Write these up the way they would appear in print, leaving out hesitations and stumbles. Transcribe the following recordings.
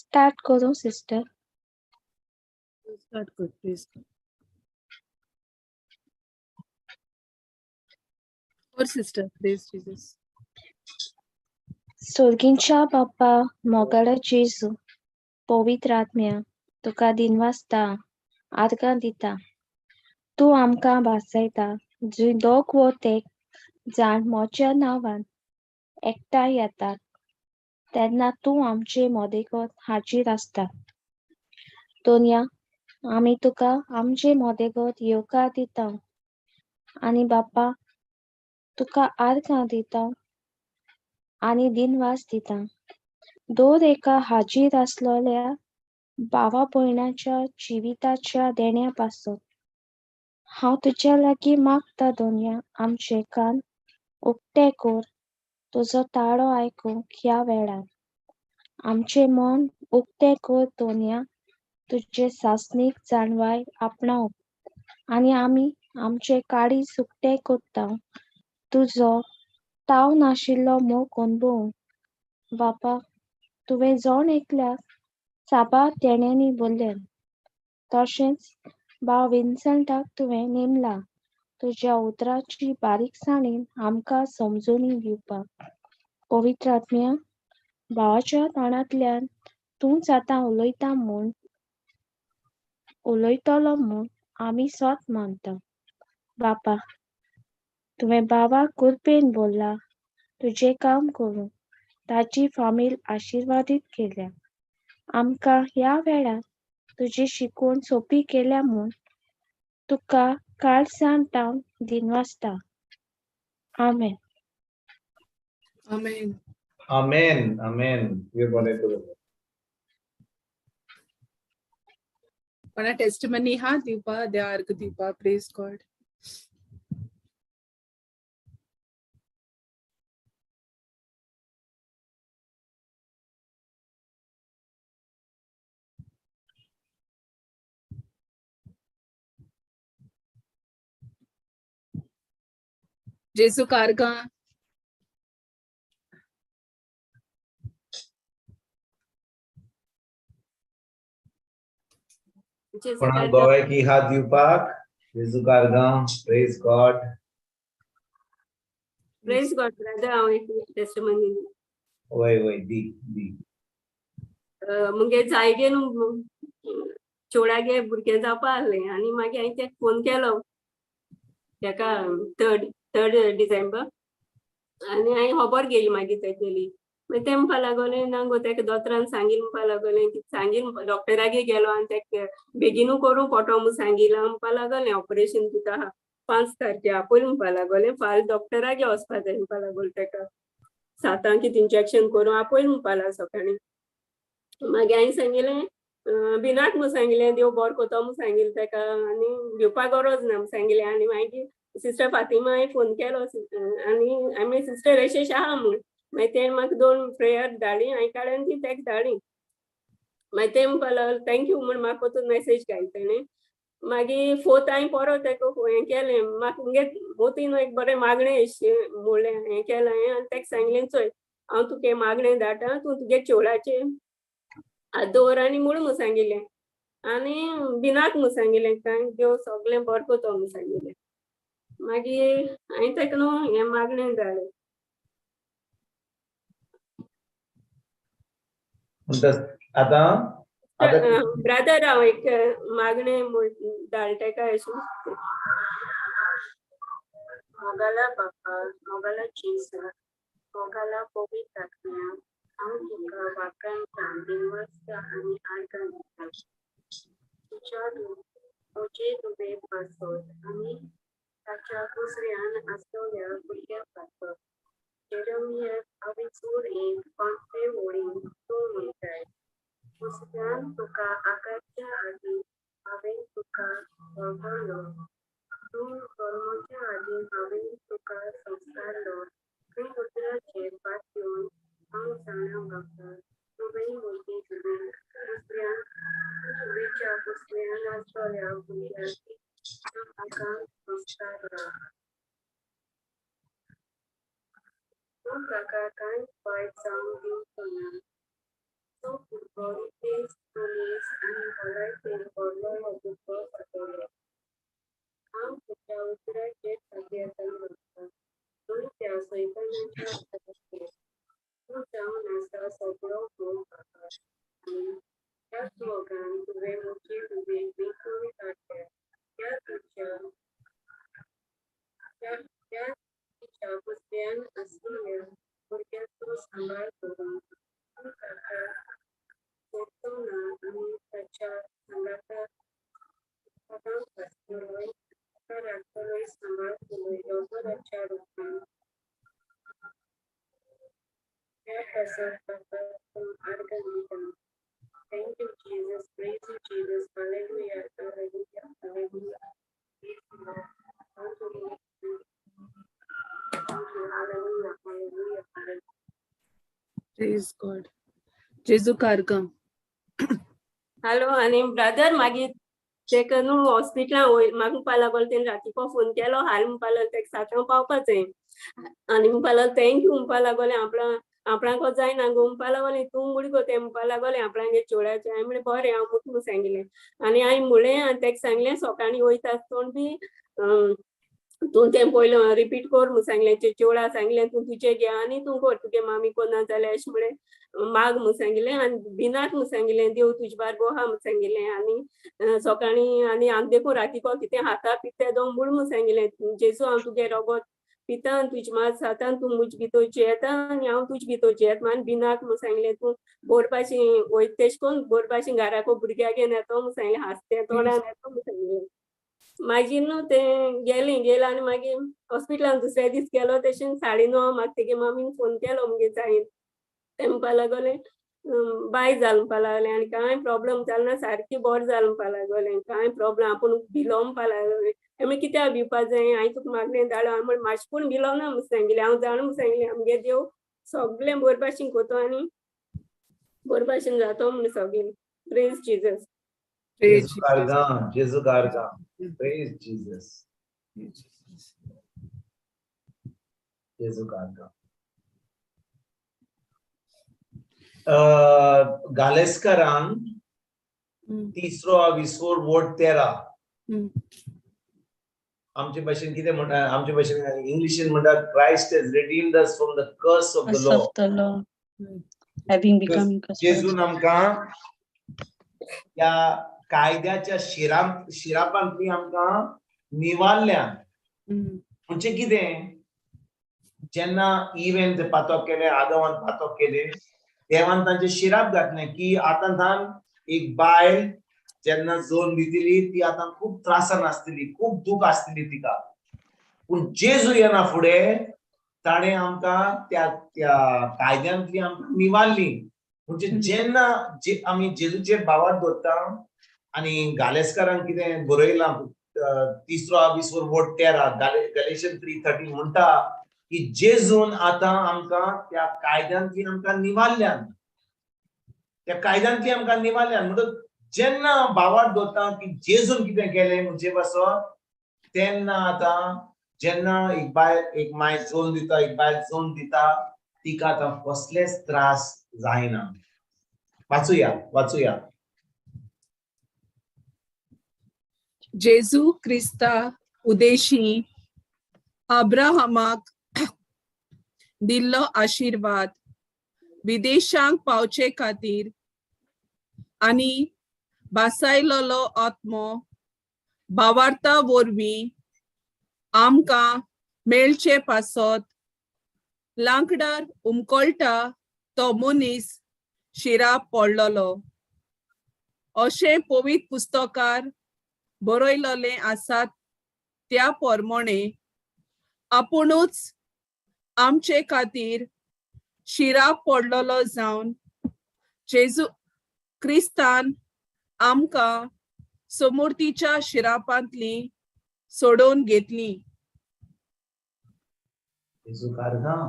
Start करूं sister? Start कर please. और सिस्टर, प्लीज जीसस. सोर्गींच्या बाप्पा, मोगाळा जेजू, पवित्र आत्म्या, तुका दिनवासता, आर्गां दिता. तूं आमकां भासायता, जंय दोग वो तेग जाण म्हज्या नांवान एकठांय येतात तेन्ना तूं आमचे मदेगत हाजीर आसता. दोनया, आमी तुका आमचे मदेगत येवकार दिता आनी बाप्पा तुका आर्गां दिता आनी दिनवास दिता. दर एका हाजीर आसलेल्या भावा भयणाच्या जिविताच्या देण्या पासत हांव तुज्या लागीं मागता. दोनया, आमचे कान उक्ते कर तुजो ताळो आयकूंक. ह्या वेळार आमचें मन उक्तें कर दोनया, तुजे सासणीक जाणवाय आपणावंक, आनी आमी आमचे काळीज उक्तें करता तुजो ताव नाशिल्लो मोग अणभवूंक. बापा, तुवें जण एकल्याक साबार देण्यांनी भरलें, तशेंच भाव विन्संटाक तुवें नेमला तुज्या उतराची बारीकसाणेन आमकां समजून दिवपाक. पवित्र आत्म्या, भावाच्या तोंडांतल्यान तूंच आतां उलयता म्हूण, उलयतलो म्हूण आमी सोत मानता. बापा, तुवें भावाक कृपेन भरला तुजें काम करूंक, ताची फामील आशिर्वादीत केल्या. आमकां ह्या वेळार तुजी शिकवण सोंपी केल्या म्हूण तुका काळजान तावन दिनवासता. आमेन. आमेन. आमेन, आमेन. देव बरें करूं. कोणा टेस्टिमनी हा दिवपा, देवा अर्ग दिवपा? Praise God. जेजू कार्गां. कोणाक गोव्याक हात दिवपाक? जेजू कारगांव. Praise God. Praise God brother, हांव एक टेस्टिमनी. वय वय, दी दी. मुगे जायगे न्हू, चेवडागे भुरगें जावपा आहलें आनी मागीर हांवें तेका फोन केलो तेका थर्ड थर्ड डिसेंबर आनी हांवें खबर गेली. मागीर तेगेली मागीर तें म्हणपा लागोलें, ना गो, तेका दोतोरान सांगील म्हणपा लागोलें, कितें सांगील, डॉक्टरागे गेलो आनी तेका बेगीनू करूं पोटो म्हूण सांगिलां म्हणपा लागोलें. ऑपरेशन कितें आहा 5 तारखे आपयल म्हणपा लागोलें. फाल्यां डॉक्टरागे वचपा जाय म्हणपा लागोलें. तेका 7 कितें इंजेक्शन करूं आपयल म्हणपा लागलो सकाळीं. मागीर हांवें सांगिलें, भिनाक म्हूण सांगिलें, देव बरो करतो म्हूण सांगिलें तेका आनी भिवपा गरज ना म्हूण सांगिलें. आनी मागीर सिस्टर फातिमा हांवें फोन केलो आनी हांवें, सिस्टर अशें अशें आहा म्हूण. मागीर तेणें म्हाका दोन प्रेयर धाडली, हांवें काडून ती तेका धाडली. मागीर तें म्हणपा लागलो thank you म्हूण म्हाका परतून मॅसेज घाली तेणें. मागीर फोर्थ हांवें परत तेका हें केलें. म्हाका मुगे मोतीन एक बरें मागणें अशें म्हणलें, हें केलें हांवें आनी तेका सांगलें, चोय, हांव तुका हें मागणें धाडटा, तूं तुगे चेवडाचेर हात दवर आनी म्हूण म्हूण सांगिल्लें आनी भिनाक म्हूण सांगिल्लें, कांय देव सगळें बरें करतो म्हूण सांगिल्लें. मागीर हांवें ताका न्हू हें मागणें धाडलें. म्हणटा आतां आतां ब्रदर, हांव एक मागणें म्हूण धाडलें ताका अशें. मोगाला बापा, मोगाला जेजू, मोगाला पवित्र आत्म्या, हांव तुका वाखाणटा, दिनवासता आनी आर्गां दिता तुज्या म्हजे धुवे पासत आनी ताच्या दुसऱ्यान आसलेल्या भुरग्या पासत. जेरमियाक अविचूर एक 5वे वळीन तूं म्हणटाय, दुसऱ्यान तुका आकारच्या आदीं हांवें तुका वळखलो, तूं जल्मच्या आदीं हांवें तुका संस्कारलो. थंय उतराचेर पातयेवन हांव जाणा बापा, तुवें म्हजी धुवे दुसऱ्यान धुवेच्या दुसऱ्यान आसलेल्या भुरग्याक म्हाका संस्कारला. तूं ताका कांयच वायट जावंक दिवचो ना. तुजो भुरगो तेज मनीस आनी भलायकेन भरलो हो भुरगो जातलो. हांव तुज्या उतराचेर ताकयेतान वता, तूं त्या सैतानाच्या हाताक. तूं जावन आसा सगळो मोग बापा आनी त्याच मोगान तुवें म्हजी उमेद विकून काडल्या. त्या तुज्या त्या त्या तुज्या पुतळ्यान आशिल्ल्या भुरग्याचो सांबाळ करून तूं ताका सोडचो ना आनी ताच्या सांगाताक सदांच आसतलोय, ताका राखतलोय, सांबाळतलोय दोतोराच्या रुपान. त्या पासत बापा तूं आर्गां दिता. Thank you, Jesus. Praise you, Jesus. Hallelujah. Hallelujah. Hallelujah. Praise the Lord. Thank you, Lord. Thank you. Hallelujah. Hallelujah. Hallelujah. Praise God. जेजू कारगांव. हॅलो, आनी ब्रदर, मागीर तेका न्हू हॉस्पिटलान वय म्हाका म्हणपा लागलो. तेणी रातीको फोन केलो, हाल म्हणपा लागलो, तेका 7 पावपा जाय. आनी म्हणपा लागलो, thank you म्हणपा लागोलें. आपणा आपणाको जायना गो म्हणपा लागोलें, तूं मुड गो. तें म्हणपा लागोलें आपणागे चेवडाचें. हांवें म्हणलें, बरें, हांव मुट म्हूण सांगिल्लें. आनी हांवें म्हणलें आनी तेका सांगलें, सकाळीं वयता आसतना बी तूं तें पयलें रिपीट कर म्हूण सांगलें. चेवडा सांगलें, तूं तुजें घे आनी तूं कर, तुगे मामी कोन्ना जाल्यार अशें म्हणलें, माग म्हूण सांगिल्लें आनी भिनाक म्हूण सांगिल्लें, देव तुजे बारगो आहा म्हूण सांगिल्लें. आनी सकाळीं आनी हांव देखून रातीको कितें खाता पिता दोन म्हूण म्हूण सांगिल्लें, जेजू, हांव तुगे रोगोत पिता आनी तुजे मात खाता, तूं म्हजे भितर जियेता आनी हांव तुजे भितर जियेता आनी भिनाक म्हूण सांगलें. तूं बोर भाशेन वयता तेश कोन्न बोर भाशेन घराको भुरग्याक घेवन येतो म्हूण सांगलें, हांसतें तोंडान येतो म्हूण सांगलें. मागीर न्हू तें गेलें गेलें आनी मागीर हॉस्पिटलान दुसऱ्या दीस गेलो तेशेन 9:30 म्हाका तेगे मामीन फोन केलो मुगे जायन. तें म्हणपा लागोलें, बाय जाल म्हणपा लागलें आनी कांय प्रॉब्लम जाल ना, सारकी बरें जाल म्हणपा लागोलें, कांय प्रॉब्लम आपूण भिलो म्हणपा लागलें. हांवें कित्याक भिवपा जाय, हांवें तुका मागणें धाडो. हांवें म्हणलें, मातशें पूण भिलो ना म्हूण सांगिल्लें, हांव जाणा म्हूण सांगिल्लें, आमगे देव सगळें बरे भाशेन कोतो आनी बरे भाशेन जातो म्हूण सगळें. Praise Jesus. Praise जेजू कारगांव, जेजू कारगांव. Praise Jesus. जेजू कारगांव. गालेस्करान तिसरो विसोर वोट 13. आमचे भाशेन कितें म्हणटा, आमचे भाशेन इंग्लिशीन म्हणटा, Christ has redeemed us from the curse of the Curse law. of the law, having become curse for us. जेजून आमकां त्या कायद्याच्या शिरापांतली आमकां निवारल्या. म्हणजे कितें, जेन्ना इवेन ते पातक केले, आदवान पातक केले, देवान तांचे शिराप घातले की आतां थान एक बायल जेन्ना जोन दितली ती आतां खूब त्रासान आसतली, खूब दूख आसतली तिका. पूण जेजू येना फुडें ताणें आमकां त्या कायद्यांतली आमकां निवारली. म्हणजे जेन्ना आमी जेजूचे भावार्थ दवरता आनी गालेस्कारान कितें बरयलां, तिसरो आविसवर वोट 13, गलेशन 3:13 म्हणटा की जेजून आतां आमकां त्या कायद्यांतली आमकां निवारल्यान, त्या कायद्यांतली आमकां निवारल्यान. म्हणटकच जेन्ना भावार्थ दवरता की जेजून कितें केलें म्हणजे पासत, तेन्ना आतां जेन्ना एक बायल एक माय जोन दिता, एक बायल जोन दिता, तिका आतां कसलेच त्रास जायना. वाचुया, वाचुया. जेजू क्रिस्ता उदेशी अब्राहमाक दिल्लो आशिर्वाद विदेशांक पावचे खातीर आनी भासायलोलो आत्मो भावार्था वरवीं आमकां मेळचे पासत लांकडार उमकळटा तो मनीस शिराप पडलोलो अशें पवित्र पुस्तकार बरयलोलें आसात. त्या प्रमाणे आपुणूच आमचे खातीर शिराप पडलोलो जावन जेजू क्रिस्तान आमकां समूर्तीच्या शिरापांतली सोडोवन घेतली. जेजू कारगांव.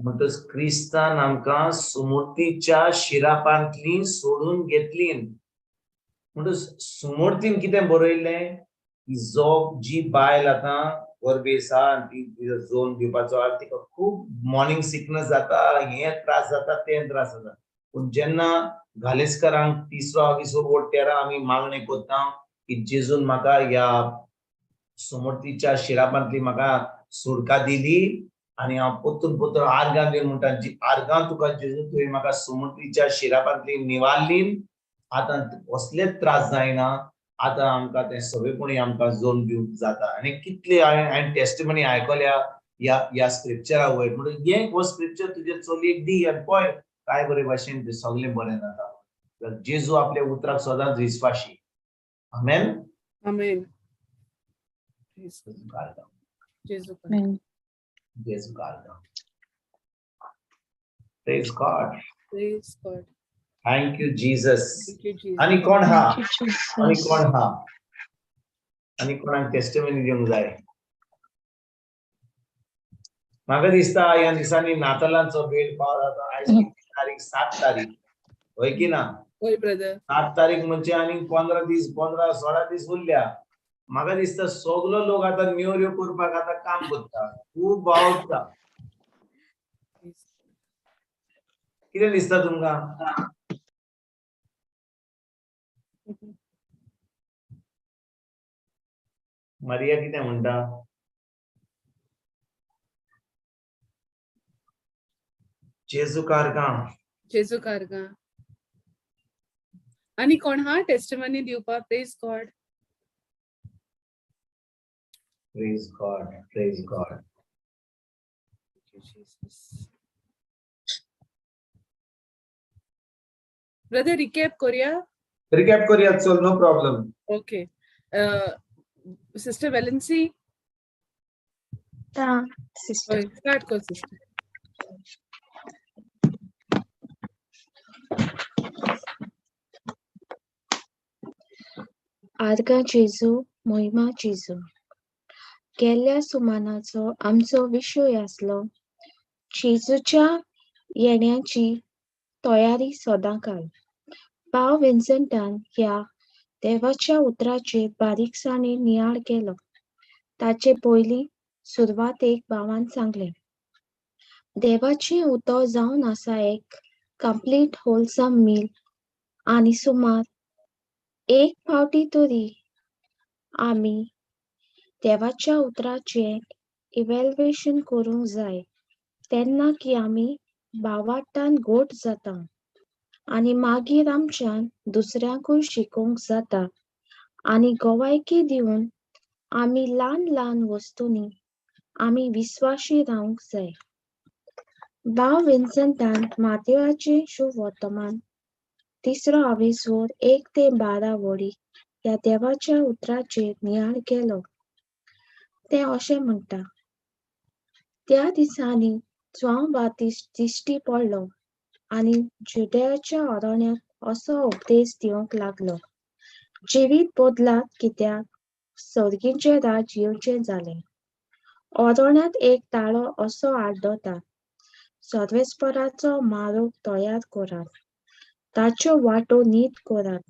म्हणटच क्रिस्तान आमकां सुमूर्तीच्या शिरापांतली सोडून घेतली. म्हणटच सुमूर्तीन कितें बरयल्लें की जो जी बायल आतां गर्भे आसा आनी ती जोन दिवपाचो आहा, तिका खूब मॉर्निंग सिकनस जाता, हें त्रास जाता, तें त्रास जाता. पूण जेन्ना घालेसकारांक तिसरो आविसोर वोट 13 आमी मागणें करता की जेजून म्हाका ह्या समर्थीच्या शिरापांतली म्हाका सुडका दिली आनी हांव परतून परतून आर्गां दिवन म्हणटा, आर्गां तुका जेजू तुवें म्हाका समर्थीच्या शिरापांतली निवारली, आतां कसलेच त्रास जायना, आतां आमकां तें सगळेपणी आमकां जोन दिवंक जाता. आनी कितले हांवें टेस्टिमनी आयकल्या ह्या स्क्रिप्चरा वयर. म्हणून हें हो स्क्रिप्चर तुजे चलयेक दी आनी पळय काय बरे भाशेन तें सगळें बरें जाता. जेजू आपल्या उतराक सदांच विस्वाशी. आमेन. आमेन. जेजू जेजू कारदा. Praise God. Praise God. Thank you Jesus. Thank you Jesus. आनी कोण हा? Thank you, Jesus. आनी कोण हा? आनी कोणाक टेस्टिमनी दिवंक जाय? म्हाका दिसता ह्या दिसांनी नातालांचो वेळ पावला. आतां आयज कितली तारीख? 7 तारीख, हय की ना? हय ब्रदर. 7 तारीख म्हणजे आनी 15 दीस, 15-16 दीस उरल्या. म्हाका दिसता सगलो लोक आतां नेवऱ्यो करपाक आतां काम करता, खूब वावुरता. कितें दिसता तुमकां? मारिया कितें म्हणटा? जेजू कारगां. जेजू कारगां. आनी कोण हा टेस्टिमनी दिवपाक? Praise God. Praise God. Praise God. Brother recap करूया? रिकॅप करूया, चल, no problem. Okay. Sister Valency, sister. Start कर सिस्टर. आर्गां जेजू, मोहिमा जेजू. गेल्ल्या सुमानाचो आमचो विशय आसलो जेजूच्या येण्याची तयारी सदांकाल. भाव विन्सेंटान ह्या देवाच्या उतराचेर बारीकसाणेन नियाळ केलो. ताचे पयलीं सुरवातेक भावान सांगलें, देवाचें उतर जावन आसा एक कंप्लीट होलसम मील आनी सुमार एक फावटी तरी आमी देवाच्या उतराचें इव्हॅल्युएशन करूंक जाय, तेन्ना की आमी भावार्थान घट जाता आनी मागीर आमच्यान दुसऱ्यांकूय शिकोवंक जाता आनी गवायकी दिवन आमी ल्हान ल्हान वस्तूंनी आमी विस्वाशी रावंक जाय. भाव विन्सेंटान मातेवाचें शुभवर्तमान तिसरो आविसोर 1 ते 12 वळी ह्या देवाच्या उतराचेर नियाळ केलो. तें अशें म्हणटा, त्या दिसांनी जुआंव बाप्तिस्त दिश्टी पडलो आनी जुदेयाच्या अरण्यांत असो उपदेश दिवंक लागलो, जिवीत बदलात कित्याक सर्गीचें राज येवचें जालें. अरण्यांत एक ताळो असो आड्डता, सर्वेस्पराचो मार्ग तयार करात, ताच्यो वाटो नीट करात.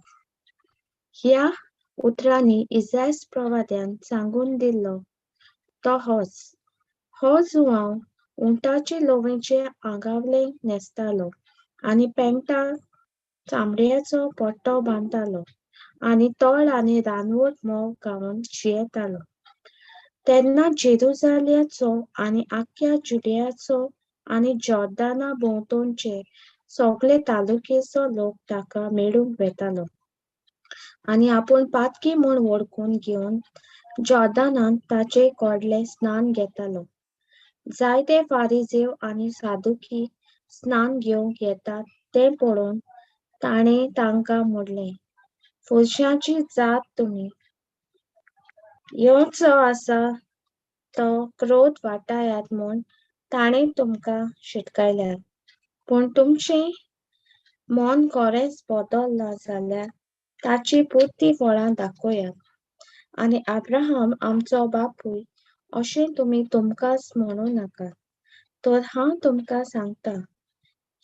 ह्या उतरांनी इजास प्रवाद्यान सांगून दिल्लो तो होच. हो जुआंव उंटाचे लोवेचे आंगावलें न्हेसतालो आनी पेंटाक चामड्याचो पट्टो बांदतालो आनी तळ आनी रानवट म्होंव खावन जियेतालो. तेन्ना जेरुजालेमाचो आनी आख्ख्या जुदेयाचो आनी जॉर्दाना भोंवतणचे सगळे तालुकेचो लोक ताका मेळूंक वेतालो आनी आपूण पातकी म्हूण वळखून घेवन जॉर्दानांत ताचे कडलें स्नान घेतालो. जायते फारिजेव आनी सादुकी स्नान घेवंक येतात तें पळोवन ताणें तांकां म्हणलें, फुरशांची जात तुमी, येवचो आसा तो क्रोध वाटायात म्हूण ताणें तुमकां शिटकायल्यात, पूण तुमचें मन खरेंच बदलना जाल्यार ताची पुरती फळां दाखयात. आनी अब्राहम आमचो बापूय अशें तुमी तुमकांच म्हणूं नाकात, तर हांव तुमकां सांगता,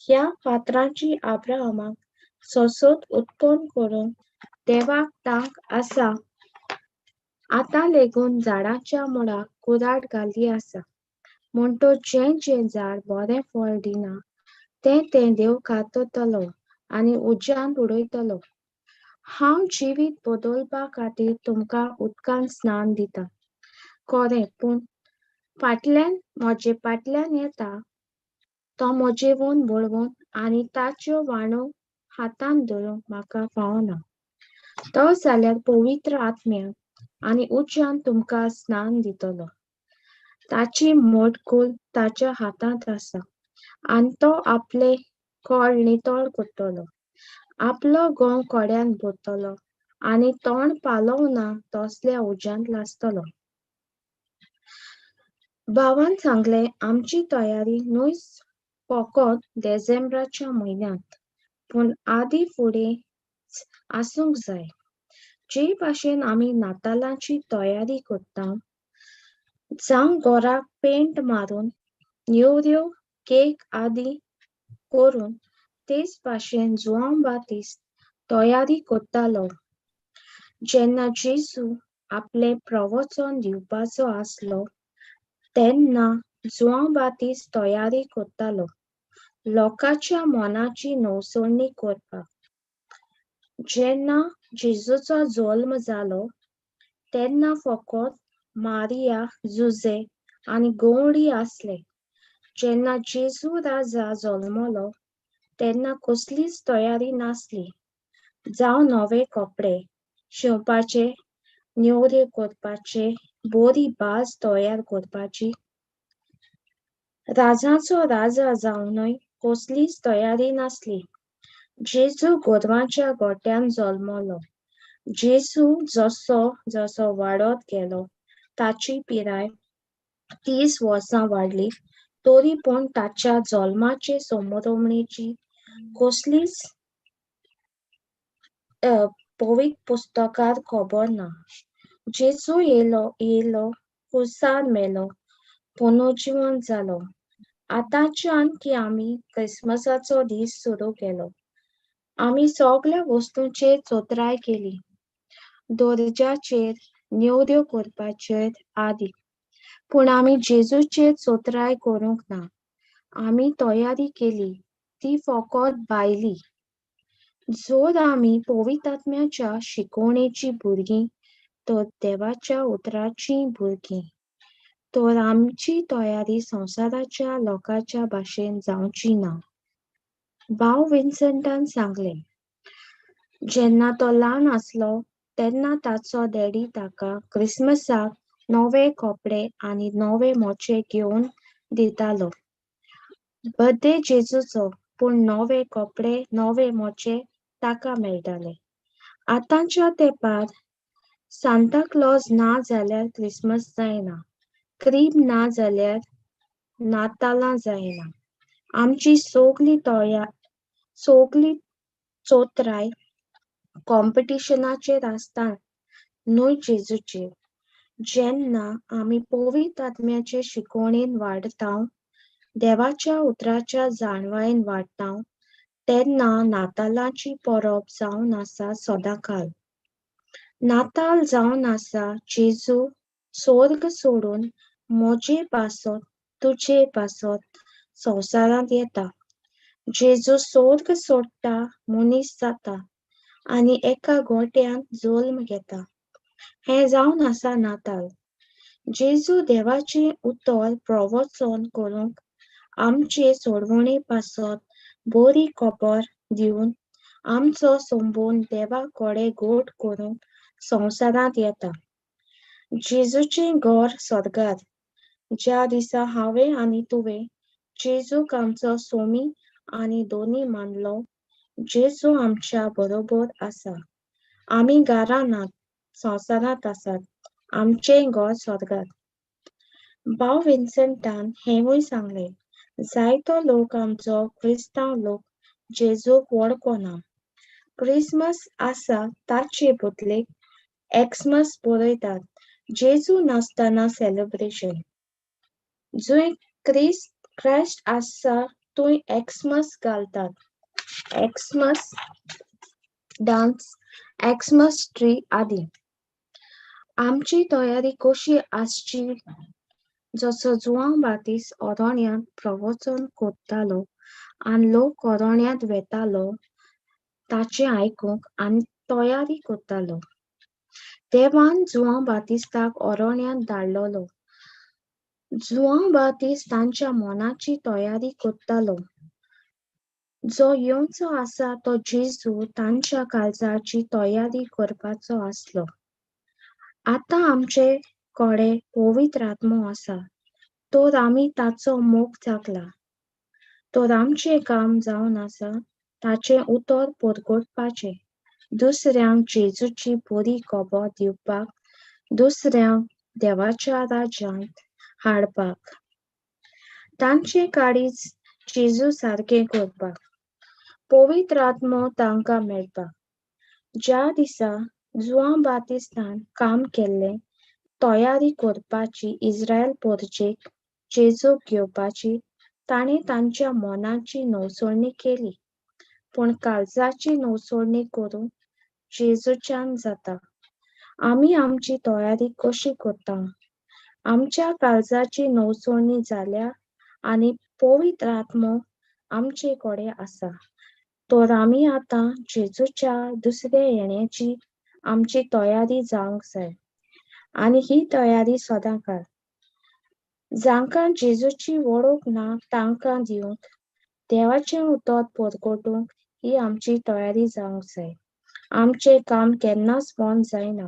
ह्या फातरांची अब्राहमाक सोसोत उत्पन्न करूंक देवाक तांक आसा. आतां लेगून झाडाच्या मुळाक कुराड घाल्ली आसा, म्हणटच जें जें झाड बरें फळ दिना तें तें देव काततलो आनी उज्यांत उडयतलो. हांव जिवीत बदलपा खातीर तुमकां उदकान स्नान दिता खरें, पूण फाटल्यान म्हजे फाटल्यान येता तो म्हजेवून बळवंत आनी ताच्यो व्हाणो हातान धरूंक म्हाका फावना. तो जाल्यार पवित्र आत्म्यान आनी उज्यान तुमकां स्नान दितलो. ताची मोटकूल ताच्या हातांत आसा आनी तो आपले खोळ नितळ करतलो, आपलो गोंव कोड्यान भरतलो आनी तोंड पालोवना तसल्या उज्यांत लासतलो. भावान सांगलें, आमची तयारी न्हय फकत देसेंब्राच्या म्हयन्यांत, पूण आदी फुडें आसूंक जाय. जे भाशेन आमी नातालांची तयारी करता, जावं घराक पेंट मारून नेवऱ्यो केक आदी करून, तेच भाशेन जुआंव बातिस्त तयारी करतालो. जेन्ना जेजू आपलें प्रवचन दिवपाचो आसलो तेन्ना जुआंव बातिस्त तयारी करतालो लोकांच्या मनाची नवसरणी करपाक. जेन्ना जेजूचो जल्म जालो तेन्ना फकत मारिया, जुझे आनी गवळी आसले. जेन्ना जेजू राजा जल्मलो तेन्ना कसलीच तयारी नासली, जावं नवे कपडे शिंवपाचे, नेवऱ्यो करपाचे, बरी भाज तयार करपाची. राजाचो राजा जावनय कसलीच तयारी नासली. जेजू गोरवांच्या गोट्यान जल्मलो. जेजू जसो जसो वाडत गेलो ताची पिराय 30 वर्सां वाडली, तरी पूण ताच्या जल्माचे समरोमणेची कसलीच पवित्र पुस्तकार खबर ना. जेजू येयलो येयलो, कुसार मेलो, पुनर्जीवन जालो. आतांच्यान की आमी क्रिसमसाचो दीस सुरू केलो. आमी सगळ्या वस्तूंचेर चोत्राय केली, दर्जाचेर, नेवऱ्यो करपाचेर आदी, पूण आमी जेजूचेर चोत्राय करूंक ना. आमी तयारी केली ती फकत भायली. जर आमी पवित्र आत्म्याच्या शिकवणेची भुरगीं तर देवाच्या उतराचीं भुरगीं, तर आमची तयारी संवसाराच्या लोकांच्या भाशेन जावची ना. भाव विन्सेंटान सांगलें, जेन्ना तो ल्हान आसलो तेन्ना ताचो डॅडी ताका क्रिसमसाक नवे कपडे आनी नवे मोचे घेवन दितालो. बर्थडे जेजूचो, पूण नवे कपडे नवे मोचे ताका मेळटाले. आतांच्या तेंपार सांता क्लॉज ना जाल्यार क्रिसमस जायना, क्रीब ना जाल्यार नातालां जायना. आमची सगली सगली चोत्राय कॉम्पिटिशनाचेर आसता, न्हय जेजूचेर. जेन्ना आमी पवित्र आत्म्याचे शिकवणेन वाडता, देवाच्या उतराच्या जाणवायेन वाडटा, तेन्ना नातालांची परब जावन आसा सदांकाल. नाताल जावन आसा जेजू स्वर्ग सोडून म्हजे पासत तुजे पासत संवसारांत येता. जेजू स्वर्ग सोडटा, मनीस जाता आनी एका गोट्यांत जल्म घेता. हें जावन आसा नाताल. जेजू देवाचें उतर प्रवचन करूंक आमचे सोडवणे पासत बरी खबर दिवन आमचो संबंद देवा कडेन गोट करूंक संवसारांत येता. जेजूचें घर स्वर्गार. ज्या दिसा हांवें आनी तुवें जेजूक आमचो सोमी आनी दोनी मानलो, जेजू आमच्या बरोबर आसा. आमी घरा नात, संवसारांत आसात. आमचें घर स्वर्गार. भाव विन्सेंटान हेंवूय सांगलें, जायतो लोक आमचो क्रिस्तांव लोक जेजूक वळखना. क्रिसमस आसा ताचे बदलेक एक्समस बरयतात, जेजू नासतना सेलिब्रेशन. जंय क्रायस्ट आसा थंय एक्समस घालतात, एक्समस डान्स, एक्समस ट्री आदी. आमची तयारी कशी आसची? जसो जुआंव बातिस्त अरण्यांत प्रवचन करतालो आनी लोक अरण्यांत वेतालो ताचें आयकूंक आनी तयारी करतालो. देवान जुवांव बातिस्ताक अरण्यांत धाडलेलो. जुवांव बातिस्त तांच्या मनाची तयारी करतालो. जो येवचो आसा तो जेजू तांच्या काळजाची तयारी करपाचो आसलो. आतां आमचे कडेन पवित्र आत्मो आसा तर आमी ताचो मोग जागला. तर आमचें काम जावन आसा ताचें उतर परगटपाचें, दुसऱ्यांक जेजूची बरी खबर दिवपाक, दुसऱ्यांक देवाच्या राज्यांत हाडपाक, तांचें काळीज जेजू सारकें करपाक, पवित्र आत्मो तांकां मेळपाक. ज्या दिसा जुवांव बातिस्तान काम केल्लें तयारी करपाची इस्रायल परजेक जेजूक घेवपाची, ताणें तांच्या मनाची नवसरणी केली. पूण काळजाची नवसरणी करूंक जेजूच्यान जाता. आमी आमची तयारी कशी करता? आमच्या काळजाची नवसरणी जाल्या आनी पवित्र आत्मो आमचे कडेन आसा तर आमी आतां जेजूच्या दुसऱ्या येण्याची आमची तयारी जावंक जाय आनी ही तयारी सदांकाळ. जांकां जेजूची वळख ना तांकां दिवंक देवाचें उतर परगटूंक ही आमची तयारी जावंक जाय. आमचें काम केन्नाच बंद जायना.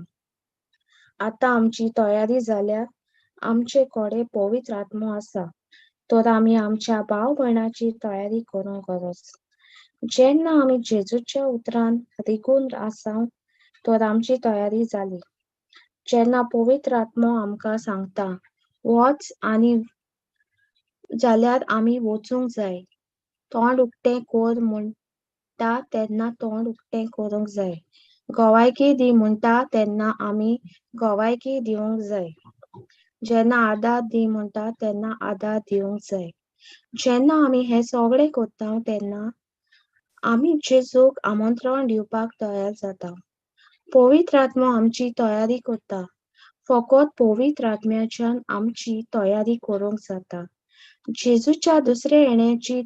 आतां आमची तयारी जाल्यार आमचे कडेन पवित्र आत्मो आसा तर आमी आमच्या भाव भयणाची तयारी करूंक गरज. जेन्ना आमी जेजूच्या उतरान रिगून आसा तर आमची तयारी जाली. जेन्ना पवित्र आत्मो आमकां सांगता वच आनी जाल्यार आमी वचूंक जाय. तोंड उक्तें कर म्हणटा तेन्ना तोंड उक्तें करूंक जाय. गवायकी दी म्हणटा तेन्ना आमी गवायकी दिवंक जाय. जेन्ना आदार दी म्हणटा तेन्ना आदार दिवंक जाय. जेन्ना आमी हें सगळें करता तेन्ना आमी जेजूक आमंत्रण दिवपाक तयार जाता. पवित्र आत्मो आमची तयारी करता. फकत पवित्र आत्म्याच्यान आमची तयारी करूंक जाता. जेजूच्या दुसऱ्या येण्याची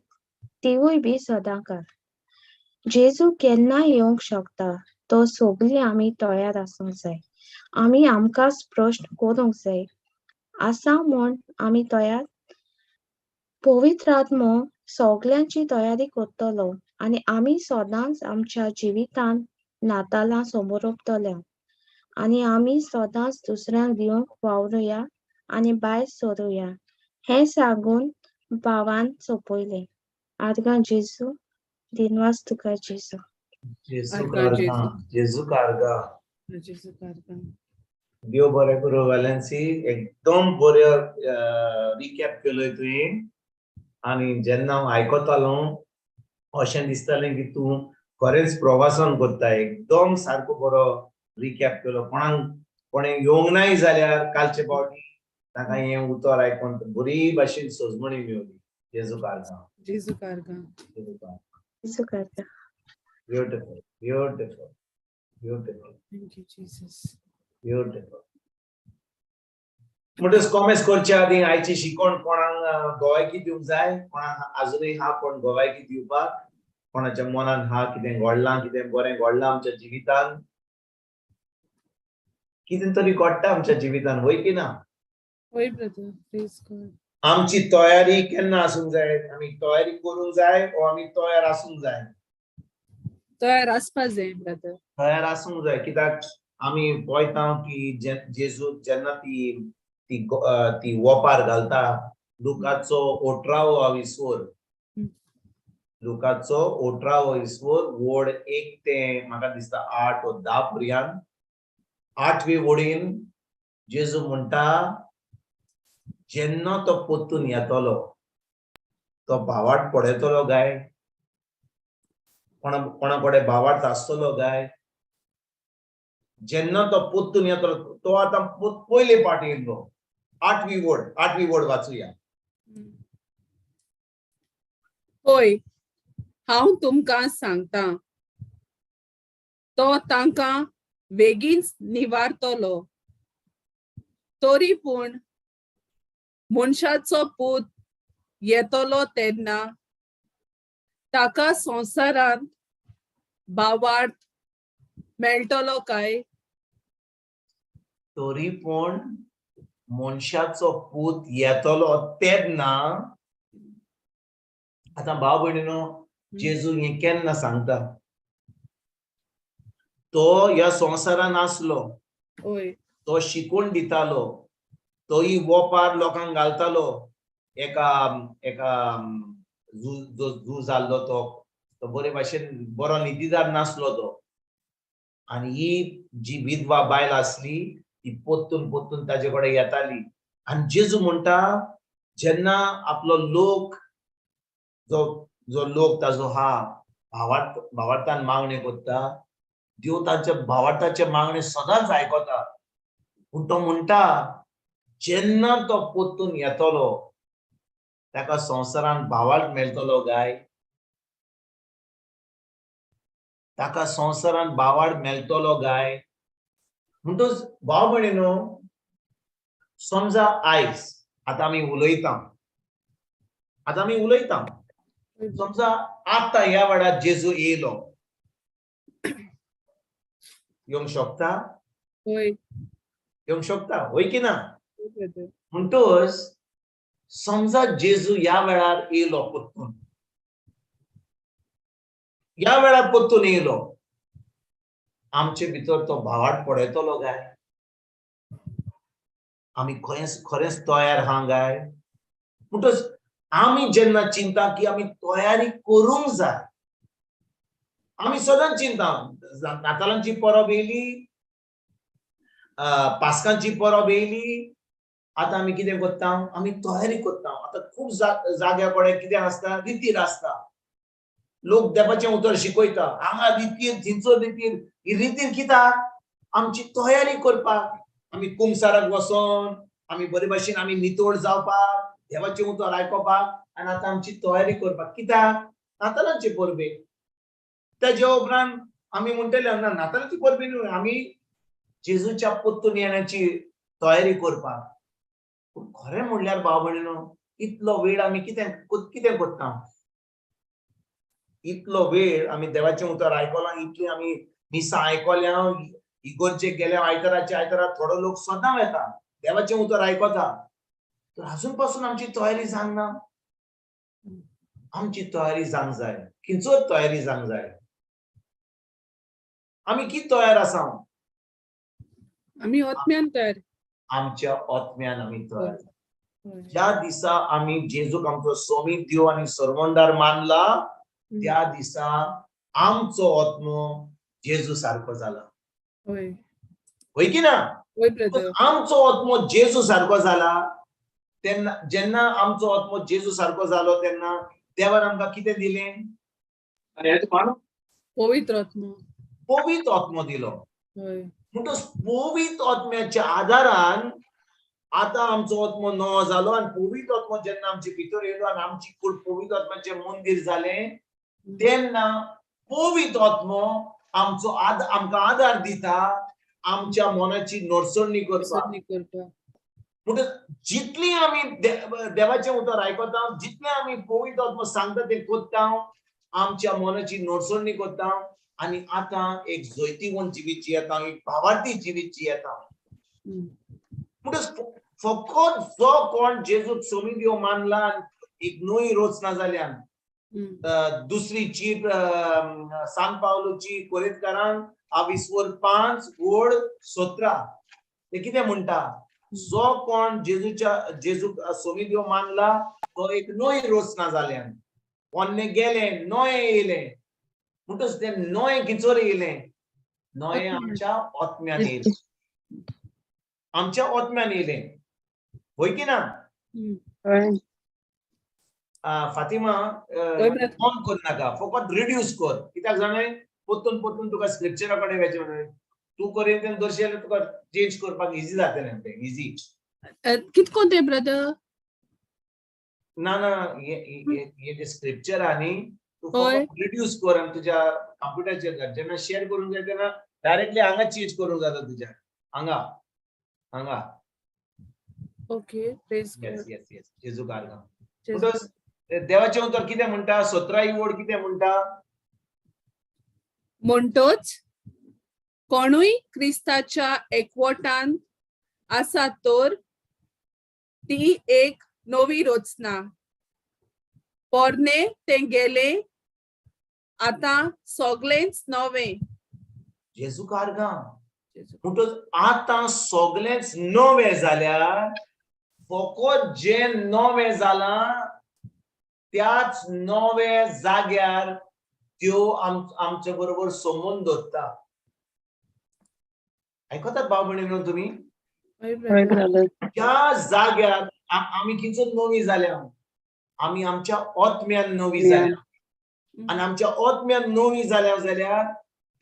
तिवूय बी सदांकाळ. जेजू केन्नाय येवंक शकता तो सगळीं आमी तयार आसूंक जाय. आमी आमकांच प्रश्न करूंक जाय, आसा म्हूण आमी तयार? पवित्र आत्मो सगल्यांची तयारी करतलो आनी आमी सदांच आमच्या जिवितांत नातालां समोरपतले आनी आमी सदांच दुसऱ्यांक दिवंक वावरुया आनी भायर सरुया. हें सांगून भावान सोंपयलें. आर्गां जेजू, दिनवास तुका जेजू. जेजू आर्गां कारगां, जेजू कारगां. जेजू कारगां. देव बरें करूं वेलेन्सी, एकदम बऱ्यो रिकॅप केलोय तुवें. आनी जेन्ना हांव आयकतालो अशें दिसतालें की तूं खरेंच प्रवासन करता. एकदम सारको बरो रिकॅप केलो. कोणाक कोणें येवंक नाय जाल्यार कालचे फावटी ताका हें उतर आयकून बरी भाशेन सजमणी मेवली. जेजू कारगां. जेजू कारगां. जेजू कारगां. जेजू कारगां. Beautiful, beautiful, beautiful. Thank you Jesus. Beautiful. म्हणटच कॉमेस करचे आदीं आयची शिकवण कोणाक गोवायकी दिवंक जाय? कोणाक आजुनूय आहा कोण गोवायकी दिवपाक? कोणाच्या मनान आहा कितें घडलां, कितें बरें घडलां आमच्या जिवितान? कितें तरी घडटा आमच्या जिवितान, वय की ना? वय ब्रदर, प्रेज गॉड. आमची तयारी केन्ना आसूंक जाय? आमी तयारी करूंक जाय ओ आमी तयार आसूंक जाय? तयार आसपा जाय ब्रदर. तयार आसूंक जाय, कित्याक आमी पळयता की जेजू जेन्ना ती ती ती वोपार घालता, लुकाचो ओठरावो इस्वोर, लुकाचो ओठरावो इस्वोर वोड 1 ते म्हाका दिसता 8 वो 10 पर्यंत, 8वी वोडीन जेजू म्हणटा जेन्ना तो परतून येतलो तो भावाट पडयतलो काय? कोणा कडेन भावार्थ आसतलो काय? जेन्ना तो परतून येतलो, तो आतां पयले पाटी येयलो. 8वी वोड, 8वी वोड वाचुया. पळय, हांव तुमकां सांगता, तो तांकां बेगीनच निवारतलो. तरी पूण मनशाचो पूत येतलो तेन्ना ताका संवसारांत भावार्थ मेळटलो काय? तरी पूण मनशाचो पूत येतलो तेन्ना. आतां भाव भयणीनो, जेजू हें केन्ना सांगता? तो ह्या संवसारान आसलो, तो शिकून दितालो, तोय वोपार लोकांक घालतालो. एका एका जो जू जाल्लो तो तो बरे भाशेन बरो नितीदार नासलो तो. आनी ही जी विधवा बायल आसली ती पोत्तून पोत्तून ताजे कडेन येताली. आनी जेजू म्हणटा, जेन्ना आपलो लोक जो जो लोक ताजो हा भावार्थ भावार्थान मागणें करता, देव तांच्या भावार्थाचे मागणें सदांच आयकता. पूण तो म्हणटा, जेन्ना तो पोत्तून येतलो ताका संवसारान भावार्थ मेळटलो काय? ताका संवसारान भावार्थ मेळटलो काय? म्हणटच भाव भयणीनो, समजा आयज आतां आमी उलयता, आतां आमी उलयता, समजा आतां ह्या वेळार जेजू येयलो, येवंक शकता? येवंक शकता, हय की ना? म्हणटच समजा जेजू ह्या वेळार येयलो परतून, ह्या वेळार परतून येयलो, आमचे भितर तो भावार्थ पळयतलो काय? आमी खरेंच खरेंच तयार हा काय? म्हणटच आमी जेन्ना चिंता की आमी तयारी करूंक जाय. आमी सदांच चिंता, नातालांची परब येयली, पास्कांची परब येयली, आतां आमी कितें करता? आमी तयारी करता. आतां खूब जाग्या कडेन कितें आसता, रितीर आसता, लोक देवाचें उतर शिकयता, हांगा रितीर थिंचो रितीर. ही रितीर कित्याक? आमची तयारी करपाक. आमी कुमसाराक वचोन आमी बरे भाशेन आमी नितळ जावपाक, देवाचें उतर आयकोपाक, आनी आतां आमची तयारी करपाक. कित्याक? नातालांचे परबेक. तेज्या उपरांत आमी म्हणटले ना, नातालांची परबे न्हय, आमी जेजूच्या परतून येण्याची तयारी करपाक. पूण खरें म्हणल्यार भाव भयणीनो, इतलो वेळ आमी कितें कितें करता? इतलो वेळ आमी देवाचें उतर आयकलां, इतली आमी मिसां आयकल्या, इगोर्जेक गेल्या, आयताराच्या आयतारा थोडो लोक सदां वेता, देवाचें उतर आयकता, तर अजून पासून आमची तयारी जावंक ना. आमची तयारी जावंक जाय. खंयचोच तयारी जावंक जाय. आमी कितें तयार आसा? आमी आत्म्यान तयार. आमच्या आत्म्यान आमी तयार. ज्या दिसा आमी जेजूक आमचो सोमीत देव आनी सरवंदार मानला, त्या दिसा आमचो आत्मो जेजू सारको जाला. हय की ना? आमचो आत्मो जेजू सारको जाला तेन्ना, जेन्ना आमचो आत्मो जेजू सारको जालो तेन्ना देवान आमकां कितें दिलें? पवित्र आत्मो. पवित्र आत्मो दिलो. म्हणटच पवित्र आत्म्याच्या आदारान आतां आमचो आत्मो नवो जालो. आनी पवित्र आत्मो जेन्ना आमचे भितर येयलो आनी आमची कूड पवित्र आत्म्याचें मंदीर जालें, तेन्ना पवित्र आत्मो आमचो आमकां आदार दिता आमच्या मनाची नडसणी करपाक. म्हणटच जितली आमी देवाचें उतर आयकता, जितलें आमी पवित्र आत्मो सांगता तें करता, आमच्या मनाची नडसणी करता, आनी आतां एक जैतिवंत जिवीत जियेता, एक भावार्थी जिवीत जियेता. म्हणटच फकत जो कोण जेजूक सोमी देव मानला, एक नवी रचना जाल्यान, दुसरी चीट सान पावलोची कोरिंतकारांक 5:17 ते कितें म्हणटा? जो कोण जेजूक सोमी देव मानला तो एक नवी रचना जाल्यान, पोन्ने गेले नवें येयलें. म्हणटच तें नवें किचोर येयलें? नवें आमच्या आत्म्यान येयलें, आमच्या आत्म्यान येयलें, हय की ना? फातिमा, ऑन कर नाका, फकत रिड्यूस कर. कित्याक जाणा, परतून परतून तुका स्क्रिप्चरा कडेन वचचें, तूं करीन तेन्ना दर्शी जाल्यार तुका चेंज करपाक इजी जातलें तें, इजी. कितको तें ब्रदर? ना ना, हे जे स्क्रिप्चर आहा न्ही, तूं फकत रिड्यूस कर आनी तुज्या कंप्युटराचेर घाल. जेन्ना शेअर करूंक जाय तेन्ना डायरेक्टली हांगा चेंज करूंक जाता तुज्या हांगा हांगा. Okay, praise yes yes yes, जेजू कारगांव. देवाचें उतर कितें म्हणटा? 17 ही ओळ कितें म्हणटा? म्हणटोच कोणूय क्रिस्ताच्या एकवटान आसा तर ती एक नवी रचना, पोरणे तें गेले, आतां सगळेंच नवें. जेजू कारगा. म्हणटच आतां सगळेंच नवें जाल्यार फकत जें नवें जालां त्याच नवे जाग्यार त्यो आमचे बरोबर संबंद दवरता. आयकतात भाव भयणीनो तुमी? हय हय ब्रदर. ब्रदर. त्या जाग्यार आमी कितून नवी जाल्या? आमी आमच्या आत्म्यान नवी जाल्या. आनी आमच्या आत्म्यान नवी जाल्या जाल्यार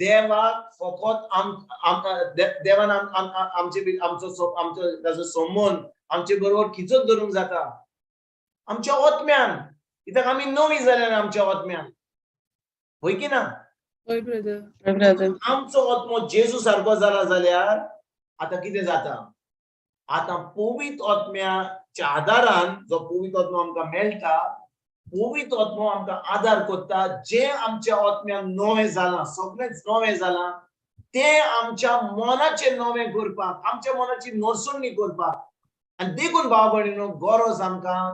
देवाक फकत देवान आमचे आमचो आमचो ताजो संबंद आमचे बरोबर खिचत धरूंक जाता आमच्या आत्म्यान, कित्याक आमी नवी जाल्या आमच्या आत्म्यान. हय की ना? हय ब्रदर. हय ब्रदर. आमचो आत्मो जेजू सारको जाला जाल्यार आतां कितें जाता? आतां पवित्र आत्म्याच्या आदारान, जो पवित्र आत्मो आमकां मेळटा, पवित्र आत्मो आमकां आदार करता. जें आमच्या आत्म्यान नवें जालां, सगळेंच नवें जालां, तें आमच्या मनाचें नवें करपाक, आमच्या मनाची नसुणी करपाक. आनी देखून भाव भयणीनो, गरज आमकां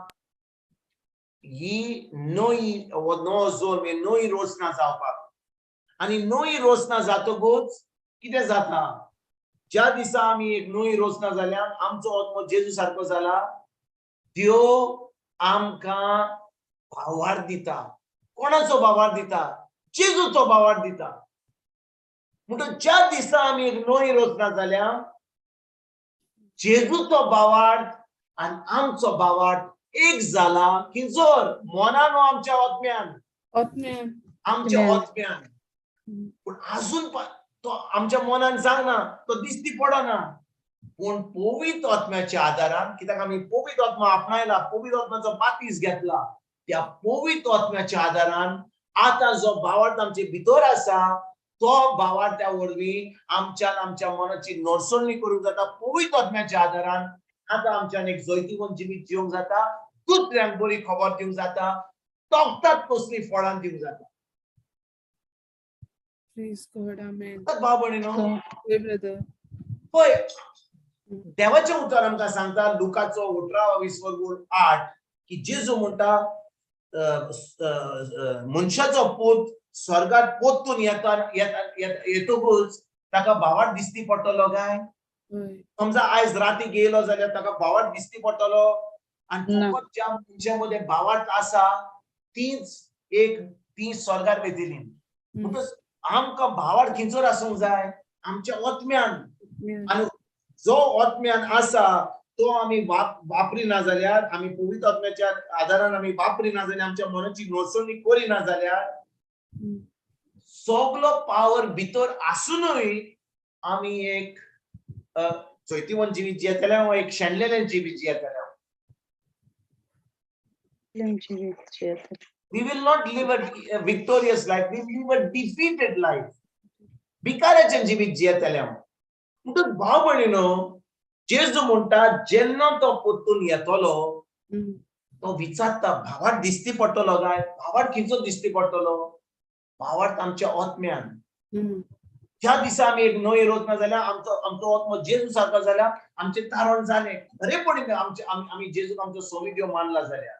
ही नवी हो नवो जल्म, ही नवी रचना जावपाक. आनी नवी रचना जातकूच कितें जाता? ज्या दिसा आमी एक नवी रचना जाल्या, आमचो आत्मो जेजू सारको जाला, त्यो आमकां भावार्थ दिता. कोणाचो भावार्थ दिता? जेजूचो भावार्थ दिता. म्हणटच ज्या दिसा आमी एक नवी रचना जाल्या, जेजूचो भावार्थ आनी आमचो भावार्थ एक जाला की जर मनान आमच्या आत्म्यान, आत्म्यान. आमच्या आत्म्यान. पूण अजून तो आमच्या मनान जायना, तो दिसती पडना, पूण पवित्र आत्म्याच्या आदारान, कित्याक आमी पवित्र आत्मा आपणायला, पवित्र आत्म्याचो बातीस घेतला, त्या पवित्र आत्म्याच्या आदारान आतां जो भावार्थ आमचे भितर आसा तो भावार्थ्या वरवीं आमच्यान आमच्या मनाची नरसणी करूंक जाता. पवित्र आत्म्याच्या आदारान आतां आमच्यान एक जैतिवंत जिवीत जिवंक जाता, दुसऱ्यांक बरी खबर दिवंक जाता, तोखतात कसली फळां दिवंक जाता. Praise God, amen. भाव भयणीनो, हय ब्रदर. पळय, देवाचें उतर आमकां सांगता लुकाचो 18:8 की जेजू म्हणटा, मनशाचो पूत स्वर्गात पोत्तून येता येतकूच ताका भावार्थ दिसती पडटलो काय? हय. समजा आयज राती गेलो जाल्यार ताका भावार्थ दिसती पडटलो? आनी ना. फकत ज्या मनशा मदें भावार्थ आसा तीच एक ती स्वर्गार वयतली. म्हणटच आमकां भावार्थ खंयसर आसूंक जाय? आमच्या आत्म्यान. आनी जो आत्म्यान आसा तो आमी वापरिना जाल्यार, आमी पवित्र आत्म्याच्या आदारान आमी वापरिना जाल्यार, आमच्या मनाची नसणी करिना जाल्यार, सगलो पावर भितर आसुनूय आमी एक जैतिवंत जिवीत जियेतले वा एक शेणलेलें जिवीत जियेतले? जिवीत जियेतले. We will not live a victorious life. We will live a defeated life. भिकाऱ्याचें जिवीत जियेतले. म्हणटच भाव भयणीनो, जेजू म्हणटा जेन्ना तो परतून येतलो तो विचारता, भावार्थ दिसती पडटलो काय? भावार्थ खंयचो दिसती पडटलो? भावार्थ आमच्या आत्म्यान. ज्या दिसा आमी एक नवी रचना जाल्या, आमचो आमचो आत्मो जेजू सारको जाल्या, आमचें तारण जालें खरेपणी, आमचे आमी जेजूक आमचो स्वामी देव मानला जाल्यार,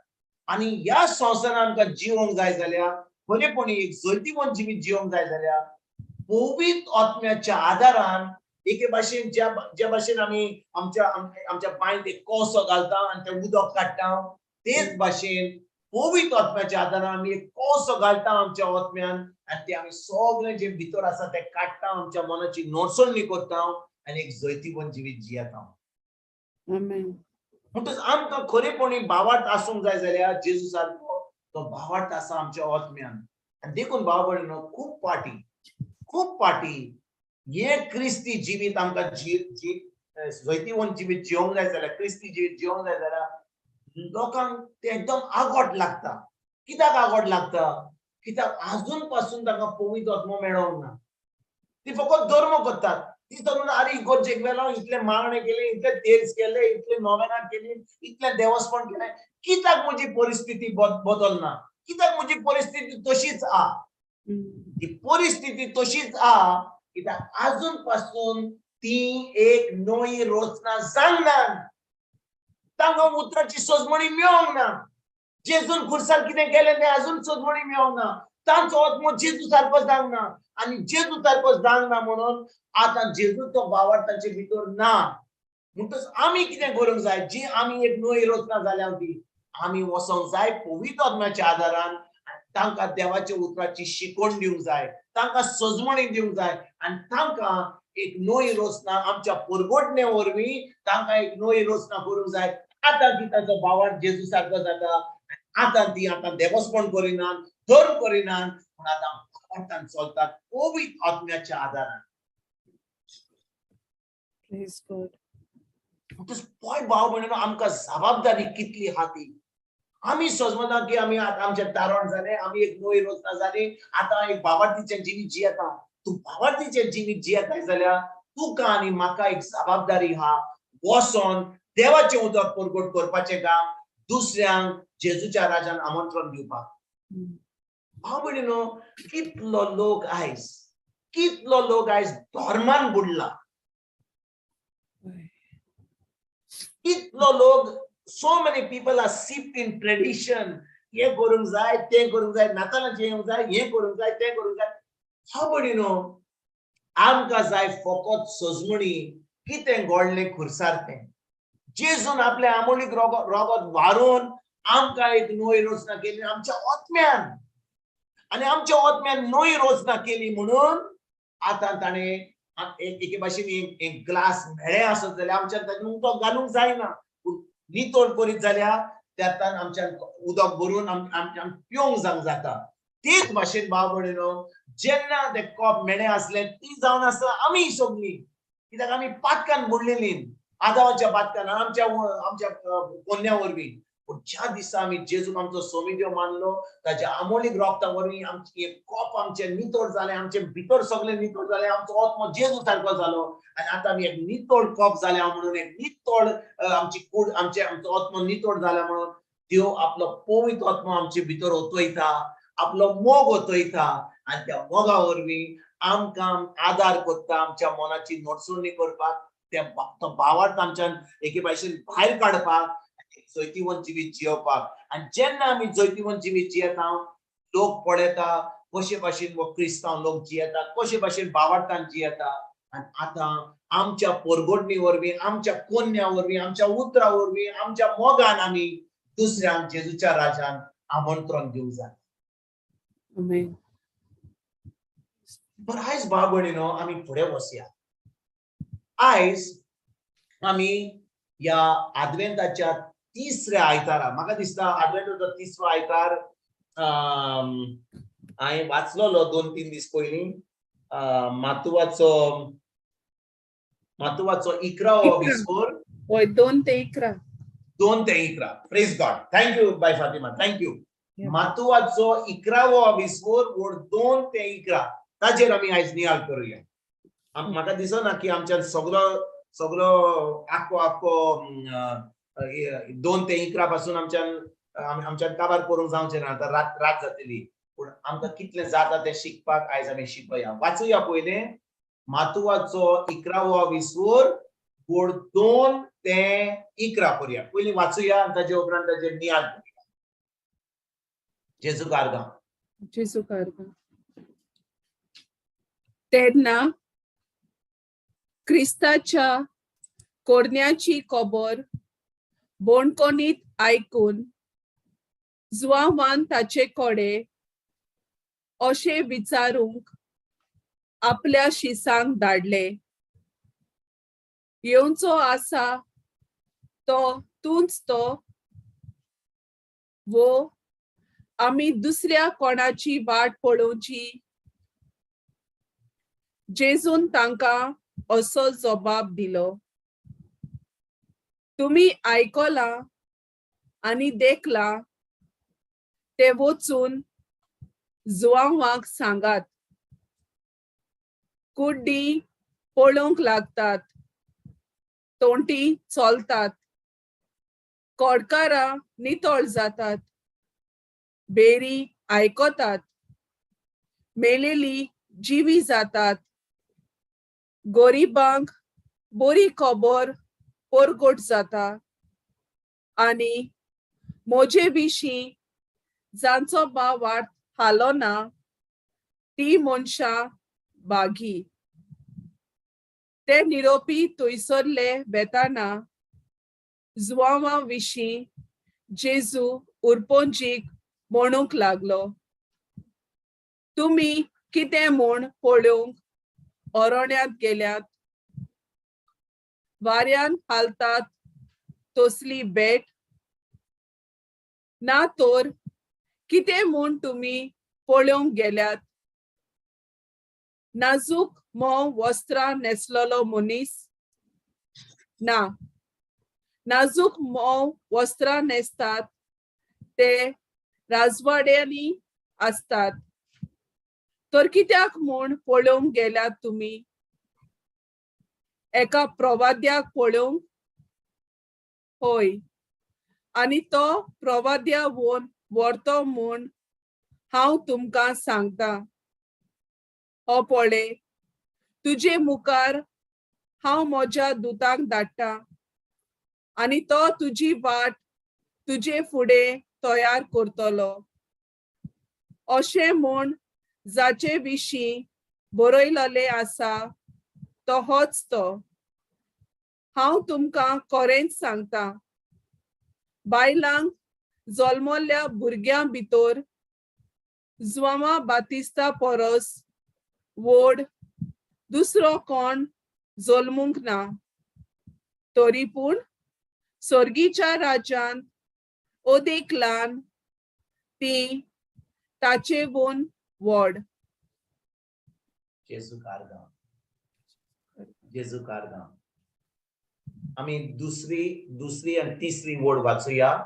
आनी ह्या संवसारान आमकां जिवंक जाय जाल्यार, खरेपणी एक जैतिवंत जिवीत जिवंक जाय जाल्यार, पवित्र आत्म्याच्या आदारान एके भाशेन ज्या ज्या भाशेन आमी आमच्या आमच्या बांयत एक कोसो घालता आनी तें उदक काडटा, तेच भाशेन पवित्र आत्म्याच्या आदारान आमी एक कोसो घालता आमच्या आत्म्यान आनी ते आमी सगळें जें भितर आसा तें काडटा, आमच्या मनाची नरसणी करता आनी एक जैतिवंत जिवीत जियेता. आमेन. म्हणटच आमकां खरेपणी भावार्थ आसूंक जाय जाल्यार जेजू सारको तो भावार्थ आसा आमच्या आत्म्यान. आनी देखून भाव भयणीनो, खूब पाटी खूब पाटी हे क्रिस्ती जिवीत आमकां जैतिवंत जिवीत जिवंक जाय जाल्यार, क्रिस्ती जिवीत जिवंक जाय जाल्यार लोकांक ते एकदम आगोट लागता. कित्याक आगोट लागता? कित्याक आजून पासून तांकां पवित्र आत्मो मेळोंक ना. ती फकत धर्म करतात. ती समज आरे इगोर्जेक वेलो, इतले मागणें केलें, इतले तेर्स केले, इतले नोवेनां केली, इतलें देवस्पण केलें, कित्याक म्हजी परिस्थिती बदलना? कित्याक म्हजी परिस्थिती तशीच आ? ती परिस्थिती तशीच आ कित्याक आजून पासून ती एक नवी रचना जावंक ना, तांकां उतराची सजमणी मेळोंक ना. जेजून खुर्सार कितें केलें तें आजून सजमणी मेळोंक ना. तांचो आत्मो जेजू सारको जावंक ना आनी जेजू सारको जावंक ना म्हणून आतां जेजूचो भावार्थ तांचे भितर ना. म्हणटच आमी कितें करूंक जाय? जी आमी एक नवी रचना जाल्या ती आमी वचोंक जाय पवित्र आत्म्याच्या आदारान, तांकां देवाच्या उतराची शिकवण दिवंक जाय, तांकां सजमणी दिवंक जाय आनी तांकां एक नवी रचना आमच्या परगटणे वरवीं तांकां एक नवी रचना करूंक जाय. आतां ती तांचो भावार्थ जेजू सारको जाता. आतां ती आतां देवस्पण करिनात, धर्म करिनात, पूण आतां भावार्थान चलतात पवित्र आत्म्याच्या आदारान. Praise God. म्हणटच पळय भाव भयणीनो, आमकां जबाबदारी कितली आहा ती. आमी सजमना की आमी आतां आमचें तारण जालें, आमी एक नवी रचना जाली, आतां एक भावार्थीचें जिवीत जियेता. तूं भावार्थीचें जिवीत जियेताय जाल्यार तुका आनी म्हाका एक जबाबदारी आहा, वचोन देवाचें उतर परगट करपाचें काम, दुसऱ्यांक जेजूच्या राजान आमंत्रण दिवपाक. भाव भयणीनो, कितलो लोक आयज, कितलो लोक आयज धर्मान बुडला, कितलो लोक, so many people are steeped in tradition. हें करूंक जाय, तें करूंक जाय, नातालांचें येवंक जाय, हें करूंक जाय, तें करूंक जाय. भाव भयणीनो, आमकां जाय फकत सजमणी कितें घडलें खुर्सार तें. जेजून आपलें आमोलीक रोगत वारून आमकां एक नवी रचना केली आमच्या आत्म्यान, आनी आमच्या आत्म्यान नवी रचना केली म्हणून आतां ताणें एके भाशेन एक ग्लास म्हेळें आसत जाल्यार आमच्यान तातूंत उदक घालूंक जायना, पूण नितळ करीत जाल्यार त्यातान आमच्यान उदक भरून आमच्यान पिवंक जावंक जाता. तेच भाशेन भाव भयणीनो, जेन्ना तें कप म्हेळें आसलें ती जावन आसा आमी सगळीं, कित्याक आमी पातकान बुडलेलीं, आदावाच्या पातकान, आमच्या आमच्या कोन्या वरवीं. पूण ज्या दिसा आमी जेजूक आमचो सोमी देव मानलो, ताच्या आमोलीक रोगता वरवीं आमचें एक कप आमचें नितळ जालें, आमचें भितर सगळें नितळ जालें, आमचो आत्मो जेजू सारको जालो आनी आतां आमी एक नितळ कप जालें म्हणून, एक नितळ आमची कूड, आमचे आमचो आत्मो नितळ जाला म्हणून देव आपलो पवित्र आत्मो आमचे भितर ओतयता, आपलो मोग ओतयता आनी त्या मोगा वरवीं आमकां आदार करता आमच्या मनाची नडसुणी करपाक, त्या तो भावार्थ आमच्यान एके भाशेन भायर काडपाक, जैतिवंत जिवीत जियोवपाक. आनी जेन्ना आमी जैतिवंत जिवीत जियेता, लोक पळयता कशे भाशेन हो क्रिस्तांव लोक जियेता, कशे भाशेन भावार्थान जियेता. आनी आतां आमच्या परगटणी वरवीं, आमच्या कोन्या वरवीं, आमच्या उतरा वरवीं, आमच्या मोगान आमी दुसऱ्यांक जेजूच्या राजान आमंत्रण दिवंक जाय. Amen. बरं, आयज भाव भयणीनो आमी फुडें वचया. आयज आमी ह्या आदवेंताच्या तिसऱ्या आयतारा, म्हाका दिसता आदवेंताचो तिसरो आयतार हांवें वाचलोलो 2-3 दीस पयलीं, मातुवाचो 11वो विस्कोर, हय, 2 ते 11. 2 ते 11. Praise God. Thank you bye Fatima, thank you. मातुवाचो 11वो विस्कोर वोड 2 ते 11 ताजेर आमी आयज नियाळ करुया. म्हाका दिसना की आमच्यान सगळो सगळो आख्खो आख्खो 2 ते 11 पासून आमच्यान आमच्यान काबार करूंक जावचें ना, आतां रात जातली. पूण आमकां कितलें जाता तें शिकपाक आयज आमी शिकया. वाचुया पयलें मातुवाचो 11वो विस्वोर वोड 2 ते 11 करुया. पयलीं वाचुया आनी ताजे उपरांत ताजेर नियाळ करुया. जेजू कारगांव. जेजू कारगांव. तेन्ना क्रिस्ताच्या कोरन्याची खबर बोणकोणीत आयकून जुआंवान ताचे कडे अशें विचारूंक आपल्या शिसांक धाडले, येवचो आसा तो तूंच तो वो आमी दुसऱ्या कोणाची वाट पळोवची? जेजून तांकां असो जबाब दिलो, तुमी आयकलां आनी देखलां ते वचून जुआंवाक सांगात, कुड्डी पळोवंक लागतात, तोंटी चलतात, कोडकारां नितळ जातात, बेरी आयकतात, मेलेली जिवी जातात, गोरिबांक बरी खबर परगट जाता आनी म्हजे विशीं जांचो भावार्थ हालो ना ती मनशां भागी. ते निरोपी थंयसरले वेताना जुवांवा विशीं जेजू उरपोंजीक म्हणूंक लागलो, तुमी कितें म्हूण पळोवंक अरण्यांत गेल्यात? वाऱ्यान हालतात तसली भेट? ना तर कितें म्हूण तुमी पळोवंक गेल्यात? नाजूक मोव वस्त्रां न्हेसलेलो मनीस? ना, नाजूक मोव वस्त्रां न्हेसतात ते राजवाड्यांनी आसतात. तर कित्याक म्हूण पळोवंक गेल्यात तुमी? एका प्रवाद्याक पळोवंक? हय, आनी तो प्रवाद्या वोन व्हरतो म्हूण हांव तुमकां सांगता. हो पळय, तुजे मुखार हांव म्हज्या दुतांक धाडटा आनी तो तुजी वाट तुजे फुडें तयार करतलो. अशें म्हूण जाचे विशीं बरयलेलें आसा तो होच तो. हांव तुमकां खरेंच सांगता, बायलांक जल्मल्ल्या भुरग्यां भितर जुवांवा बातिस्ता परस व्हड दुसरो कोण जल्मूंक ना. तरी पूण सर्गीच्या राज्यांत अदीक ल्हान ती ताचे वोन व्हड. जेजू कारगांव, जेजू कारगांव. आमी दुसरी दुसरी आनी तिसरी वड वाचुया.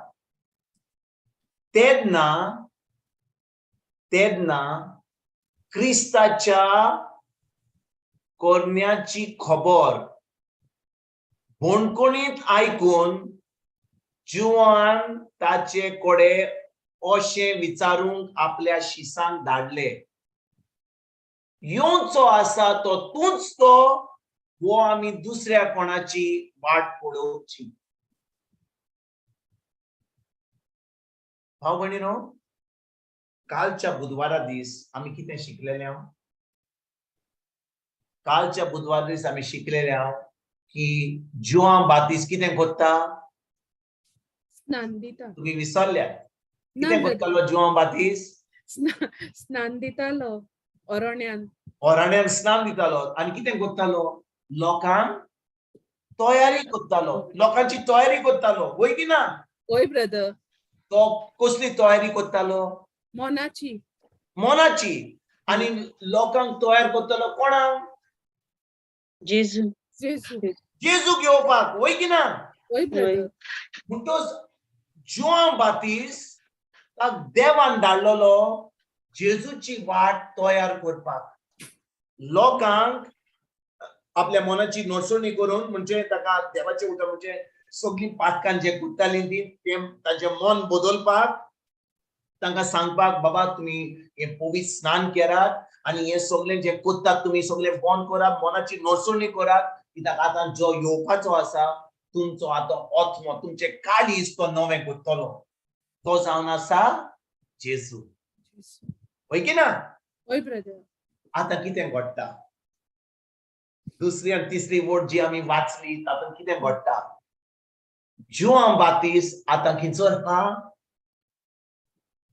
तेन्ना तेन्ना क्रिस्ताच्या कोरन्याची खबर बोणकोणीत आयकून जुवान ताचे कडेन अशें विचारूंक आपल्या शिसांक धाडले, येवचो आसा तो तूंच तो वो आमी दुसऱ्या कोणाची वाट पळोवची? भाव भयणीनो, कालच्या बुधवारा दीस आमी कितें शिकलेले हांव? कालच्या बुधवारा दीस आमी शिकलेले हांव की जुआं बातीस कितें कोत्ता? स्नान दिता. तुमी विसरल्या? ना. कितें कोत्तालो जुआं बातीस? स्नान दितालो अरण्यान. अरण्यान स्नान दितालो आनी कितें कोत्तालो? लोकांक तयारी कोत्तालो, लोकांची तयारी कोत्तालो, वय की ना? हय ब्रदर. तो कसली तयारी कोत्तालो? मनाची. मनाची. आनी लोकांक तयार कोत्तालो कोणाक? जेजू. जेजू. जेजूक येवपाक, वय की ना? हय ब्रदर. म्हणटोच जुआं बातीस ताका देवान धाडलेलो जेजूची वाट तयार करपाक, लोकांक आपल्या मनाची नडसणी करून, म्हणजे ताका देवाचें उतर म्हणजे सगळीं पातकां जे कुत्तालीं ती तें ताचें मन बदलपाक, तांकां सांगपाक, बाबा तुमी हें पवित्र स्नान केरात आनी हें सगळें जें कोत्तात तुमी सगळें बंद करात, मनाची नडसणी करात, कित्याक आतां जो येवपाचो आसा तुमचो आतां आत्मो, तुमचें काळीज तो नवें करतलो, तो जावन आसा जेजू, हय की ना? हय ब्रदर. आतां कितें घडटा? दुसरी आनी तिसरी वोट जी आमी वाचली तातूंत कितें घडटा? जुआं बातीस आतां खंयसर हा?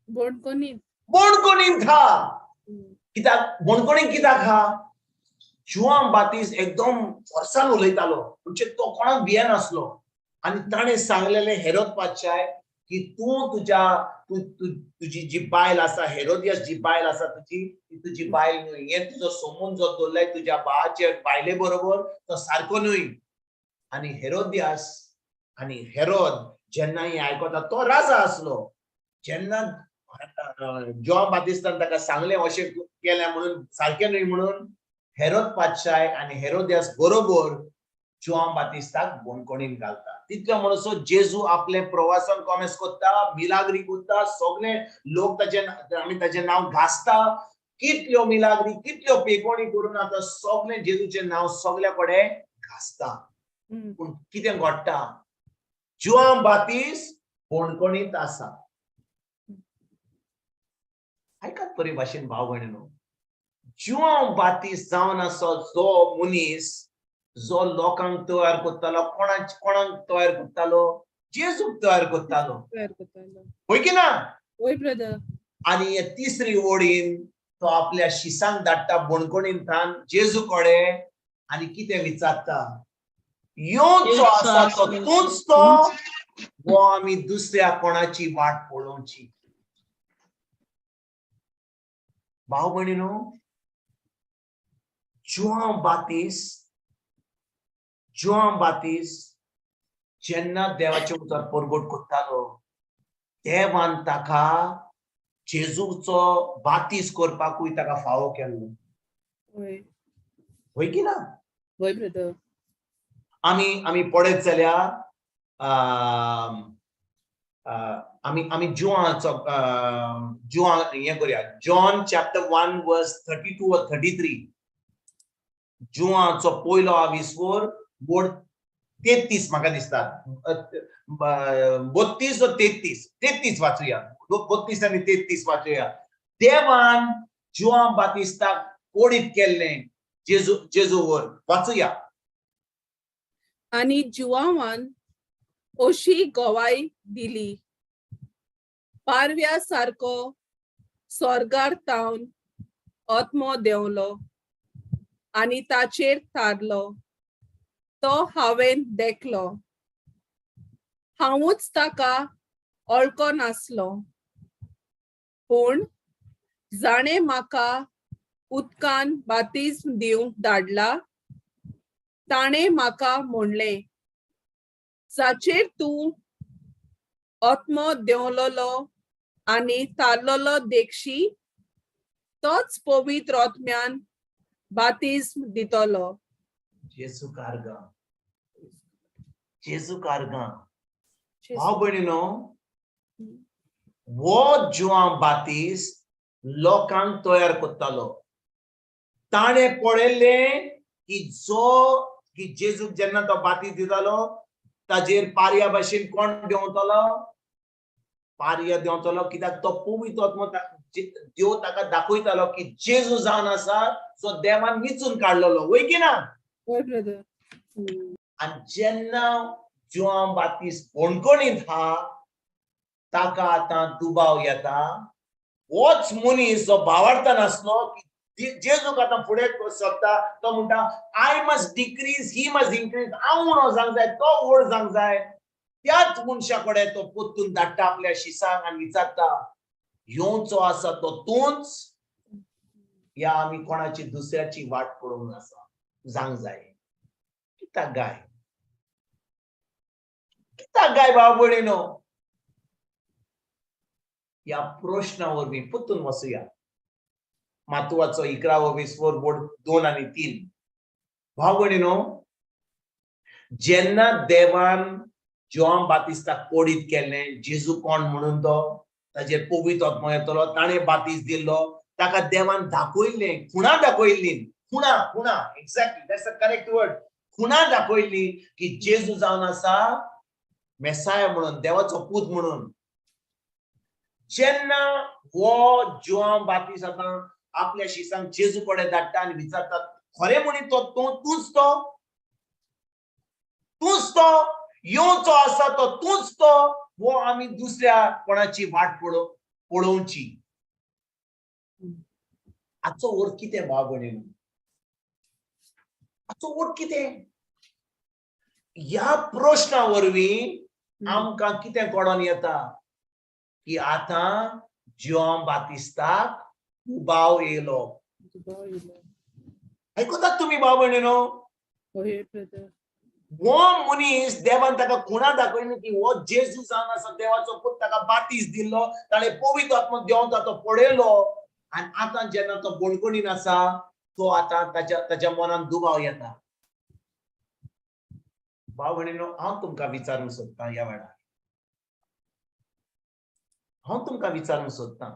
बोणकोनीत. बोणकोणींत हा. कित्याक बोणकोणींत कित्याक हा? जुआं बातीस एकदम फोर्सान उलयतालो, म्हणजे तो कोणाक भियेनासलो. आनी ताणें सांगलेलें हेरोद पातशाय की तूं तुज्या तुजी जी बायल आसा, हेरोदियस जी बायल आसा तुजी, ती तुजी बायल न्हय, हें तुजो सोमून जो दवरलाय तुज्या बाचे बायले बरोबर तो सारको न्हय. आनी हेरोदियास आनी हेरोद जेन्ना हें आयकता, तो राजा आसलो, जेन्ना जॉन बातिस्तान ताका सांगलें अशें केलें म्हणून सारकें न्हय म्हणून, हेरोद पातशाय आनी हेरोदियास बरोबर जुआंव बातिस्ताक बंदखणीन घालता. तितले म्हणसर जेजू आपले प्रवासान कॉमेस करता, मिलाग्री करता, सगळे लोक ताचे आमी ताचें नांव घासता. कितल्यो मिलाग्री, कितल्यो पेकोणी करून आतां सगळे जेजूचें नांव सगल्या कडेन घासता. पूण कितें घडटा? जुआंव बातीस बंदखणींत आसा. आयकात बरे भाशेन भाव भयणीनो, जुआंव बातीस जावन आसा जो मनीस जो लोकांक तयार करतालो, कोणाक कोणाक तयार करतालो? जेजूक तयार करतालो. तयार करतालो. होय की ना? वय ब्रदर. आनी हे तिसरी ओडीन तो आपल्या शिसांक धाडटा बणकोणींतान जेजू कडेन आनी कितें विचारता? येवचो आसा तो तूंच तो वो आमी दुसऱ्या कोणाची वाट पळोवची? भाव भयणीनो, जुआंव बातीस, जुआंव बातीस जेन्ना देवाचें उतर परगट करतालो, देवान ताका जेजूचो बातीस करपाकूय ताका फावो केल्लो. वय. होय की ना? वय ब्रदर. आमी आमी पळयत जाल्यार आमी आमी जुआंचो जुआं हें करुया. John chapter 1 verse 32 or 33. जुआंचो पयलो आविस्वर बोर्ड 33 म्हाका दिसता, 32 व 33, 33 वाचुया, 32 आनी 33 वाचुया. देवान जुआं बातिस्ताक कोडीत केल्लें जेजू जेजू वर वाचुया. आनी जुआवान अशी गवाय दिली, पारव्या सारको स्वर्गार तावन आत्मो देंवलो आनी ताचेर थारलो, तो हांवें देखलो, हांवूच ताका वळखो नासलो, पूण जाणें म्हाका उदकान बातिज्म दिवंक धाडला ताणें म्हाका म्हणलें, जाचेर तूं आत्मो देंवलोलो आनी तारलोलो देखशी, तोच पवित्र आत्म्यान बातिज्म दितलो. जेजू कारगा, जेजू कारगा. भाव भयणीनो, हो जुआंव बातीस लोकांक तयार करतालो. ताणें पळयल्लें की जो की जेजूक जेन्ना तो बातीस दितालो ताजेर पारया भाशेन कोण देंवतलो? पारया देंवतलो. कित्याक तो पवित्र आत्मो देव ताका दाखयतालो की जेजू जावन आसा सो देवान विचून काडलेलो. वय की ना? वय ब्रदर. आनी जेन्ना जुआंव बातीस बणकणींत हा, ताका आतां दुबाव येता, होच मनीस जो भावार्थान आसलो की जेजूक आतां फुडें सोदता, तो म्हणटा I must decrease, he must increase. हांव उणो जावंक जाय, तो व्हड जावंक जाय. त्याच मनशा कडेन तो परतून धाडटा आपल्या शिसांक आनी विचारता, येवचो आसा तो तूंच या आमी कोणाची दुसऱ्याची वाट पळोवंक आसा जावंक जाय? कित्याक गाय, कित्याक गाय भाव भयणीनो? ह्या प्रश्ना वरवीं परतून वचुया. मातुवाचो 11वो विस्वर बोर्ड 2 आनी 3. भाव भयणीनो, जेन्ना देवान जुआंव बातिस्ताक कोडीत केल्लें जेजू कोण म्हणून, तो ताजेर पवित्र आत्मो येतलो, ताणें बातीस दिल्लो, ताका देवान दाखयल्लें, खुणा दाखयल्ली, खुणा, खुणा, exactly that's a correct word, खुणा दाखयल्ली की जेजू जावन आसा मेसाया म्हणून, देवाचो पूत म्हणून. जेन्ना हो जुआंव बातीस आतां आपल्या शिसांक जेजू कडेन धाडटा आनी विचारता, खरें म्हणीत तो तूंच तो, तूंच तो येवचो आसा तो तूंच तो, वो आमी दुसऱ्या कोणाची वाट पळोवची? हाचो अर्थ कितें भाव भयणीनो? हाचो अर्थ कितें? ह्या प्रश्ना वरवीं आमकां कितें कळोन येता की आतां जुआंव बातिस्ताक दुबाव येयलो. आयकतात तुमी भाव भयणीनो? हो मनीस देवान ताका खुणा दाखयली की हो जेजू जावन आसा देवाचो पूत, ताका बातीस दिल्लो, ताणें पवित्र आत्मो देंवता तो पळयलो, आनी आतां जेन्ना तो बणकणीन आसा तो आतां ताच्या ताच्या मनान दुबाव येता. भाव भयणीनो, हांव तुमकां विचारूंक सोदतां ह्या वेळार, हांव तुमकां विचारूंक सोदतां,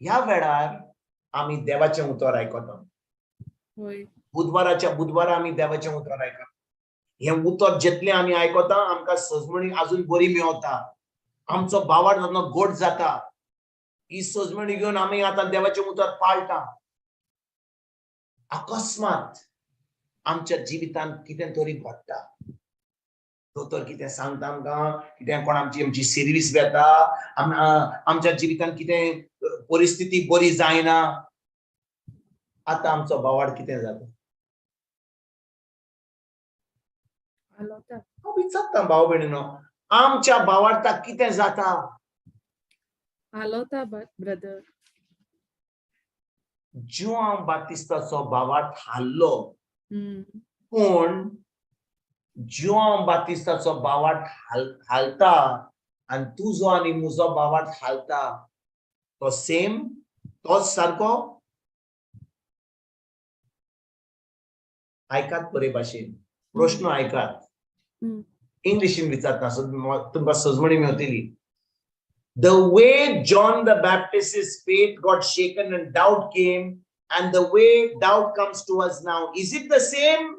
ह्या वेळार आमी देवाचें उतर आयकता. बुधवाराच्या बुधवारा आमी देवाचें उतर आयकता. हें उतर जितलें आमी आयकता आमकां सजमणी अजून बरी मेवता, आमचो बावाड जातना गोड जाता. ही सजमणी घेवन आमी आतां देवाचें उतर पाळटा. अकस्मात आमच्या जिवितांत कितें तरी घडटा. दोतोर कितें सांगता आमकां, कितें कोण आमची आमची सिर्वीस वेता, आमच्या जिवितांत कितें परिस्थिती बरी जायना. आतां आमचो बावाड कितें जाता? हांव विचारता भाव भयणीनो, आमच्या बावार्थाक कितें जाता? हालोता ब्रदर. जुआंव बातिस्ताचो बावार्थ हाल्लो, पूण जुआंव बातिस्ताचो बावार्थ हालता आनी तुजो आनी म्हजो बावार्थ हालता तो सेम, तोच सारको. आयकात बरे भाशेन प्रश्न आयकात. इंग्लिशीन विचारता, तुमकां सजमणी मेवतली. The way John the Baptist's faith got shaken and doubt came, and the way doubt comes to us now, is it the same?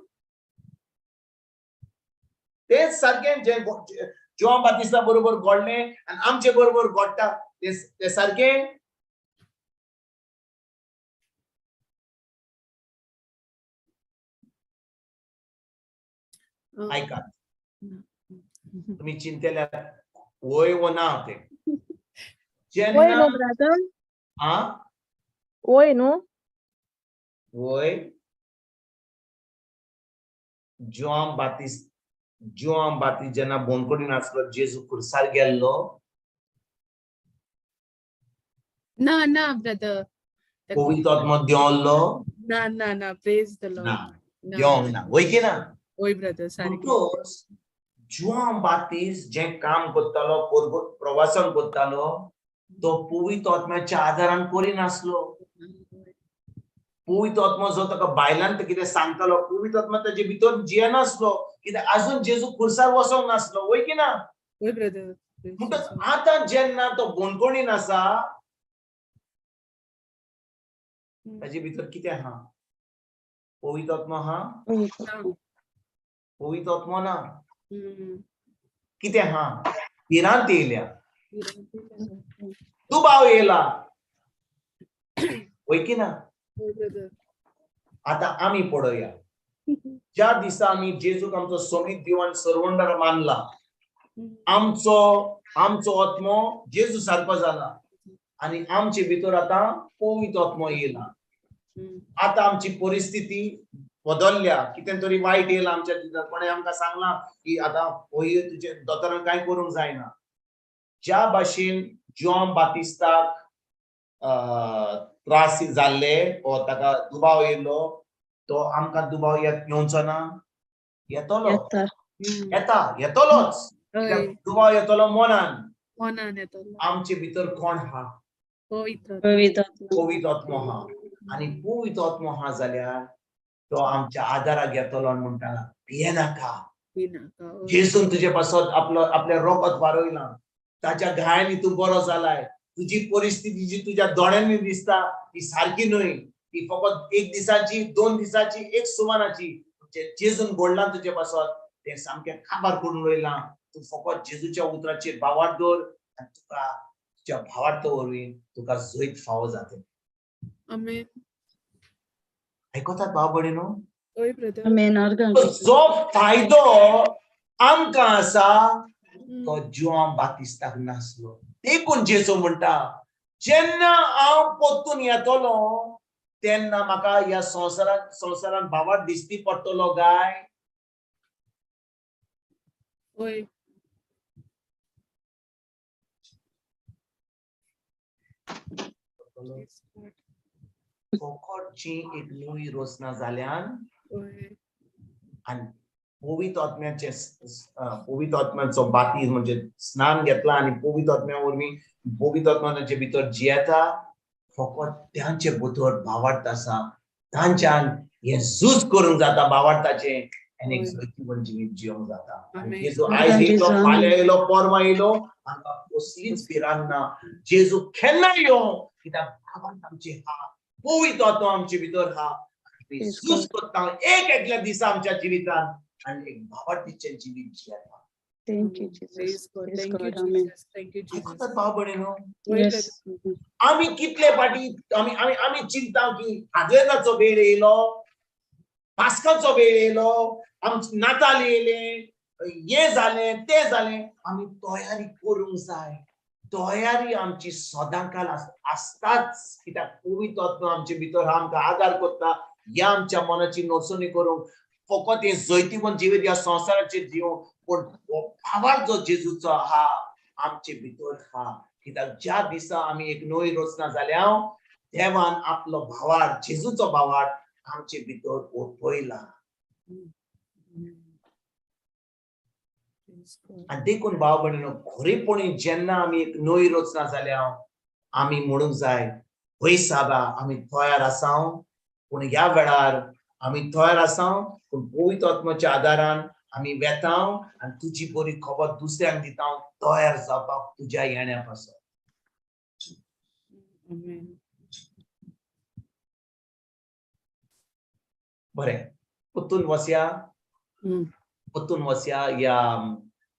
तेच सारकें जें जुआंव बातिस्ता बरोबर घडलें आनी आमचे बरोबर घडटा ते सारकें? आयकात, तुमी चिंतल्या वय वो ना तें. वय न्हू ब्रदर? आ वय न्हू? वय. जुआंव बातिस्त, जुआंव बातिस्त जेन्ना बोनकोडीन आसलो, जेजू खुर्सार गेल्लो. ना ना ब्रदर. पवित्र आत्मो देंवल्लो? ना ना ना, प्रेज the Lord. ना, देवंक ना. वय की ना? वय ब्रदर, सारकें. म्हणटकच जुआंव बातिस्त जें काम करतालो, प्रवासन करतालो, तो पवित्र आत्म्याच्या आदारान करिनासलो. पवित्र आत्मो जो ताका बायलान कितें सांगतालो, पवित्र आत्मो ताजे भितर जियेनासलो, कित्याक अजून जेजू खुर्सार वचोंक नासलो. वय की ना? वय ब्रदर. म्हणटकच आतां जेन्ना तो बोनकोणीन आसा, ताजे भितर कितें आहा? पवित्र आत्मो आहा? पवित्र आत्मो ना. कितें आहा? भिरांत येयल्या, दुबाव येयला. वय की ना? आतां आमी पळोवया, ज्या दिसा आमी जेजूक आमचो सोमीत देव आनी सरवंडर मानला, आमचो आमचो आत्मो जेजू सारको जाला आनी आमचे भितर आतां पवित्र आत्मो येयला. आतां आमची परिस्थिती बदलल्या, कितें तरी वायट येयला आमच्या जिवितांत. कोणें आमकां सांगलां की आतां होय तुजें दोतोरान कांय करूंक जायना. ज्या भाशेन जुआंव बातिस्ताक त्रास जाल्ले वो ताका दुबाव येयलो, तो आमकां दुबाव येवचो ना? येतलो, येता, येतलोच. दुबाव येतलो मनान. मनान येतलो. आमचे भितर कोण आहा? पवित्र पवित्र आत्मो आहा. आनी पवित्र आत्मो आहा जाल्यार तो आमच्या आदाराक येतलो आनी म्हणटा, भियेनाका, जेजून तुजे पासत आपलो आपलें रोगत वारयलां, ताच्या घायांनी तूं बरो जालाय. तुजी परिस्थिती जी तुज्या दोळ्यांनी दिसता ती सारकी न्हय, ती फकत एक दिसाची, 2 दिसाची, एक सुमानाची. जेजून घडलां तुजे पासत तें सामकें काबार करून वयलां. तूं फकत जेजूच्या उतराचेर भावार्थ दवर आनी तुका तुज्या भावार्थ वरवीं तुका जैत फावो जातलें. आमेन. आयकतात भाव भयणीनो? जो फायदो आमकां आसा तो जुआंव बातिस्ताक नासलो. देखून जेजू म्हणटा, जेन्ना हांव परतून येतलो तेन्ना म्हाका ह्या संवसारांत संवसारांत भावार्थ दिसती पडटलो काय? वय. फकत एक नवी रचना जाल्यान आनी पवित्र आत्म्याचे पवित्र आत्म्याचो बातीज म्हणजे स्नान घेतला आनी पवित्र आत्म्या वरवीं पवित्र आत्मा ताचे भितर जियेता, फकत त्यांचे भितर भावार्थ आसा, तांच्यान हें झूज करूंक जाता भावार्थाचें आनी एक जैतिवंत जिवीत जिवंक जाता. आमेन. जेजू आयज येयलो, फाल्यां येयलो, परवां येयलो, आमकां कसलीच भिरांत ना. जेजू केन्ना येवं, कित्याक भावार्थ आमचे आहा, पवित्र आत्मो आमचे भितर आहा. झूज करता एक एकल्या दिसा आमच्या जिवितान आनी एक भावार्थीचें जिवीत जियेता. Thank you, Jesus. Praise God. Praise Thank you, God. Amen. Jesus. Thank you, Jesus. आयकतात भाव भयणीनो? Yes. आमी कितले फाटी आमी आमी आमी चिंता की आदवेंताचो वेळ येयलो, पास्काचो वेळ येयलो, आमचे नाताल येयलें, हें जालें तें जालें. आमी तयारी करूंक जाय. तयारी आमची सदांकाल आसताच, कित्याक पवित्र आत्मा आमचे भितर आमकां आदार करता. ह्या आमच्या मनाची नोसणी करूंक फकत हें जैतिवंत जिवीत ह्या संवसाराचेर जिवंक, पूण हो भावार्थ जो जेजूचो आहा आमचे भितर आहा. कित्याक ज्या दिसा आमी एक नवी रचना जाल्या, देवान आपलो भावार्थ, जेजूचो भावार्थ आमचे भितर ओतयला. आनी देखून भाव भयणीनो, खरेपणी जेन्ना आमी एक नवी रचना जाल्या, आमी म्हणूंक जाय, हय साबा, आमी तयार आसा. पूण ह्या वेळार आमी तयार आसा, पूण पवित्र आत्माच्या आदारान आमी वेता आनी तुजी बरी खबर दुसऱ्यांक दिता, तयार जावपाक तुज्या येण्या पासून. बरें, परतून वसया, परतून वसया ह्या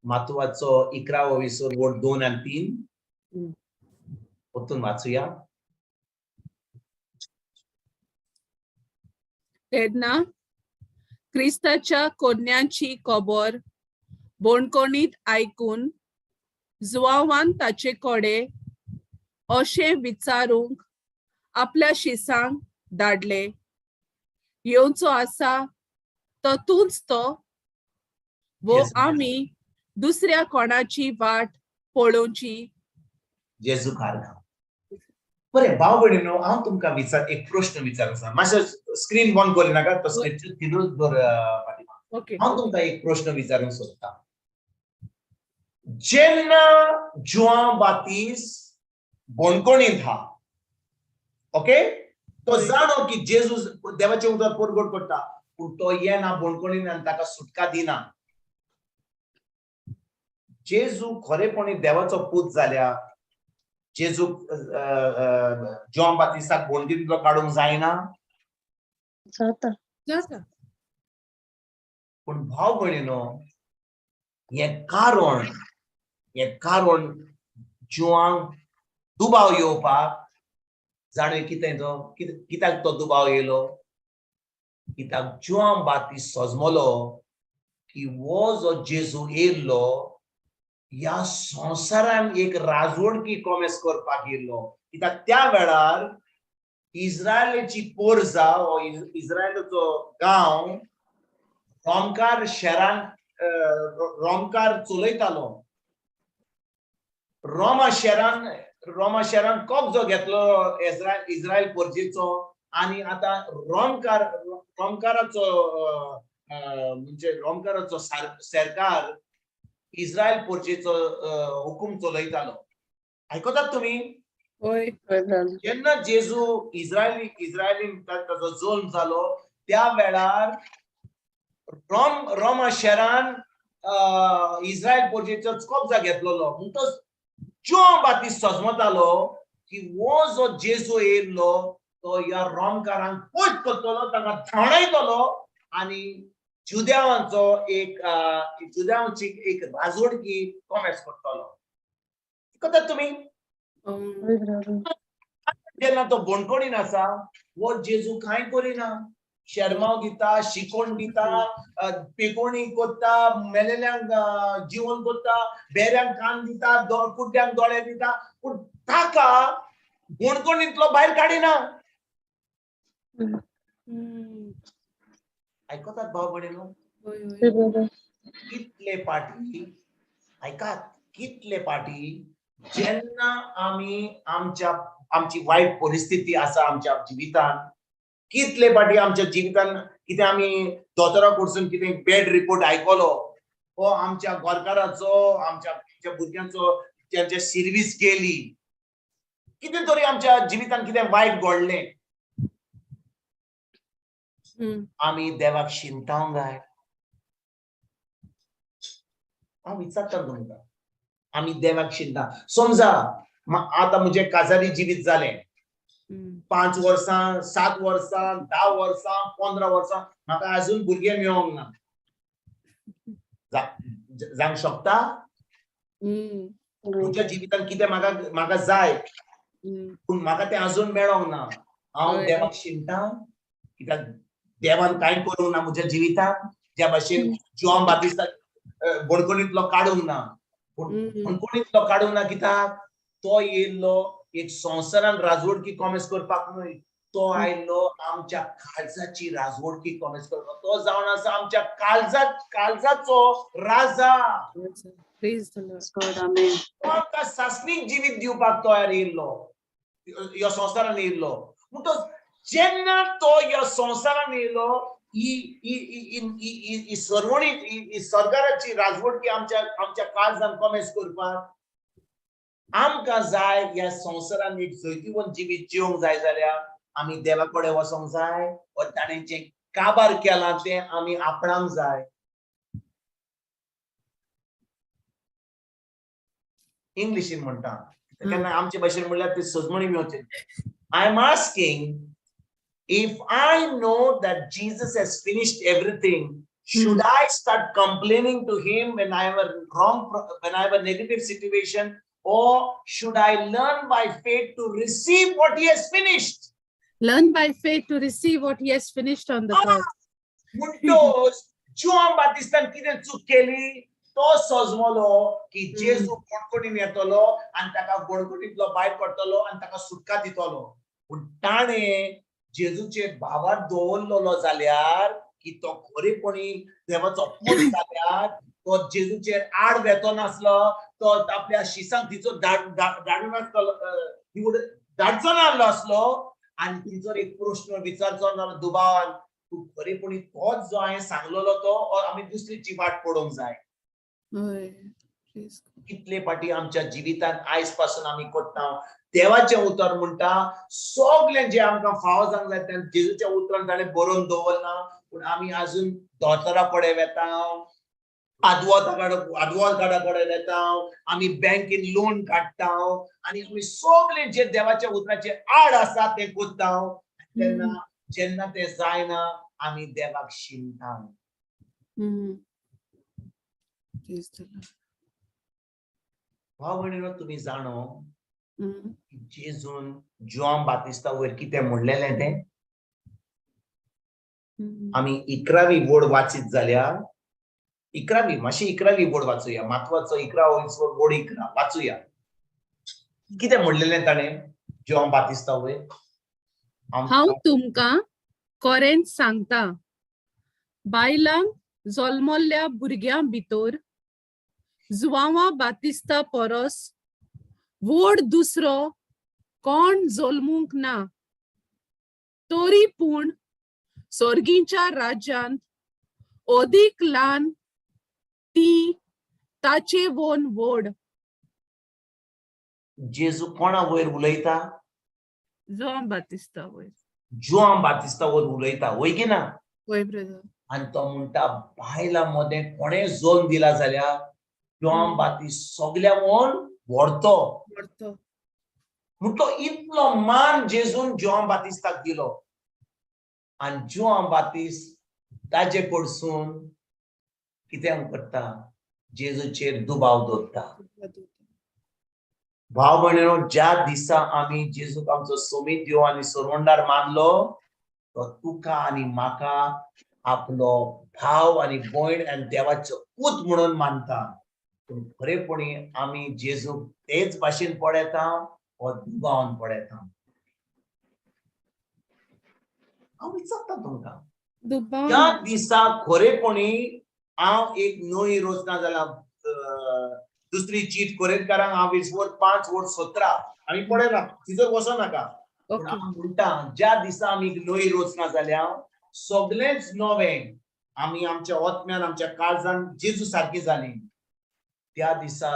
मातुवाचो 11वो विसर वोट 2 आनी 3 परतून वाचुया. तेन्ना क्रिस्ताच्या कोन्याची खबर बोणकोणीत आयकून जुवावान ताचे कडे अशें विचारूंक आपल्या शिसांक धाडले, येवचो आसा तो तूंच तो वो आमी दुसऱ्या कोणाची वाट पळोवची? जेजू कारगा. बरें भाव भयणीनो, हांव तुमकां विचार एक प्रश्न विचारूंक आसा. मातशें स्क्रीन बंद करी नाका, तो स्क्रिप्चर थिंगूच दवर फातिमा. हांव तुमकां एक प्रश्न विचारूंक सोदता. जेन्ना जुआंव बातीस बोणकोणींत हा, ओके, तो जाणो की जेजू देवाचें उतर परगट करता, पूण तो येना बोणकोणीन आनी ताका सुटका दिना. जेजू खरेपणी देवाचो पूत जाल्या जेजू जुआंव बातिसाक बोणकींतलो काडूंक जायना? जाता. जाता. पूण भाव भयणीनो, हें कारण, हें कारण जुआंक दुबाव येवपाक जाणून कितें तो कित्याक तो दुबाव येयलो? कित्याक जुआंव बातीस सजमलो की हो जो जेजू येयल्लो ह्या संवसारान एक राजवडकी कॉमेस करपाक येयल्लो. कित्याक त्या वेळार इस्रायलाची पोरजा हो इस्रायलाचो गांव रोमकार शहरान रोमकार चलयतालो. रोमा शहरान कब्जो घेतलो इस्रायल पोरजेचो आनी आतां रोमकाराचो म्हणजे रोमकाराचो सरकार इस्रायल पोरजेचो हुकूम चलयतालो. आयकतात तुमी? हय. जेन्ना जेजू इस्रायलीन ताचो जल्म जालो त्या वेळार रोमा शहरान इस्रायल पोरजेचो कब्जा घेतलेलो. म्हणटच जुआंव बातीस सजमतालो की हो जो जेजू येयल्लो तो ह्या रोमकारांक पयस करतलो, तांकां धांवडायतलो आनी जुद्यावांचो एक जुद्यावांची एक राजवडकी कॉमेस करतलो. कळटा तुमी? जेन्ना तो बोणकोणीन आसा हो जेजू कांय करिना, शेरमाव दिता, शिकोण दिता, पेकोणी करता, मेलेल्यांक जिवन करता, बेऱ्यांक कान दिता, कुड्ड्यांक दोळे दिता, पूण ताका बोणकोणींतलो भायर काडिना. आयकतात भाव भयणीनो? कितले पाटी आयकात, कितले पाटी जेन्ना आमी आमची वायट परिस्थिती आसा आमच्या जिवितान, कितले पाटी आमच्या जिवितान कितें आमी दोतोरा कडसून कितें बॅड रिपोर्ट आयकलो, हो आमच्या घरकाराचो, आमच्या भुरग्यांचो, त्यांच्या सिर्वीस गेली, कितें तरी आमच्या जिवितान कितें वायट घडलें, आमी देवाक शिंतावंक जाय? हांव विचारता तुमकां, आमी देवाक शिंता? समजा आतां म्हजें काजारी जिवीत जालें, 5 वर्सां, 7 वर्सां, 10 वर्सां, 15 वर्सां, म्हाका अजून भुरगें मेळोंक ना. जावंक शकता? म्हज्या जिवितान कितें म्हाका म्हाका जाय, पूण म्हाका तें अजून मेळोंक ना. हांव देवाक शिंता कित्याक देवान कांय करूंक ना म्हज्या जिवितान? ज्या भाशेन जुआंव बातिस्ताक बणखणींतलो काडूंक ना, पूण बणखणींतलो काडूंक ना कित्याक? तो येयल्लो एक संवसारान राजवडकी कॉमेस करपाक न्हय, तो आयल्लो आमच्या काळजाची राजवडकी कॉमेस करपाक. तो जावन आसा आमच्या काळजाचो राजा. Praise the Lord. God, amen. तो आमकां सासणीक जिवीत दिवपाक तयार येयल्लो, ह्या संवसारान येयल्लो. म्हणटच जेन्ना तो ह्या संवसारान येयलो, ही ही ही ही ही ही सर्वणी, ही सरकाराची राजवटकी आमच्या आमच्या काळजान कॉमेस करपाक आमकां जाय. ह्या संवसारान एक जैतिवंत जिवीत जिवंक जाय जाल्यार आमी देवा कडेन वचोंक जाय वा ताणें जें काबार केलां तें आमी आपणांक जाय. इंग्लिशीन म्हणटा केन्ना, आमचे भाशेन म्हणल्यार ती सजमणी मेवची. I am asking, if I know that Jesus has finished everything, should I start complaining to him when I have a wrong, when I have a negative situation, or should I learn by faith to receive what he has finished? Learn by faith to receive what he has finished on the cross. म्हणटोच Joao बातिस्तान कितें चूक केली? तो सजमलो की जेजू बणखणीन येतलो आनी ताका बणखणींतलो भायर पडटलो आनी ताका सुटका दितलो. पूण ताणें जेजूचेर भावार्थ दवरलेलो जाल्यार की तो खरेपणी देवाचो पूत जाल्यार तो जेजूचेर आड वेतो नासलो. तो आपल्या शिसांक तिचो धाडून नासलो, धाडचो नासलो आसलो आनी तिचो एक प्रश्न विचारचो ना दुबावान, तूं खरेपणी तोच जो हांवें सांगलेलो तो, or आमी दुसरीची वाट पळोवंक जाय? हय. Praise God. कितले फाटी आमच्या जिवितान आयज पासून आमी करता? देवाचें उतर म्हणटा, सगळें जें आमकां फावो जावंक जाय तें जेजूच्या उतरान ताणें बरोवन दवरलां. पूण आमी अजून दोतोरा कडेन वेता, आदवोगादा कडेन वेता, आमी बँकेन लोन काडटा आनी आमी सगळें जे देवाच्या उतराचे आड आसा तें करता. तेन्ना जेन्ना तें जायना, आमी देवाक शिंता. Praise the Lord. भाव भयणीनो, तुमी जाणो जेजून जुआंव बातिस्ता वयर कितें म्हणलेलें तें? आमी 11वी बोर्ड वाचीत जाल्यार, 11वी, मातशी 11वी बोर्ड वाचुया. म्हत्वाचो 11 बोर्ड 11 वाचुया. कितें म्हणलेलें ताणें जुआंव बातिस्ता वयर? हांव तुमकां कोरेंत सांगता, बायलांक जल्मल्ल्या भुरग्यां भितर जुवांवा बातिस्ता परस व्हड दुसरो कोण जल्मूंक ना, तरी पूण सोर्गीच्या राज्यांत अदीक ल्हान ती ताचे वोन व्हड. जेजू कोणा वयर उलयता? जुवांव बातिस्ता वयर. जुआंव बातिस्ता वयर उलयता, वय की ना? वय ब्रदर. आनी तो म्हणटा, बायलां मदें कोणें जल्म दिला जाल्यार जुआंव बातिस्त सगल्या वोन व्हडतो. व्हडतो. म्हण तो इतलो मान जेजून जुआंव बातिस्ताक दिलो आनी जुआंव बातिस्त ताजे कडसून कितें करता? जेजूचेर दुबाव दवरता. भाव भयणीनो, ज्या दिसा आमी जेजूक आमचो सोमीत देव आनी सोरवंडार मानलो, तो तुका आनी म्हाका आपलो भाव आनी भयण आनी देवाचो पूत म्हणून मानता. पूण खरेपणी आमी जेजूक तेच भाशेन पळयता वो दुबावान पळयता? हांव विचारता तुमकां. दुबाव. त्या दिसा खरेपणी हांव एक नवी रचना जाल्यार, दुसरी चीट कोरिंथकारांक हांव 20 वर 5 वर 17 आमी पळयना, तिचो वचो नाका. पूण हांव म्हणटा, ज्या दिसा आमी एक नवी रचना जाल्या, सगळेंच नवें, आमी आमच्या आत्म्यान, आमच्या काळजान जेजू सारकी जाली, त्या दिसा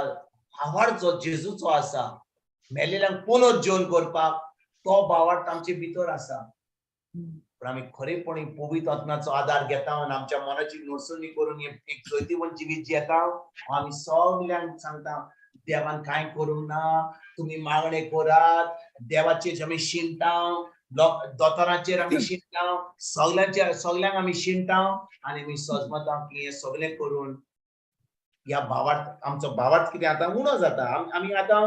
भावार्थ जो जेजूचो आसा मेलेल्यांक पुनर्जीवन करपाक तो भावार्थ आमचे भितर आसा. पूण आमी खरेपणी पवित्र आत्म्याचो आदार घेता आनी आमच्या मनाची नडसणी करून एक जैतिवंत जिवीत जियेता. आमी सगल्यांक सांगता देवान कांय करूंक ना, तुमी मागणे करात, देवाचेर आमी शिणटा, दोतोराचेर आमी शिणटा, सगल्यांचेर सगल्यांक आमी शिणटा आनी आमी सजमता की हें सगळें करून ह्या भावार्थ आमचो भावार्थ कितें आतां उणो जाता. आमी आतां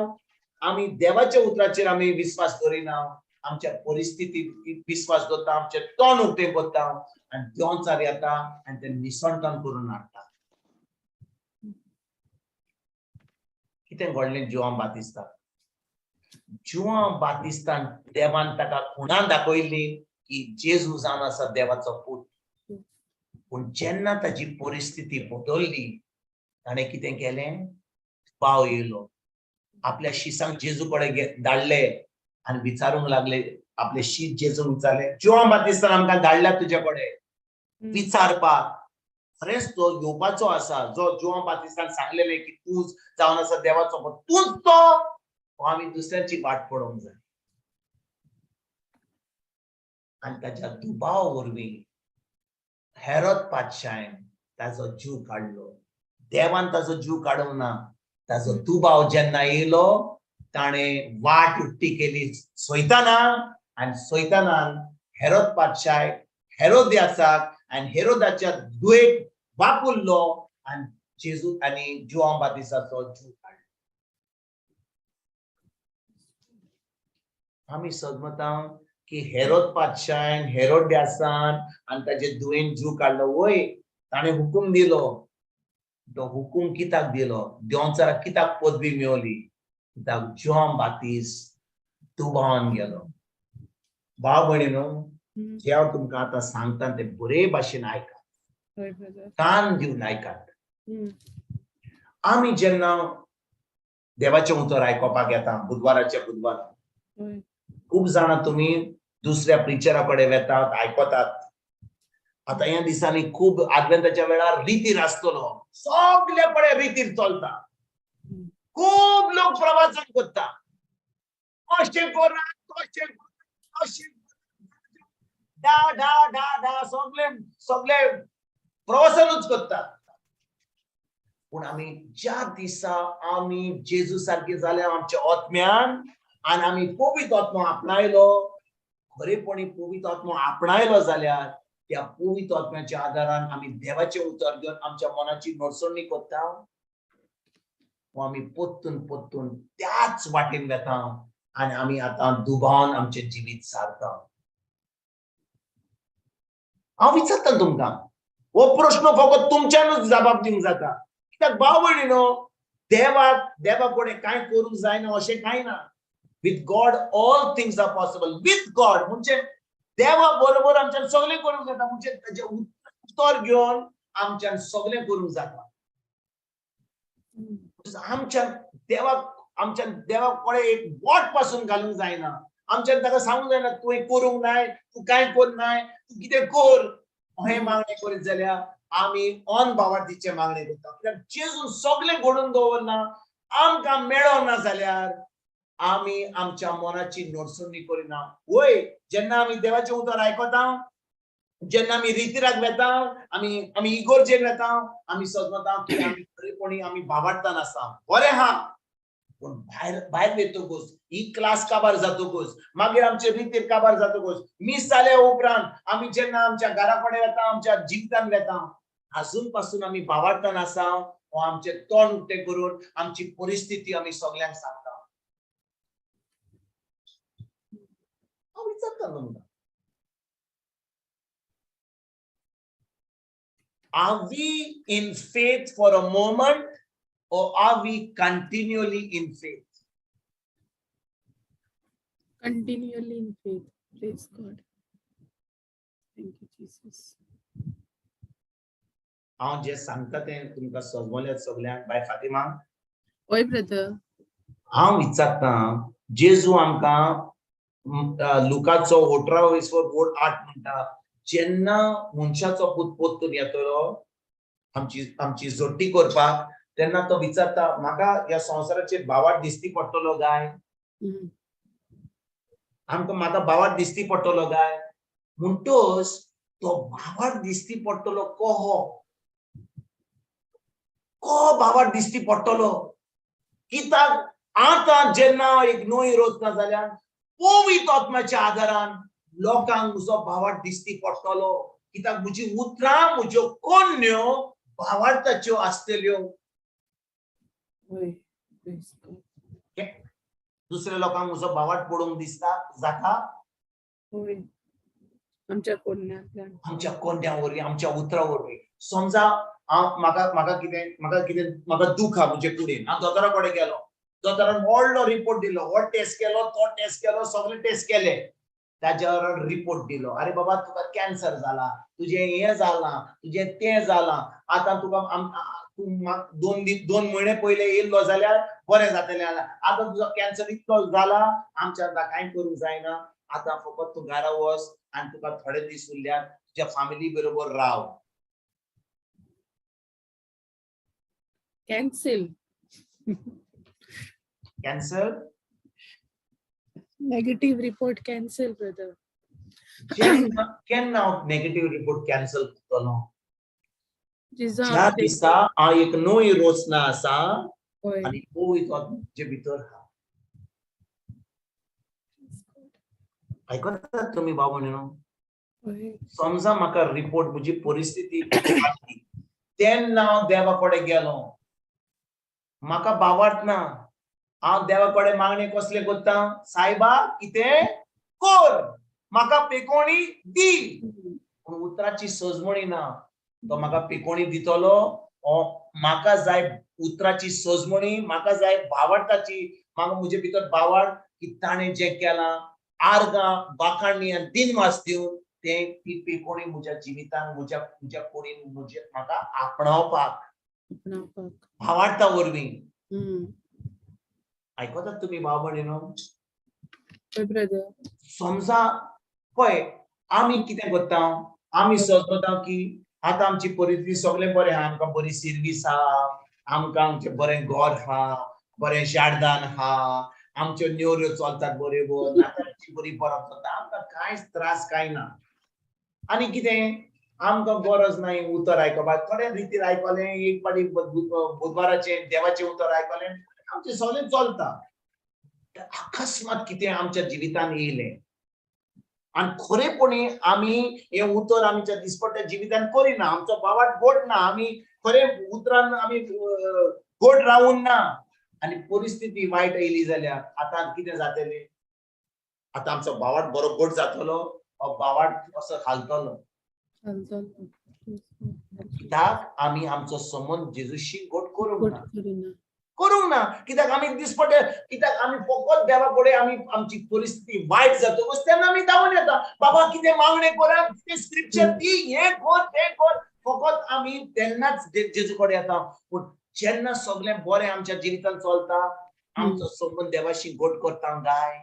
आमी देवाच्या उतराचेर आमी विस्वास दवरिना, आमच्या परिस्थितीत विस्वास दवरता, आमचें तोंड उक्तें करता आनी देंवचार येता आनी तें निसणटन करून हाडटा. कितें घडलें जुआंव बातिस्ताक? जुआंव बातिस्तान देवान ताका खुणां दाखयली की जेजू जावन आसा देवाचो पूत. पूण जेन्ना ताजी परिस्थिती बदलली ताणें कितें केलें? पाव येयलो, आपल्या शिसांक जेजू कडेन धाडले आनी विचारूंक लागले. आपले शीत जेजूंक विचारले, जुआंव बातिस्तान आमकां धाडल्या तुजे कडेन विचारपाक, खरेंच तो येवपाचो आसा जो जुआंव बातिस्तान सांगलेले की तूं जावन आसा देवाचो पूत, तूंच तो, आमी दुसऱ्यांची वाट पळोवंक जाय. आनी ताच्या दुबाव वरवीं हेरोद पातशायन ताजो जीव काडलो. देवान ताजो जीव काडूंक ना, ताजो दुबाव जेन्ना येयलो ताणें वाट उक्ती केली सैताना आनी सैतानान हेरोद पातशाय हेरोदियासाक आनी हेरोदाच्या दुयेक वापुरलो आनी जेजू आनी जुआंव बातिस्ताचो जीव काडलो. आमी सजमता की हेरोद पातशायन हेरोड्यासान आनी ताजे दुयेन जीव काडलो. वय ताणें हुकूम दिलो. तो हुकूम कित्याक दिलो? देंवचाराक कित्याक पदवी मेवली? कित्याक जुआंव बातिस्त दुबावान गेलो. भाव भयणीनो, जे हांव तुमकां आतां सांगता ते बरे भाशेन आयकात, कान दिवन आयकात. आमी जेन्ना देवाचें उतर आयकोपाक येता बुधवाराच्या बुधवार, खूब जाणां तुमी दुसऱ्या प्रिचरा कडेन वेतात आयकतात. आतां ह्या दिसांनी खूब आदवेंताच्या वेळार रितीर आसतलो, सगल्या कडेन रितीर चलता, खूब लोक प्रवासन करता, अशें करात तशें करात अशें डा डा डा डा सगळे सगळे प्रवासनूच करतात. पूण आमी ज्या दिसा आमी जेजू सारके जाल्या आमच्या आत्म्यान आनी आमी पवित्र आत्मो आपणायलो, खरेपणी पवित्र आत्मो आपणायलो जाल्यार त्या पवित्र आत्म्याच्या आदारान आमी देवाचें उतर घेवन आमच्या मनाची नडसणी करता, आमी परतून परतून त्याच वाटेन वेता आनी आमी आतां दुबावान आमचें जिवीत सारता. हांव विचारता तुमकां हो प्रश्न फकत तुमच्यानूच जबाब दिवंक जाता. कित्याक भाव भयणीनो, देवाक देवा कडेन कांय करूंक जायना अशें कांय ना. With God all things are possible. With God म्हणजे देवा बरोबर आमच्यान सगळें करूंक जाता, म्हणजे ताजें उतर घेवन आमच्यान सगळें करूंक जाता. आमच्यान देवाक आमच्यान देवाक कडेन एक बोट पासून घालूंक जायना. आमच्यान ताका सांगूंक जायना तुवें करूंक नाय, तूं कांय कर नाय, तूं कितें कर, अहें मागणें करीत जाल्यार आमी अन भावार्थीचें मागणें करता. कित्याक जेजून सगळें घडोवन दवरलां, आमकां मेळना जाल्यार आमी आमच्या मनाची नडसणी करिना. वय जेन्ना आमी देवाचें उतर आयकता, जेन्ना आमी रितीराक वेता, आमी आमी इगोर्जेक वेता, आमी सजमता की आमी खरेपणी आमी भावार्थान आसा, बरें आहा. पूण भायर भायर वयतकूच ही क्लास काबार जातकूच, मागीर आमचे रितीर काबार जातकूच, मीस जाल्या उपरांत आमी जेन्ना आमच्या घरा कडेन वेता, आमच्या जिवितान वेता, आजून पासून आमी भावार्थान आसा वो आमचें तोंड उक्तें करून आमची परिस्थिती आमी सगल्यांक सांगता. हांव विचारता तुमकां, Are we in faith for a moment or are we continually in faith? Continually in faith. Praise God. Thank you, Jesus. हांव जें सांगता तें तुमकां समजलें सगल्यांक? बाय फातिमा? हय ब्रदर. हांव विचारता, जेजू आमकां लुकाचो 18 वोड 8 म्हणटा, जेन्ना मनशाचो पूत परतून येतलो आमची आमची जोडटी करपाक, तेन्ना तो विचारता म्हाका ह्या संवसाराचेर भावार्थ दिसती पडटलो काय? आमकां म्हाका भावार्थ दिसती पडटलो काय? म्हणटोच तो भावार्थ दिसती पडटलो कहो को भावार्थ दिसती पडटलो? कित्याक आतां जेन्ना एक नवी रचना जाल्यार पवित्र आत्म्याच्या आदारान लोकांक म्हजो भावार्थ दिसती पडटलो. कित्याक म्हजी उतरां, म्हज्यो कोन्न्यो भावार्थाच्यो आसतल्यो. वय. Praise God. दुसऱ्या लोकांक म्हजो भावार्थ पडूंक दिसता जाता? वय. आमच्या कोन्यांतल्यान. आमच्या कोंड्या वरवीं, आमच्या उतरां वरवीं. समजा हांव म्हाका म्हाका कितें म्हाका कितें म्हाका दूख आहा म्हजे कुडीन, हांव दोतोरा कडेन गेलो, दोतोरान व्हडलो रिपोर्ट दिलो, हो टेस्ट केलो, तो टेस्ट केलो, सगळे टेस्ट केले, ताच्यावर रिपोर्ट दिलो, अरे बाबा तुका कॅन्सर जाला, तुजें हें जालां, तुजें तें जालां, आतां तुका तूं 2 म्हयने पयले येयल्लो जाल्यार बरें जातलें, आतां तुजो कॅन्सर इतलो जाला, आमच्या आतां कांय करूंक जायना, आतां फकत तूं घरा वच आनी तुका थोडे दीस उरल्यात, तुज्या फामिली बरोबर राव. Cancel. Cancel? Negative report cancel, brother. केन्ना हांव नेगेटीव रिपोर्ट कॅन्सल करतलो? जेजू ज्या दिसा हांव एक नवी रचना आसा वय. आनी पवित्र आत्मो म्हजे भितर आहा. आयकतात तुमी बाबा न्हू? वय. समजा म्हाका रिपोर्ट म्हजी परिस्थिती तेन्ना हांव देवा कडेन गेलो, म्हाका भावार्थ ना, हांव देवा कडेन मागणें कसलें करता? सायबा कितें कर, म्हाका पेकोणी दी. पूण उतराची सजमणी ना, तो म्हाका पेकोणी दितलो? म्हाका जाय उतराची सजमणी, म्हाका जाय भावार्थाची, म्हाका म्हजे भितर भावार्थ की ताणें जें केलां, आर्गां बाखाणी आनी दिनवास दिवन तें ती पेकोणी म्हज्या जिवितान, म्हज्या म्हज्या कुडीन, म्हज्या म्हाका आपणावपाक, आपणावपाक. भावार्था वरवीं. आयकतात तुमी भाव भयणीनो? वय ब्रदर. समजा पळय आमी कितें करता, आमी समजता की आतां आमची परिस्थिती सगळें बरें आहा, आमकां बरी सिर्वीस आहा, आमकां आमचें बरें घर आहा, बरें शारदान आहा, आमच्यो नेवऱ्यो चलतात बरोबर, नाताळाची बरी परब चलता, आमकां कांयच त्रास कांय ना. आनी कितें आमकां गरज ना उतर आयकपाक. थोडे रितीर आयकलें, एक पाटी बुधवाराचें देवाचें उतर आयकलें, आमचें सगळें चलता. अकस्मात कितें आमच्या जिवितान येयलें आनी खरेपणी आमी हें उतर आमच्या दिसपट्ट्या जिवितान करिना, आमचो बावाट गोड ना, आमी खरें उतरान आमी गोड रावून ना, आनी परिस्थिती वायट येयली जाल्यार आतां कितें जातलें? आतां आमचो बावाट बरो गोड जातलो, हो बावाट असो हालतलो. कित्याक आमी आमचो संबंद जेजूशी गोड करूंक ना, करूंक ना. कित्याक आमी दिसपट्टे, कित्याक आमी फकत देवा कडेन आमी आमची परिस्थिती वायट जातकच तेन्ना आमी धांवून येता, बाबा कितें मागणें करात, कितें स्क्रिप्चर दी, हें कर तें कर, फकत आमी तेन्नाच जेजू कडेन येता. पूण जेन्ना सगळें बरें आमच्या जिवितान चलता, आमचो संबंद देवाशी गोड करता काय,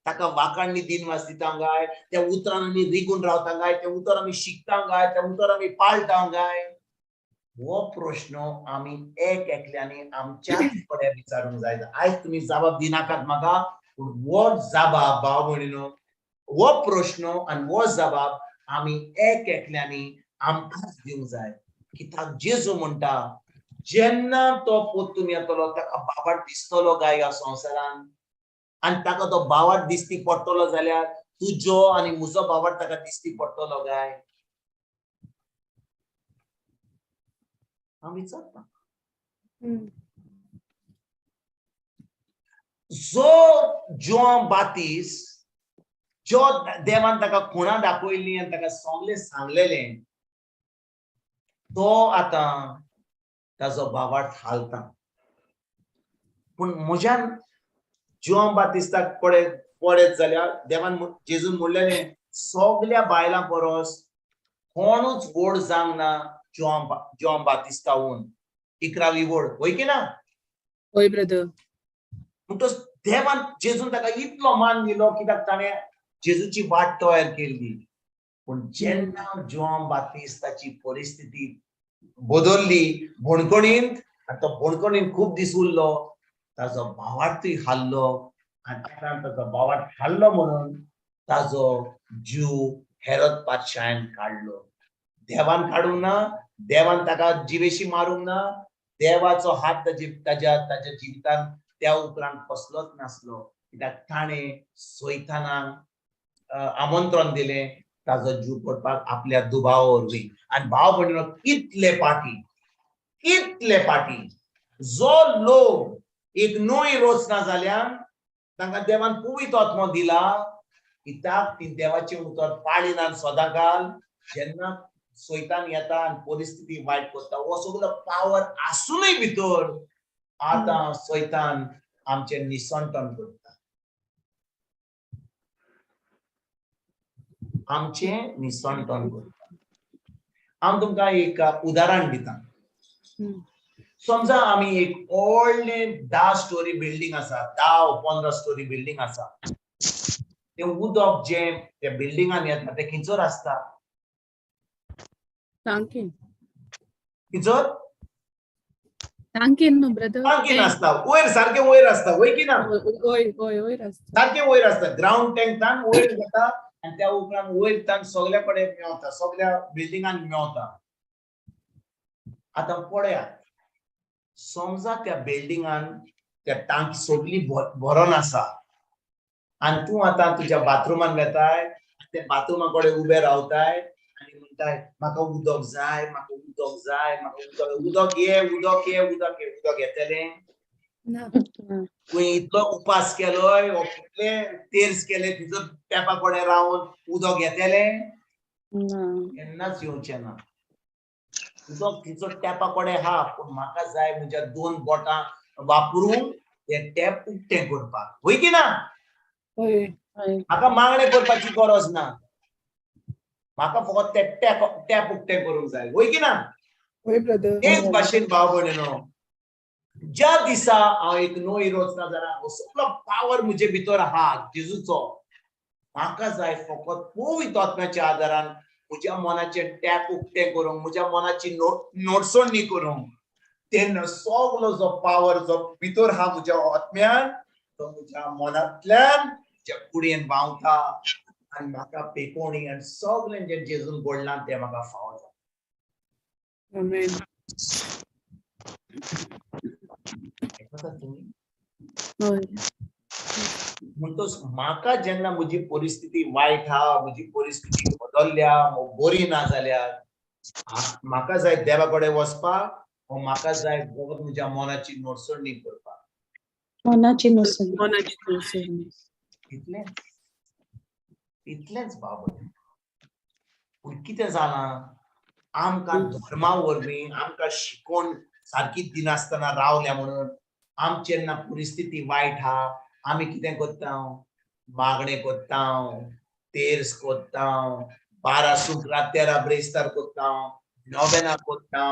ताका वाखाणणी दिनवास दिता काय, त्या उतरान आमी रिगून रावता काय, त्या उतर आमी शिकता काय, त्या उतर आमी पाळटा काय, हो प्रश्न आमी एक एकल्यांनी आमच्याच कडेन विचारूंक जाय. आयज तुमी जबाब दिनाकात म्हाका, पूण हो जबाब भाव भयणीनो, हो प्रश्न आनी हो जबाब आमी एक एकल्यांनी आमकांच दिवंक जाय. कित्याक जेजू म्हणटा, जेन्ना तो परतून येतलो ताका बाबाट दिसतलो काय ह्या संवसारान, आनी ताका तो बावाट दिसती पडटलो जाल्यार तुजो आनी म्हजो बावाट ताका दिसती पडटलो काय? हांव विचारता. जो जुआंव बातीस, जो देवान ताका खुणा दाखयल्ली आनी ताका सगळें सांगलेलें, तो आतां ताजो बावाट हालता. पूण म्हज्यान जुआंव बातिस्ताक पळयत जाल्यार देवान जेजून म्हणलेलें, सगल्या बायलां परस कोणूच व्हड जावंक ना जुआंव बातिस्तावून. 11वी व्हड, वय की ना? वय ब्रदर. म्हणटच देवान जेजून ताका इतलो मान दिलो कित्याक ताणें जेजूची वाट तयार केल्ली. पूण जेन्ना जुआंव बातिस्ताची परिस्थिती बदल्ली बणकणींत, आनी तो बणकणींत खूब दीस उरलो, ताजो भावार्थूय हाल्लो आनी आतां ताजो भावार्थ हाडलो म्हणून ताजो जीव हेरोद पातशायन काडलो. देवान काडूंक ना, देवान ताका जिवेशी मारूंक ना, देवाचो हात ताज्या ताज्या जिवितान त्या उपरांत कसलोच नासलो, कित्याक ताणें सैतानाक आमंत्रण दिलें ताजो जीव पडपाक आपल्या दुबावा वरवीं. आनी भाव भयणीनो, कितले पाटी, कितले पाटी जो लोक एक न्हय रोचना जाल्यार तांकां देवान पवित्र आत्मो दिला, कित्याक ती देवाचें उतर पाळिनात सदांकाल. जेन्ना सैतान येता आनी परिस्थिती वायट करता, हो सगलो पावर आसुनूय भितर आतां सैतान आमचें निसंटन करता, आमचें निसंटन करता. हांव तुमकां एक उदाहरण दिता. समजा आमी एक व्हडलें 10 स्टोरी बिल्डींग आसा, 10 15 स्टोरी बिल्डींग आसा. तें उदक जें त्या बिल्डिंगान येता तें खंयसर आसता? टांकेन. खंयसर? टांकेन न्हू ब्रदर? टांकेन आसता, वयर, सारकें वयर आसता, वयर की ना? वय वय, वयर आसता. सारकें वयर आसता. ग्रावंड टँकान वयर वता आनी त्या उपरांत वयर तान सगल्या कडेन मेवता, सगल्या बिल्डिंगान मेवता. आतां पळयात, समजा त्या बिल्डिंगान त्या टांकी सगली भरोन आसा आनी तूं आतां तुज्या बाथरुमान वेताय, त्या बाथरुमा कडेन उबे रावताय आनी म्हणटाय, म्हाका उदक जाय, म्हाका उदक जाय, म्हाका उदक, उदक ये, उदक ये, उदक ये. उदक येतलें? ना. तुवें इतलो उपास केलोय, वो कितले तेर्स केले, तुजो टेपा कडेन रावन, उदक येतलें? ना. केन्नाच येवचें ना. उदक तिचो टेपा कडेन आहा, पूण म्हाका जाय म्हज्या 2 बोटां वापरून तें टेप उक्तें करपाक, वय की ना? हय. हय. म्हाका मागणें करपाची गरज ना, म्हाका फकत तें टेप उक्तें करूंक जाय, वय की ना? हय ब्रदर. तेच भाशेन भाव भयणीनो, ज्या दिसा हांव एक न्हय रोचना जाल्यार हो सगलो पावर म्हजे भितर आहा जेजूचो, म्हाका जाय फकत पवित्र आत्म्याच्या आदारान म्हज्या मनाचें टॅप उक्तें करूंक, म्हज्या मनाची नोटसणी करूंक, तेन्ना सगलो जो पावर जो भितर आहा म्हज्या आत्म्यान, तो म्हज्या मनांतल्यान म्हज्या कुडयेन व्हांवता आनी म्हाका पेकोणी आनी सगळें जें जेजून घडलां तें म्हाका फावो जाता. आमेन. आयकतात तुमी? हय. म्हणटच म्हाका जेन्ना म्हजी परिस्थिती वायट आहा, म्हजी परिस्थिती बदल्ल्या, बरी ना जाल्यार म्हाका जाय देवा कडेन वचपाक, वो म्हाका जाय फकत म्हज्या मनाची नोटसणी करपाक. मनाची नोटसणी. मनाची नोटसणी. इतलेंच, इतलेंच बाबा. पूण कितें जालां, आमकां धर्मा वरवीं आमकां शिकोवन सारकी दिनासतना रावल्या म्हणून आमची जेन्ना परिस्थिती वायट आहा, आमी कितें करता, मागणें करता, तेर्स करता, 12 शुक्रार 13 ब्रेस्तार करता, नोवेना करता,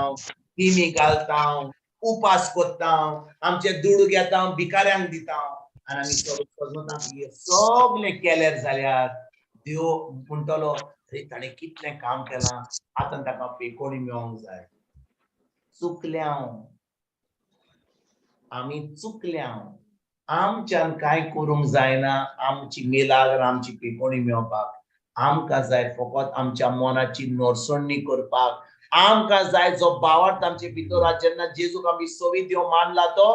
तिमी घालता, उपास करता, आमचे दुडू घेता, भिकाऱ्यांक दिता आनी आमी सगळें हे सगळें केल्यार जाल्यार देव म्हणटलो, अरे ताणें कितलें काम केलां, आतां ताका पेकोणी मेळोंक जाय. चुकल्या हांव, आमी चुकल्या, आमच्यान कांय करूंक जायना आमची मिलाग्र आमची पेकोणी मेळपाक. आमकां जाय फकत आमच्या मनाची नोरसणी करपाक. आमकां जाय जो भावार्थ आमचे भितर आहा, जेन्ना जेजूक आमी सवी देव मानला तो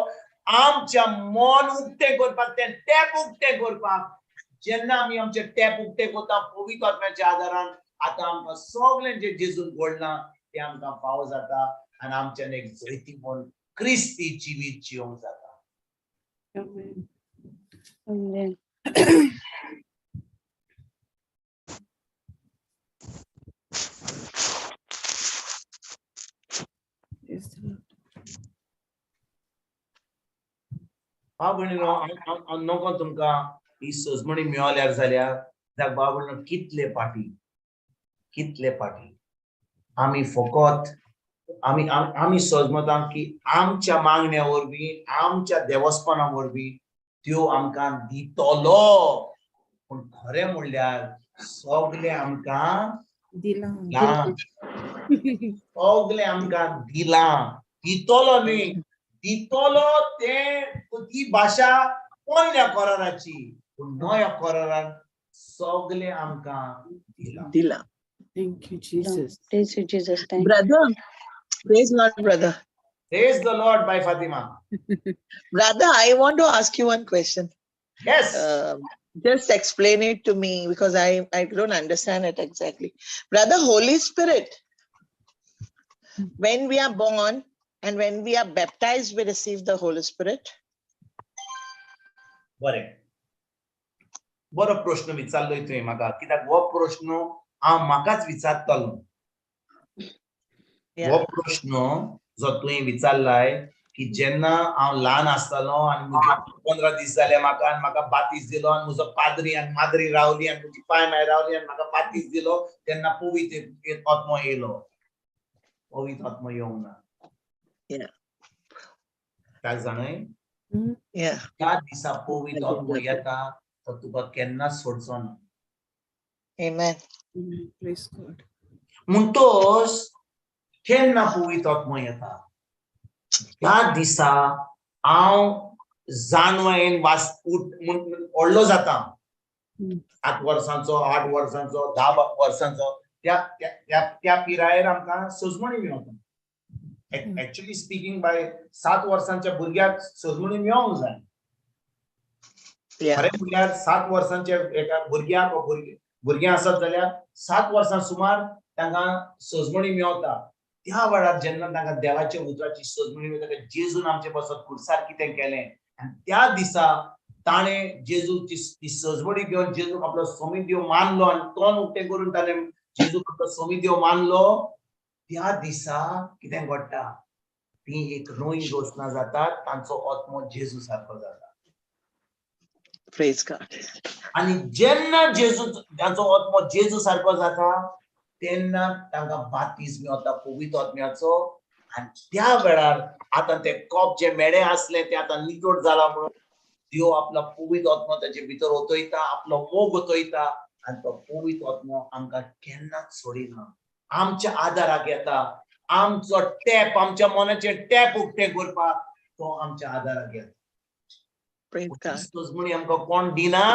आमच्या मन उक्तें करपाक, तें टॅप उक्तें करपाक. जेन्ना आमी आमचे टॅप उक्तें करता पवित्र आत्म्याच्या आदारान, आतां आमकां सगळें जें जेजून घडलां तें आमकां फावो जाता आनी आमच्यान एक जैती म्हूण क्रिस्ती जिवीत जिवंक जाता. आमेन. आमेन. Praise the Lord. भाव भयणीनो, हांव नको तुमकां ही सजमणी मेळ्ळ्यार जाल्यार, कित्याक भाव भयणीनो, कितले पाटी, कितले पाटी आमी फकत आमी सजमता की आमच्या मागण्या वरवीं, आमच्या देवस्पणा वरवीं त्यो आमकां दितलो, पूण खरें म्हणल्यार सगळें आमकां दिलां. दिलां, सगळें आमकां दिलां. दितलो न्ही, दितलो तें ती भाशा पोन्न्या कराराची, पूण नव्या करारान सगळें आमकां दिलां. दिला. Thank you, Jesus. Praise you, Jesus. Thank you. Brother, praise Lord, brother. Praise the Lord, by Fatima. Brother, I want to ask you one question. Yes. Just explain it to me because I don't understand it exactly. Brother, Holy Spirit, when we are born and when we are baptized, we receive the Holy Spirit. बरें, बरो प्रश्न विचारलोय तुवें म्हाका, कित्याक हो प्रश्न हांव म्हाकाच विचारतालो. हो प्रश्न जो तुवें विचारलाय की जेन्ना हांव ल्हान आसतालो आनी म्हजे 15 दीस जाले म्हाका आनी म्हाका बातीस दिलो आनी म्हजो पाद्री आनी माद्री रावली आनी म्हजी पाय माय रावली आनी म्हाका बातीस दिलो तेन्ना पवित्र आत्मो येयलो. पवित्र आत्मो येवंक ना. काय जाणय? त्या दिसा पवित्र आत्मो येता तो तुका केन्नाच सोडचो ना. Amen. Praise God. म्हणटोच केन्ना पवित्र आत्मो येता त्या दिसा हांव जाणवयेन वास उठ व्हडलो जाता. 7 वर्सांचो, 8 वर्सांचो, 10 वर्सांचो, त्या त्या त्या पिरायेर आमकां सजमणी मेवता. एक्चुअली स्पिकींग बाय 7 वर्सांच्या भुरग्याक सजमणी मेळोंक जाय. खरें म्हणल्यार 7 वर्सांच्या एका भुरग्याक भुरगें आसत जाल्यार 7 वर्सां सुमार तांकां सजमणी मेवता. त्या वेळार जेन्ना तांकां देवाच्या उतराची सजमणी मेळटा, जेजून आमचे पासत खुर्सार कितें केलें आनी त्या दिसा ताणें जेजूची ती सजमणी घेवन जेजूक आपलो सोमी देव मानलो आनी तोंड उक्तें करून ताणें जेजूक आपलो सोमी देव मानलो. त्या दिसा कितें घडटा, ती एक नवी रचना जाता, तांचो आत्मो जेजू सारको जाता. Praise God. आनी जेन्ना जेजू तांचो आत्मो जेजू सारको जाता तेन्ना तांकां बातीस मेवता पवित्र आत्म्याचो. आनी त्या वेळार आतां ते कप जे मेडे आसले ते आतां नितळ जाला म्हणून देव आपलो पवित्र आत्मो ताचे भितर ओतयता, आपलो मोग ओतयता आनी तो पवित्र आत्मो आमकां केन्नाच सोडिना, आमच्या आदाराक येता. आमचो टॅप, आमच्या मनाचें टॅप उक्तें करपाक तो आमच्या आदाराक येता. Praise God. सजमणी आमकां कोण दिना.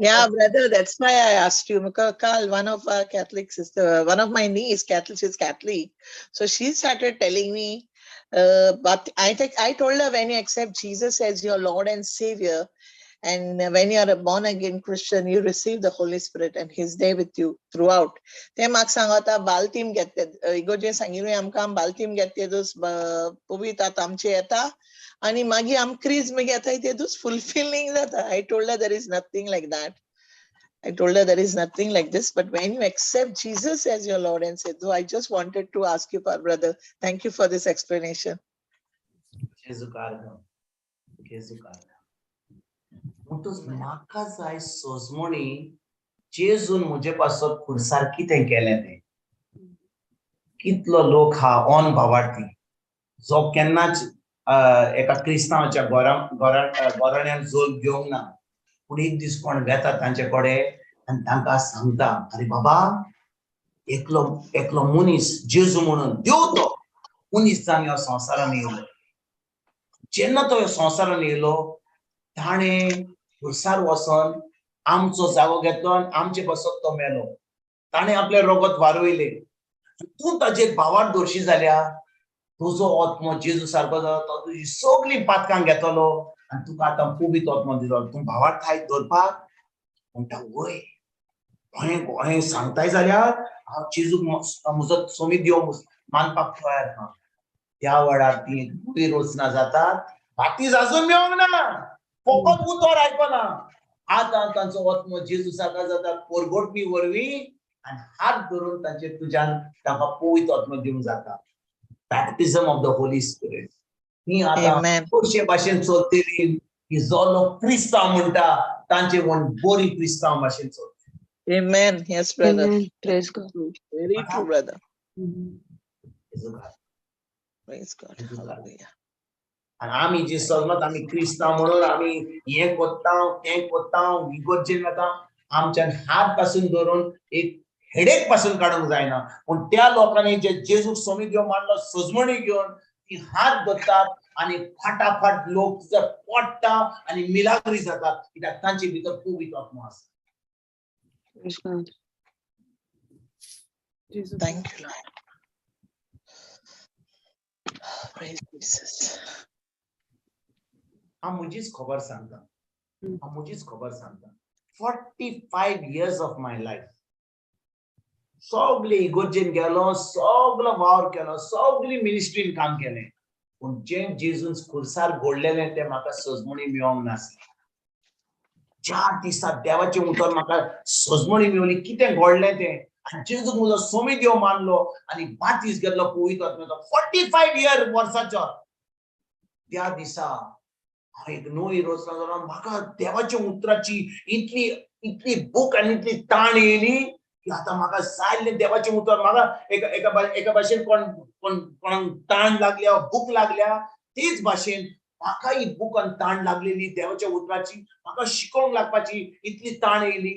Yeah, brother, that's why I asked you. Because Carl, one of our Catholic sister, one of my niece, Catholic, she's Catholic. So she started telling me, but I think I told her, when you accept Jesus as your Lord and Savior, and when you are a born again Christian, you receive the Holy Spirit and He's there with you throughout. ते म्हाका सांगता बालतीम घेतले इगोजे सांगिल्लें आमकां बालतीम घेतले दोस पवित्र आतां आमचे येता आनी मागीर आम क्रीज मागीर येता ते दोस फुलफिलिंग जाता. I told her there is nothing like that. I told her there is nothing like this, but when you accept Jesus as your Lord and Savior, so I just wanted to ask you, brother, thank you for this explanation. जेजू कारगम. म्हणटच म्हाका जाय सजमणी जेजून म्हजे पासत खुर्सार कितें केलें तें. कितलो लोक हा ऑन भावार्थी जो केन्नाच एका क्रिस्तांवाच्या घराण्यान जोल घेवंक ना, पूण एक दीस कोण वेता तांचे कडेन आनी तांकां सांगता, अरे बाबा एकलो एकलो मनीस जेजू म्हणून देव तो मनीस जावन ह्या संवसारान येयलो. जेन्ना तो ह्या संवसारान येयलो ताणें खुर्सार वचोन आमचो जागो घेतलो आनी आमचे पासत तो मेलो. ताणें आपलें रगत वारयलें. तूं ताचेर भावार दोशी जाल्या तुजो आत्मो जेजू सारको जालो, तो तुजी सगळीं पातकां घेतलो आनी तुका आतां पवित्र आत्मो दिलो. तूं भावार थायत दवरपाक म्हणटा वय गोंय सांगताय जाल्यार हांव जेजूक म्हजो सोमी देव मानपाक तयार आहा. त्या वेळार ती नवी रचना जातात. बातीज अजून मेळोंक ना, फकत उतर आयकना. आतां तांचो आत्मो जेजू सारको जाता पोरगोटणी वरवीं आनी हात धरून तांचे तुज्यान तांकां पवित्र आत्मो दिवंक जाता. Baptism of the Holy Spirit. ही आतां चडशे भाशेन चलतली की जो लोक क्रिस्तांव म्हणटा तांचे म्हण बरी क्रिस्तांव भाशेन चलतली. Amen. Yes, brother. Amen. Praise God. Very true, brother. Praise God. Hallelujah. आनी आमी जी सजमत आमी क्रिस्तांव म्हणून आमी हें कोत्ता तें कोत्ता इगोर्जेन वता, आमच्यान हात पासून धरून एक हेडेक पासून काडूंक जायना. पूण त्या लोकांनी जे जेजूक सोमी देव मानलो सजमणी घेवन ती हात धरतात आनी फाटाफाट लोक जर पडटा आनी मिलाग्री जातात, कित्याक तांचे भितर पवित्र आत्मो आसा. Praise God. Jesus. Thank you, Lord. Praise Jesus. हांव म्हजीच खबर सांगता, हांव म्हजीच खबर सांगता. 45 years of my life, सगळे इगोर्जेन गेलो, सगलो वावर केलो, सगली मिनिस्ट्रीन काम केलें, पूण जें जेजून खुर्सार घडलेलें तें म्हाका सजमणी मेळोंक नासलें. ज्या दिसा देवाचें उतर म्हाका सजमणी मेवली, कितें घडलें तें, आनी जेजूक म्हजो सोमी देव मानलो आनी बातीस घेतलो पवित्र आत्म्याचो 45 इयर वर्साचो, त्या दिसा हांव एक नवी रचना जालो. म्हाका देवाच्या उतराची इतली इतली भूक आनी इतली ताण येयली की आतां म्हाका जाय देवाचें उतर. म्हाका एका भाशेन कोण कोण कोणाक ताण लागल्या, भूक लागल्या, तेच भाशेन म्हाका ही भूक आनी ताण लागलेली देवाच्या उतराची. म्हाका शिकोवंक लागपाची इतली ताण येयली.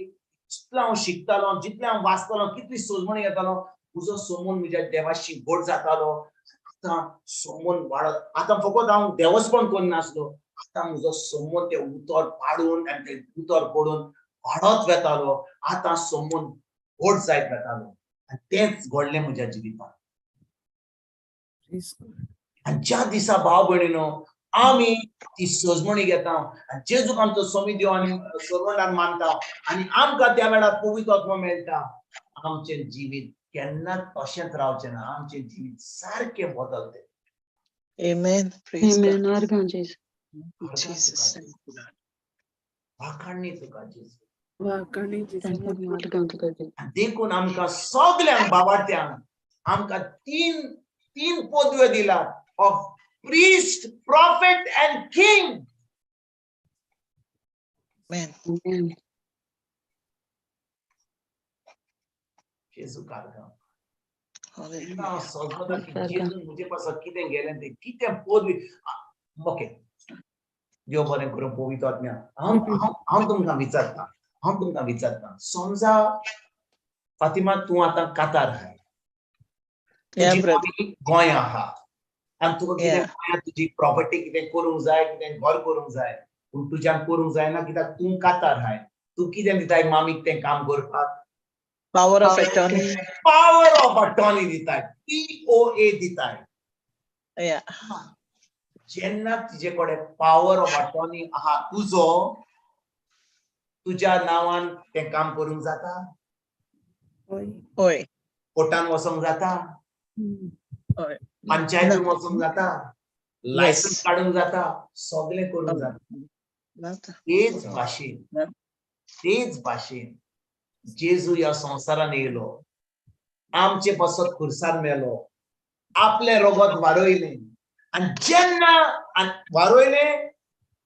जितलो हांव शिकतालो, जितलें हांव वाचतालो, कितली सोजमणी येतालो, म्हजो सोमून म्हज्या देवाशी गोड जातालो. आतां सोमून वाडत, आतां फकत हांव देवस्पण करनासलो, आतां म्हजो सोमून तें उतर पाडून आनी तें उतर पडून वाडत वेतालो. आतां सोमून गोड जायत वेतालो आनी तेंच घडलें म्हज्या जिवितांत. Praise God. आनी ज्या दिसा, भाव भयणीनो, आमी ती सजमणी घेता आनी जेजूक आमचो सोमी देव आनी सर्वंटान मानता आनी आमकां त्या वेळार पवित्र आत्मो मेळटा, आमचें जिवीत केन्नाच तशेंच रावचें ना. आमचें जिवीत सारकें बदलतें. Amen. Praise Amen. God. आर्गां जेजू. Jesus. Thank you, Lord. वाखाणणी तुका जेजू. वाखाणी जेजू. आर्गां तुका जेजू. आनी देखून आमकां सगल्यांक बाबाट्यांक आमकां तीन तीन पदव्यो दिलात, of priest, prophet and king. Amen. Amen. जेजू आर्गां. Hallelujah. हांव सोदता की सारकें. जेजून म्हजे पासत कितें गेलें तें, कितें पदवी. ओके, देव बरें करूं पवित्र आत्म्या. हांव हांव हांव तुमकां विचारता, हांव तुमकां विचारता, समजा फातिमा, तूं आतां कातार आहाय. Yeah, तुजी brother. मामी गोंया आहा आनी तुका कितें गोंयांत तुजी प्रॉपर्टी कितें करूंक जाय, कितें घर करूंक जाय, पूण तुज्यान करूंक जायना कित्याक तूं कातार आहाय. तूं कितें दिताय मामीक तें काम करपाक? Power of attorney. Power of attorney दिताय, पीओए दिताय. जेन्ना तुजे कडेन पावर ऑफ अटॉर्नी आहा तुजो, तुज्या नांवान तें काम करूंक जाता? हय. होय. कोर्टान वचोंक जाता? हय. पंचायतीन वचोंक जाता? लायसन्स काडूंक जाता? सगळें करूंक जाता. जाता. तेच भाशेन, तेच भाशेन जेजू ह्या संवसारान येयलो, आमचे पासत खुर्सार मेलो, आपलें रगत वाडयलें आनी जेन्ना वाडयलें,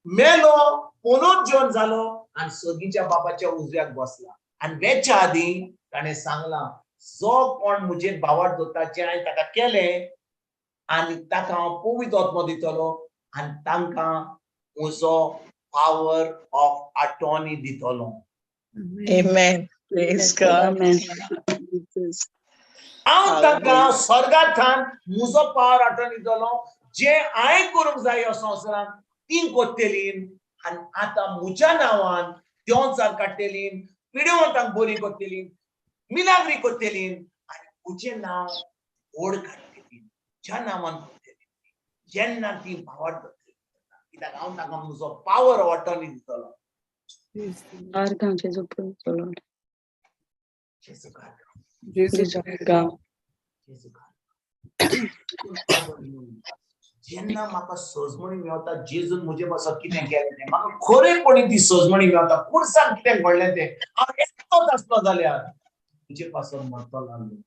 मेलो, पुनर्जीवन जालो आनी सगीच्या बापाच्या उजव्याक बसला. आनी वेच्या आदीं ताणें सांगलां, जो कोण म्हजेर भावार्थ दवरता, जें हांवें ताका केलें, आनी ताका हांव पवित्र आत्मो दितलो आनी तांकां म्हजो पावर ऑफ अटॉर्नी दितलो. Amen. Praise God. Amen. Jesus. हांव तांकां स्वर्गांतल्यान म्हजो पावर अटॉर्नी दितलो. जें हांवें करूंक जाय ह्या संवसारांत ती करतली आनी आतां म्हज्या नांवान देंवचार काडटली, पिडेवंतांक बरी करतली, मिलाग्री करतली आनी म्हजें नांव व्हड काडटली. म्हज्या नांवान करतली जेन्ना ती भावार्थ धरतली, कित्याक हांव तांकां म्हजो पावर अटॉर्नी दितलो. Praise the Lord. आर्गां जेजू. Praise the Lord. जेजू आर्गां. जेजू. जेजू आर्गां. जेजू. जेन्ना म्हाका सजमणी मेवता, जेजून म्हजे पासत कितें केलें तें, म्हाका खरेपणी ती सजमणी मेवता, खुर्साक कितें घडलें तें, हांव एकटोच आसलो जाल्यार म्हजे पासत मरतलो आसलो.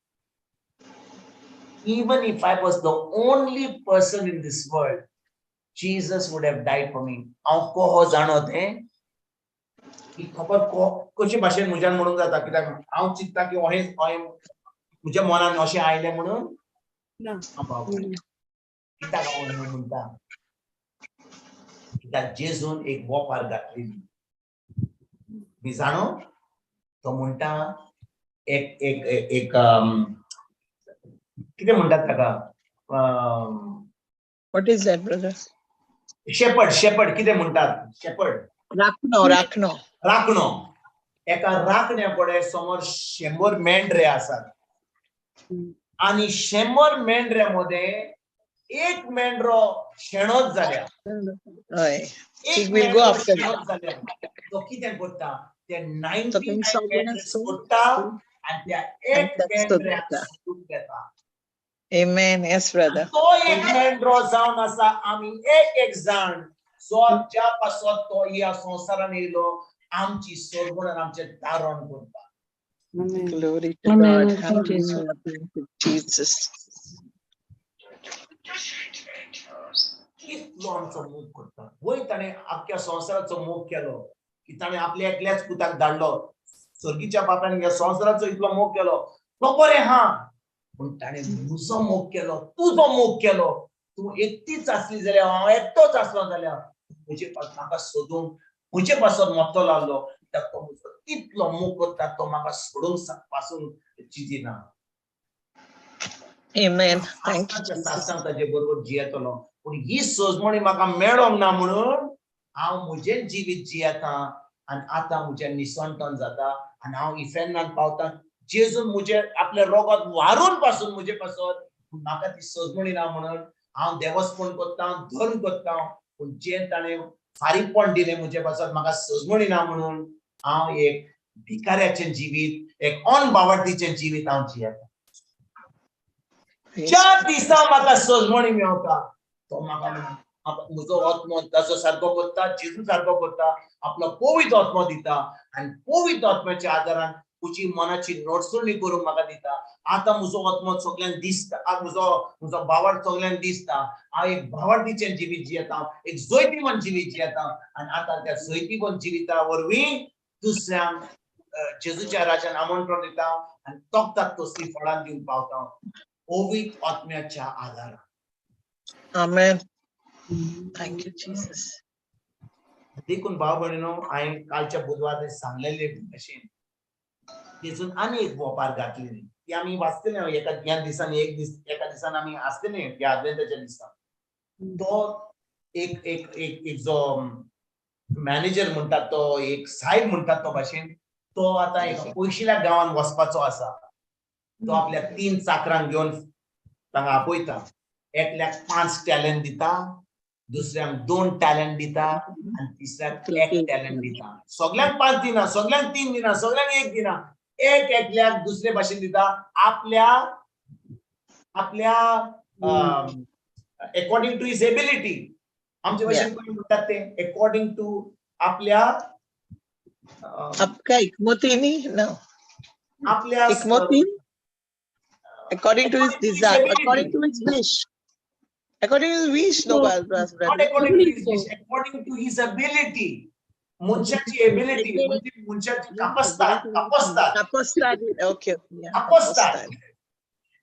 Even if I was the only person in this world, Jesus would have died for me. हांव कोहो जाणो तें ही खबर कशे भाशेन म्हज्यान म्हणूंक जाता? कित्याक हांव चिंत्ता की अहें अहें म्हज्या मनान अशें आयलें म्हणून. ना. हांव बाबा, कित्याक हांव अशें म्हणटा? कित्याक जेजून एक वोपार घातलेली मी जाणो. तो म्हणटा एक एक एक कितें म्हणटात ताका, What is that, brother? Shepherd, shepherd कितें म्हणटात? शेपर्ड. राखणो, राखणो. राखणो. एका राखण्या कडेन समज 100 मेंढरे आसात आनी 100 मेंढऱ्या मदें एक मेंढरो शेणोच जाल्या. हय. एक He will go मेंढरो after that. शेणोच जाल्या, तो कितें करता? ते So 99 then मेंढरे सोडटा आनी त्या एक ताका मेंढऱ्याक सोदता. सोदून घेता. Amen. Yes, brother. तो एक मेंढरो जावन आसा आमी एक एक जाण, जो ज्या पासत तो ह्या संवसारान येयलो आमची सोडवण आनी आमचें तारण करपाक. Amen. Glory to Amen. God. Thank you, Jesus. Hallelujah. Thank you, Jesus. इतलो आमचो मोग करता. वय, ताणें आख्ख्या संवसाराचो मोग केलो की ताणें आपल्या एकल्याच पुताक धाडलो. सर्गीच्या बापान ह्या संवसाराचो इतलो मोग केलो, तो बरें हा, पूण ताणें म्हजो मोग केलो, तुजो मोग केलो. तूं एकटीच आसली जाल्यार, हांव एकटोच आसलो जाल्यार, म्हजे पास म्हाका सोदूंक म्हजे पासत मरतलो आहलो. कित्याक तो म्हजो इतलो मोग करता, तो म्हाका सोडूंक पासून चिंतिना. Amen. Thank you, Jesus. सासांग ताजे बरोबर जियेतलो, पूण ही सजमणी म्हाका मेळोंक ना म्हणून हांव म्हजें जिवीत जियेता आनी आतां म्हजें निसणटन जाता आनी हांव इफेर्नान पावता. जेजून म्हजें आपलें रोगत वारून पासून म्हजे पासत, पूण म्हाका ती सजमणी ना म्हणून हांव देवस्पण करता, धर्म करता, पूण जें ताणें फारीकपण दिलें म्हजे पासत म्हाका सजमणी ना म्हणून हांव एक भिकाऱ्याचें जिवीत, एक अनबावटीचें जिवीत हांव जियेता. Praise ज्या दिसा म्हाका सजमणी मेवता, तो म्हाका म्हजो आत्मो ताचो सारको करता, जेजू सारको करता, आपलो पवित्र आत्मो दिता आनी पवित्र आत्म्याच्या आदारान तुजी मनाची नडसुणी करूंक म्हाका दिता. आतां म्हजो आत्मो सगल्यांक दिसता, आतां म्हजो भावार्थ सगल्यांक दिसता. हांव एक भावार्थीचें जिवीत जियेता, एक जैतिवंत जिवीत जियेता आनी आतां त्या जैतिवंत जिविता वरवीं दुसऱ्यांक जेजूच्या राजान आमंत्रण दिता आनी तोखतात तसलीं फळां दिवंक पावता पवित्र आत्म्याच्या आदारान. Amen. Thank you, Jesus. देखून भाव भयणीनो, हांवें कालच्या बुधवार सांगलेले भशेन तेजून आनी एक वोपार घातलेली, ती आमी वाचतले एका ह्या दिसांनी, एक दीस एका दिसान आमी आसतले ह्या आदवेंताच्या दिसा. तो एक एक एक एक जो मॅनेजर म्हणटात, तो एक साहेब म्हणटात तो भाशेन, तो आतां एका पयशिल्या गांवान वचपाचो आसा. तो आपल्या 3 चाकरांक घेवन तांकां आपयता. एकल्याक 5 टॅलंट दिता, दुसऱ्यांक 2 टॅलंट दिता आनी तिसऱ्याक 1 टॅलंट दिता. सगल्यांक 5 दिना, सगल्यांक 3 दिना, सगल्यांक 1 दिना, एक एकल्याक दुसरे भाशेन दिता आपल्या आपल्या अकॉर्डिंग टू his ability. आमचे भाशेन कोण म्हणटात ते अकॉर्डिंग टू आपल्या आपका इकमोतीनी? No. आपल्या Ikmotin? According to his According to his desire, ability. According to his wish. According to his wish, no, Not brother. according to his wish, according to his ability. मनशाची ability म्हणजे मनशाची कापस्ताद, कापस्ताद. Kapostad. Okay. Yeah, कापस्ताद. Kapostad.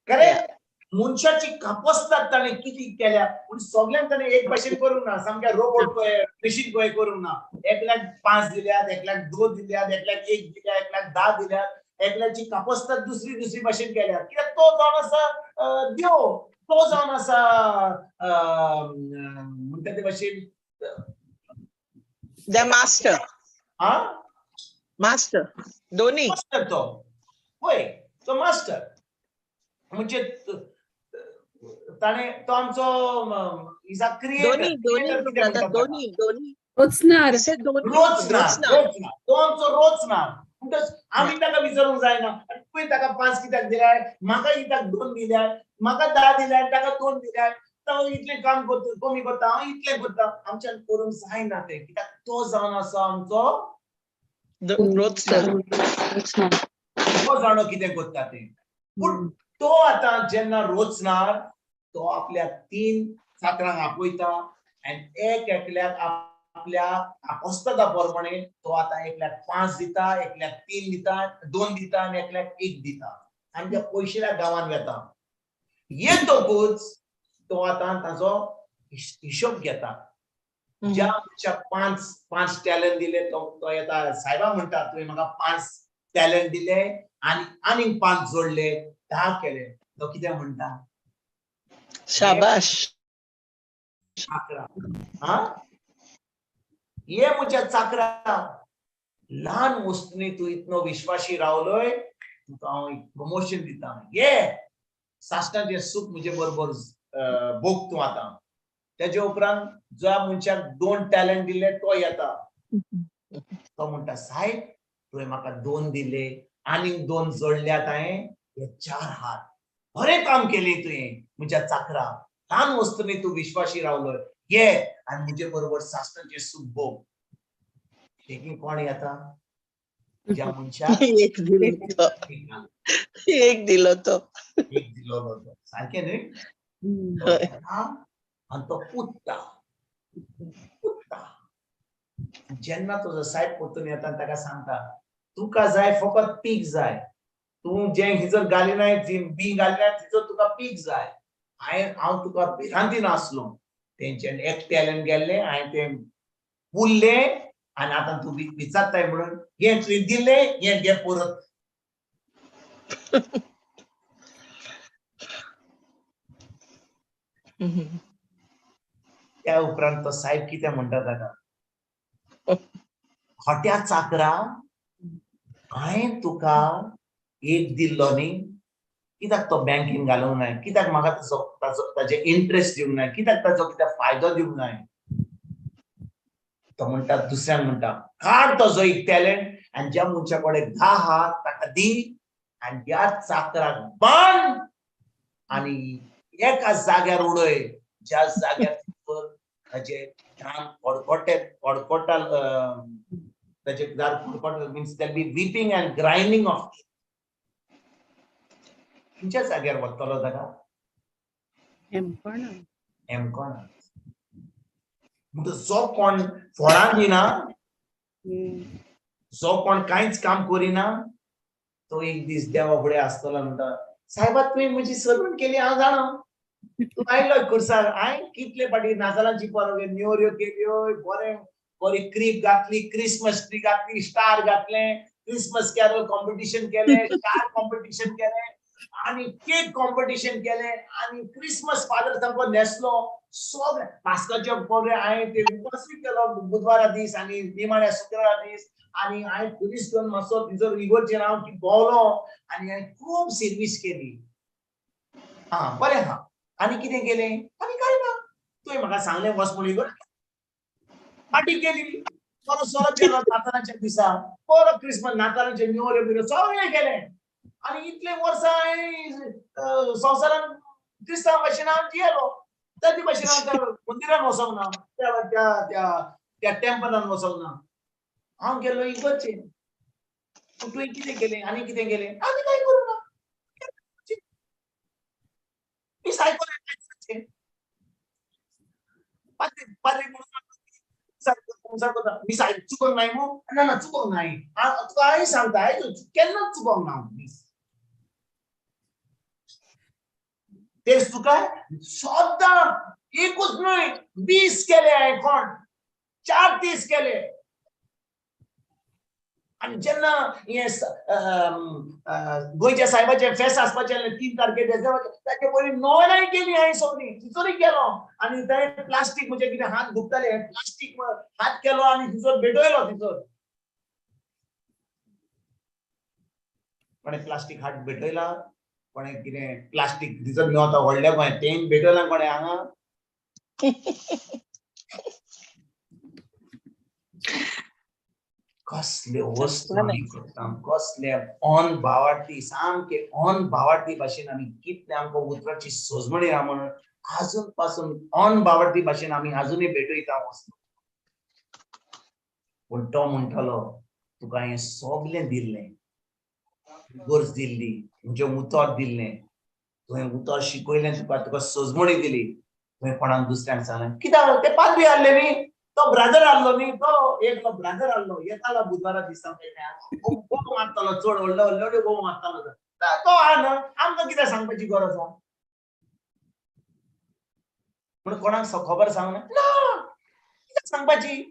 Correct, मनशाची कापस्ताद ताणें कितें केल्या, पूण सगल्यांक ताणें एक भाशेन करूंक ना, सामक्या रोबोट कहे, मशीन कहे करूंक ना. एकल्याक 5 दिल्यात, एकल्याक 2 दिल्यात, एकल्याक 1 दिल्या, एकल्याक 10 दिल्यात. एकल्याची कापस्ताद दुसरी दुसरी भाशेन केल्या, कित्याक तो जावन आसा देव, तो जावन आसा म्हणटा ते भाशेन The master. हा. Master. Dhoni. मास्टर तो, वय, तो मास्टर म्हणजे ताणें तो आमचो is a creator. Dhoni, Dhoni, brother, Dhoni, Dhoni. रोचणार. He said Dhoni. रोचणार. Rochnar. रोचणार, तो आमचो रोचणार. म्हणटच आमी ताका विचारूंक जायना, तुवें ताका 5 कित्याक दिल्याय, म्हाका कित्याक 2 दिल्याय, म्हाका 10 दिल्याय, ताका 2 दिल्याय, तो इतलें काम करता, कमी करता, हांव इतलें करता. आमच्यान करूंक जायना तें, कित्याक तो जावन आसा आमचो Rochnar. रोचणार. तो जाणो कितें करता तें. पूण तो आतां जेन्ना रोचणार, तो आपल्या 3 चाकरांक आपयता आनी एक एकल्याक आपल्या आपोस्तादा प्रमाणे तो आतां एकल्याक 5 दिता, एकल्याक 3 दिता, 2 दिता आनी एकल्याक 1 दिता आनी त्या पयशिल्या गांवान वेता. येतकूच तो आतां ताजो हिशोब घेता. ज्या मनशाक 5 टॅलंट दिले, तो येता, सायबा म्हणटा, तुवें म्हाका 5 टॅलंट दिले आनी आनीक 5 जोडले, 10 केले. तो कितें म्हणटा? शाबाश. चाकरा, हा ये म्हज्या चाकरा, ल्हान वस्तूंनी तूं इतलो विश्वासी रावलोय, तुका हांव एक प्रमोशन दिता. ये साश्टाचें सूख म्हजे बरोबर भोग तूं आतां. तेजे उपरांत ज्या मनशाक 2 टॅलंट दिले तो येता, तो म्हणटा सायब तुवें म्हाका 2 दिले, आनीक 2 जोडल्यात हांवें, हे 4 हात. बरें काम केलें तुवें म्हज्या चाकरा, ल्हान वस्तूंनी तूं विश्वासी रावलो, ये आनी म्हजे बरोबर साश्टाचें सूख भोग. बेगीन कोण येता? ज्या मनशाक एक दिलो तो, एक दिलो तो, एक दिलो तो. सारकें न्हय? आनी तो पुत्ता पुत्ता. जेन्ना तुजो सायब परतून येता ताका सांगता, तुका जाय फकत पीक जाय, तूं जें हिजर घालिनाय, बी घालिनाय तिचो तुका पीक जाय. हांवें हांव तुका भिरांतीन आसलो, तेंच्यान एक टॅलंट गेल्लें, हांवें तें पुरलें आनी आतां तूं विचारताय म्हणून हें तुवें दिलें, हें घे परत. त्या उपरांत तो सायब कितें म्हणटा ताका, खोट्या चाकरा, हांवें तुका एक दिल्लो न्ही, कित्याक तो बँकेन घालूंक नाय, कित्याक म्हाका ताचो ताचो ताजे इंट्रस्ट दिवंक नाय, कित्याक ताचो कित्याक फायदो दिवंक नाय. तो म्हणटा दुसऱ्यांक म्हणटा, काड तो एक टॅलंट आनी ज्या मनशा कडेन 10 आहा ताका दी आनी ह्या चाकराक बांद आनी एका जाग्यार उडय, ज्या जाग्यार ताचे दांत कडकडटे कडकडटा, ताचे दांत कडकडटा, means there be weeping and grinding of teeth. खंयच्या जाग्यार वतलो ताका? हेमकोणा. हेमकोणा. म्हणटच जो कोण फळां दिना, जो कोण कांयच काम करिना, तो एक दीस देवा फुडें आसतलो. म्हणटा, सायबा तुवें म्हजी सर्वंट केली, हांव जाणा, तूं आयलो खुर्सार, हांवें कितले फाटी नातालांची परब नेवऱ्यो केल्यो, बरें बरी क्रीप घातली, क्रिसमस ट्री घातली, स्टार घातले, क्रिसमस कॅरल कॉम्पिटिशन केलें, स्टार कॉम्पिटिशन केलें आनी केक कॉम्पिटिशन केलें आनी क्रिसमस फादर सामको न्हेसलो, सगळें. पास्काच्या बरें हांवें ते उपासूय केलो बुधवारा दीस आनी निमाण्या शुक्रारा दीस, आनी हांवें पुलीस घेवन मातसो तिजो इगोर्जेर हांव भोंवलो आनी हांवें खूब सर्वीस केली. आं बरें आहा, आनी कितें केलें? आनी कांय ना, तुवें म्हाका सांगलें वच म्हूण इगोर्ज, फाटीं गेली, बरो सोरो केलो नातालांच्या दिसा, बरो क्रिसमस नातालांचे नेवऱ्यो बिऱ्यो सगळें केलें आनी इतले वर्सां हांवें संवसारान क्रिस्तांव भाशेन हांव जियेलो, ताचे भाशेन हांव मंदिरान वचोंक ना, त्या त्या त्या टेम्पलान वचोंक ना, हांव गेलो इगोर्जेन. तुवें कितें केलें आनी कितें केलें? आनी कांय करूं ना, मीस आयकोलें, पाद्री मीस चुकोंक नाय मू? ना ना चुकोंक नाय, तुका हांवें सांगता, केन्नाच चुकोंक ना मीस. तेच तुका सद्दां एकूच न्हय 20 केले हांवें, कोण 4 30 केले. आनी जेन्ना हें गोंयच्या सायबाचें फेस्त आसपाचें आसलें 3 तारखेर, ताचे पयलीं नोवेनाय केली हांवें सगळीं, तिचोरूय केलो आनी तें प्लास्टीक म्हणजे कितें हात दुखताले, प्लास्टीक हात केलो आनी तिचोर भेटयलो, तिचोर कोणें प्लास्टीक हात भेटयला, कोणें कितें प्लास्टीक तिचोर मेवता व्हडल्या गोंय तें भेटयला कोणें हांगा. कसले वस्तू आमी करता, कसले ऑन भावार्थी, सामके ऑन भावार्थी भाशेन आमी कितले आमकां उतराची सोजमणी ना म्हणून आजून पासून ऑन भावार्थी भाशेन आमी आजुनूय भेटयता वस्तू. पूण तो म्हणटालो, तुका हें सगलें दिल्लें, गरज दिल्ली, म्हजें उतर दिल्लें, तुवें उतर शिकयलें तुका, तुका सोजमणी दिली, तुवें कोणाक दुसऱ्यांक सांगलें कित्याक? ते पाद्री आहले न्ही, तो ब्रादर आहलो न्ही, तो एकलो ब्रादर आहलो, येतालो बुधवारा दिसा गोव मारतालो, चड व्हडलो व्हडलो गोव मारतालो तो आहा न्हू, आमकां कितें सांगपाची गरज आहा? म्हणून कोणाक खबर सांगना ना, कित्याक सांगपाची?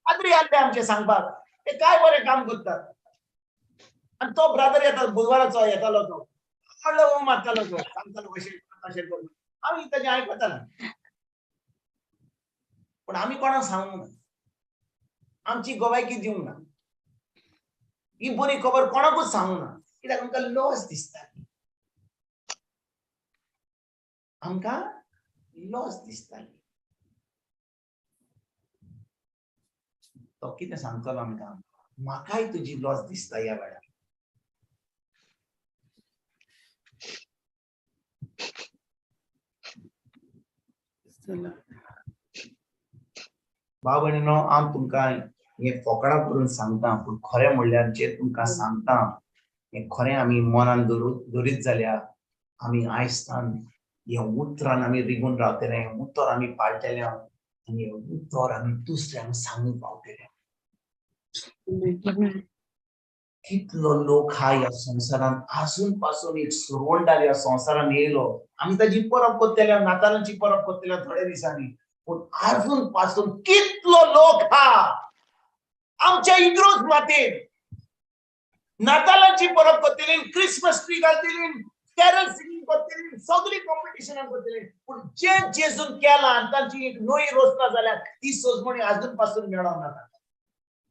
पाद्री आहले आमचे सांगपाक, ते काय बरें काम करतात. आनी तो ब्रादर येता बुधवाराचो येतालो, तो व्हडलो गोव मारतालो, तो सांगतालो कशें कशें करून, आमी ताजें आयकताले. पूण आमी कोणाक सांगूंक ना, आमची गोवायकी दिवंक ना, ही बरी खबर कोणाकूच सांगूंक ना, कित्याक आमकां लॉस दिसता, आमकां लॉस दिसताली. तो कितें सांगतलो आमकां, म्हाकाय तुजी लॉस दिसता ह्या वेळार. भाव भयणीनो, हांव तुमकां हें फोकणां करून सांगता, पूण खरें म्हणल्यार जें तुमकां सांगता हें खरें आमी मनान दवरीत जाल्यार आमी आयजतान हे उतरान आमी रिगून रावतले, हें उतर आमी पाळटले आनी हें उतर आमी दुसऱ्यांक सांगूंक पावतले. कितलो लोक हा ह्या संवसारांत आजून पासून एक सुरवंडार ह्या संवसारांत येयलो. आमी ताजी परब करतले, नातालांची परब करतले थोड्या दिसांनी, पूण आजून पासून कितलो लोक हा आमच्या इंग्रोज मातेन नातालांची परब करतली, क्रिसमस ट्री घालतली, कॅरल सिंगींग करतली, सगळी कॉम्पिटिशनां करतली, पूण जे जेजून केलां आनी तांची एक नवी रचना जाल्या ती सजमणी आजून पासून मेळोंक ना.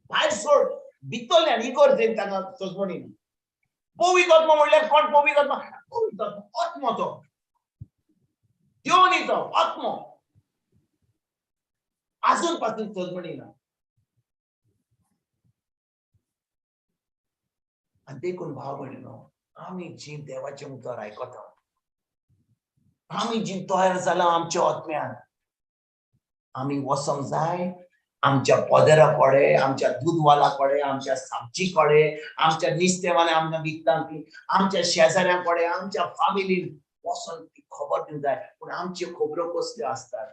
भायर सोड, भितरल्यान इगोर्जेन तांकां सजमणी ना. पवित्र आत्मो म्हणल्यार कोण? पवित्र आत्मा, पवित्र आत्मो आत्मो तो देव न्ही, तो आत्मो आजून पासून सजमणी ना. आनी देखून भाव भयणीनो, आमी जी देवाचें उतर आयकता, आमी जी तयार जाला आमच्या आत्म्यान, आमी वचोंक जाय आमच्या पदेरा कडेन, आमच्या दूदवाला कडेन, आमच्या साबजी कडेन, आमच्या निस्तेवाले आमकां विकता ती, आमच्या शेजाऱ्यां कडेन, आमच्या फामिलीन वचोन ती खबर दिवंक जाय. पूण आमच्यो खबरो कसल्यो आसतात?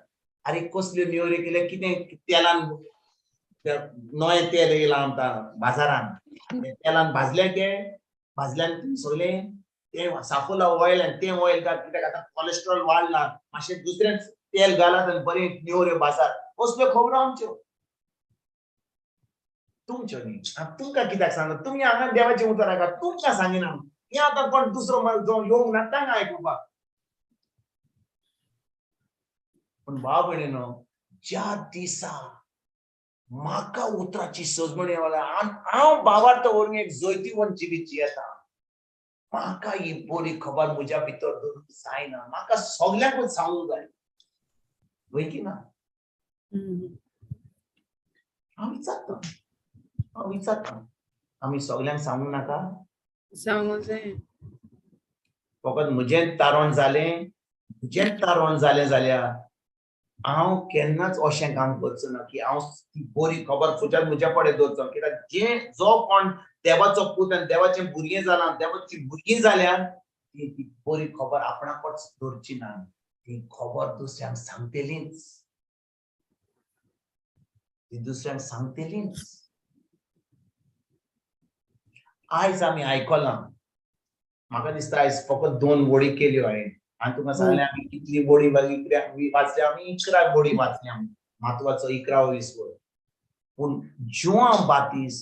आरे कसल्यो नेवऱ्यो केल्यो, कितें तेलान नवें तेल येयलां आमकां बाजारान, तेलान भाजलें, तें भाजल्यान तुमी सगळें तें साफुला ऑयल आनी तें ऑयल घाल, कित्याक आतां कॉलेस्ट्रॉल वाडलां, मातशें दुसरें तेल घालात आनी बरें नेवऱ्यो भाजात. कसल्यो खबरो आमच्यो, तुमच्यो न्ही. तुमकां कित्याक सांगता, तुमी हांगा देवाचें उतर आयकात, तुमकां सांगिना. हें आतां कोण दुसरो येवंक ना तांकां आयकुपाक. पूण भाव भयणीनो, ज्या दिसा म्हाका उतराची सजमणी हांव भावार्थ वरवीं एक जैतिवंत जिवीत जियेता, म्हाका ही बरी खबर म्हज्या भितर दवरूंक जायना, म्हाका सगल्यांकूच सांगूंक जाय. वय की ना? हांव विचारता, हांव विचारता, आमी सगल्यांक सांगूंक नाका? सांगूंक जाय. फकत म्हजें तारण जालें, म्हजें तारण जालें जाल्यार हांव केन्नाच अशें काम करचो ना की हांव ती बरी खबर फुच्यान म्हज्या कडेन दवरचो. कित्याक जे जो कोण देवाचो पूत आनी देवाचें भुरगें जालां, देवाची भुरगीं जाल्यार ती ती बरी खबर आपणाकच दवरची ना, ती खबर दुसऱ्यांक सांगतलीच, ती दुसऱ्यांक सांगतलीच. आयज आमी आयकलां, म्हाका दिसता आयज फकत 2 वळी केल्यो हांवें आनी तुमकां सांगलें आमी कितली वळी वाचल्या, आमी 11 वळी वाचल्या, म्हत्वाचो 11 20 वळ. पूण जुआंव बातीस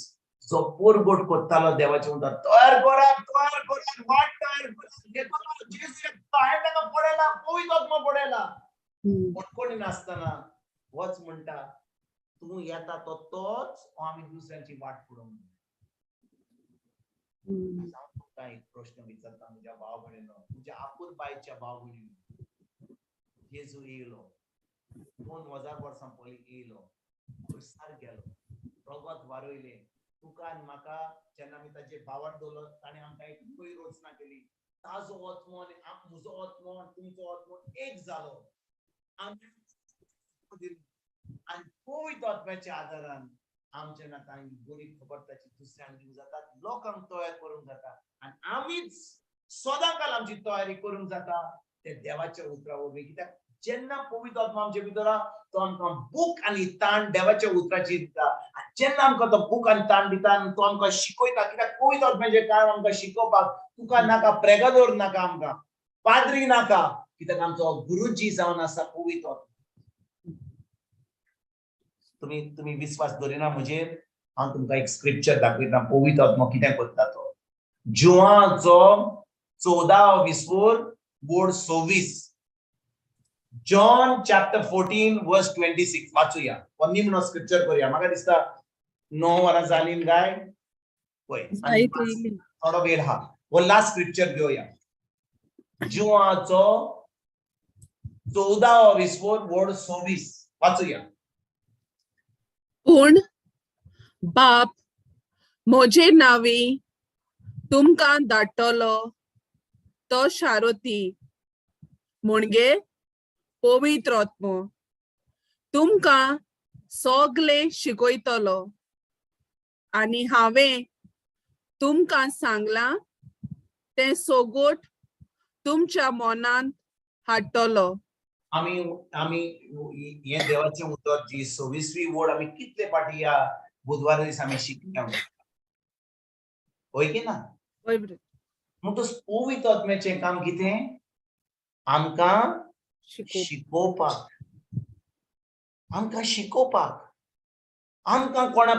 जो पोरगोट करतालो देवाचें उतर, तयार करात, तयार करात, वाट तयार करात, येतलो जेजू येतलो, हांवें ताका पळयला, पवित्र आत्मो पळयला. पूण कोणी नासतना वच म्हणटा, तूं येता तो तोच, आमी दुसऱ्यांची वाट पळोवंक. हांव तुमकां एक प्रश्न विचारता म्हज्या भाव भयणीनो, म्हज्या आपूरबायच्या भाव भयणीनो, जेजू येयलो 2000 वर्सां पयलीं येयलो, खुर्सार गेलो, रगत वारयलें, तुका आनी म्हाका जेन्ना आमी ताजे भावार दवरलो ताणें आमकां एक नवी रचना केली. ताजो आत्मो आनी म्हजो आत्मो आनी तुमचो आत्मो एक जालो आनी पवित्र आत्म्याच्या आदारान आमच्या नातान बरी खबर ताची दुसऱ्यांक दिवंक जाता, लोकांक तयार करूंक जाता आनी आमीच सदां काल आमची तयारी करूंक जाता ते देवाच्या उतरा वरवीं. कित्याक जेन्ना पवित्र आत्मा आमच्या भितर तो आमकां बूक आनी ताण देवाच्या उतराची दिता आनी जेन्ना आमकां तो बूक आनी ताण दिता आनी तो आमकां शिकयता. कित्याक पवित्र आत्म्याचें काम आमकां शिकोवपाक, तुका नाका प्रेगादोर नाका, आमकां पाद्री नाका, कित्याक आमचो गुरुजी जावन आसा पवित्र आत्मा. तुमी विस्वास दवरिना म्हजेर, हांव तुमकां एक स्क्रिप्चर दाखयता पवित्र आत्मो कितें करता तो. जुआंचो 14 विस्वोर बोर्ड 26. John chapter 14 verse 26 वाचूया. हो निमणो स्क्रिप्चर करूया. म्हाका दिसता 9 वरां जालीं काय पळय, जायत येयली. थोडो वेळ हा. हो लास्ट स्क्रिप्चर घेवया. जुवाचो 14 विस्वोर वोड 26 वाचूया. पूण बाप म्हजे नांवी तुमकां धाडटलो तो शारोती म्हणजे पवित्र आत्मो तुमकां सगळें शिकयतलो आनी हांवें तुमकां सांगलां तें सोगोट तुमच्या मनांत हाडटलो. आमी आमी हें देवाचें उतर जी 26वी वोड आमी कितले फाटी ह्या बुधवारा दिसा आमी शिकल्या, हय की ना? हय brother. म्हणटच पवित्र आत्म्याचें काम कितें? आमकां शिकोवप. शिकोवपाक, आमकां शिकोवपाक. आमकां कोणा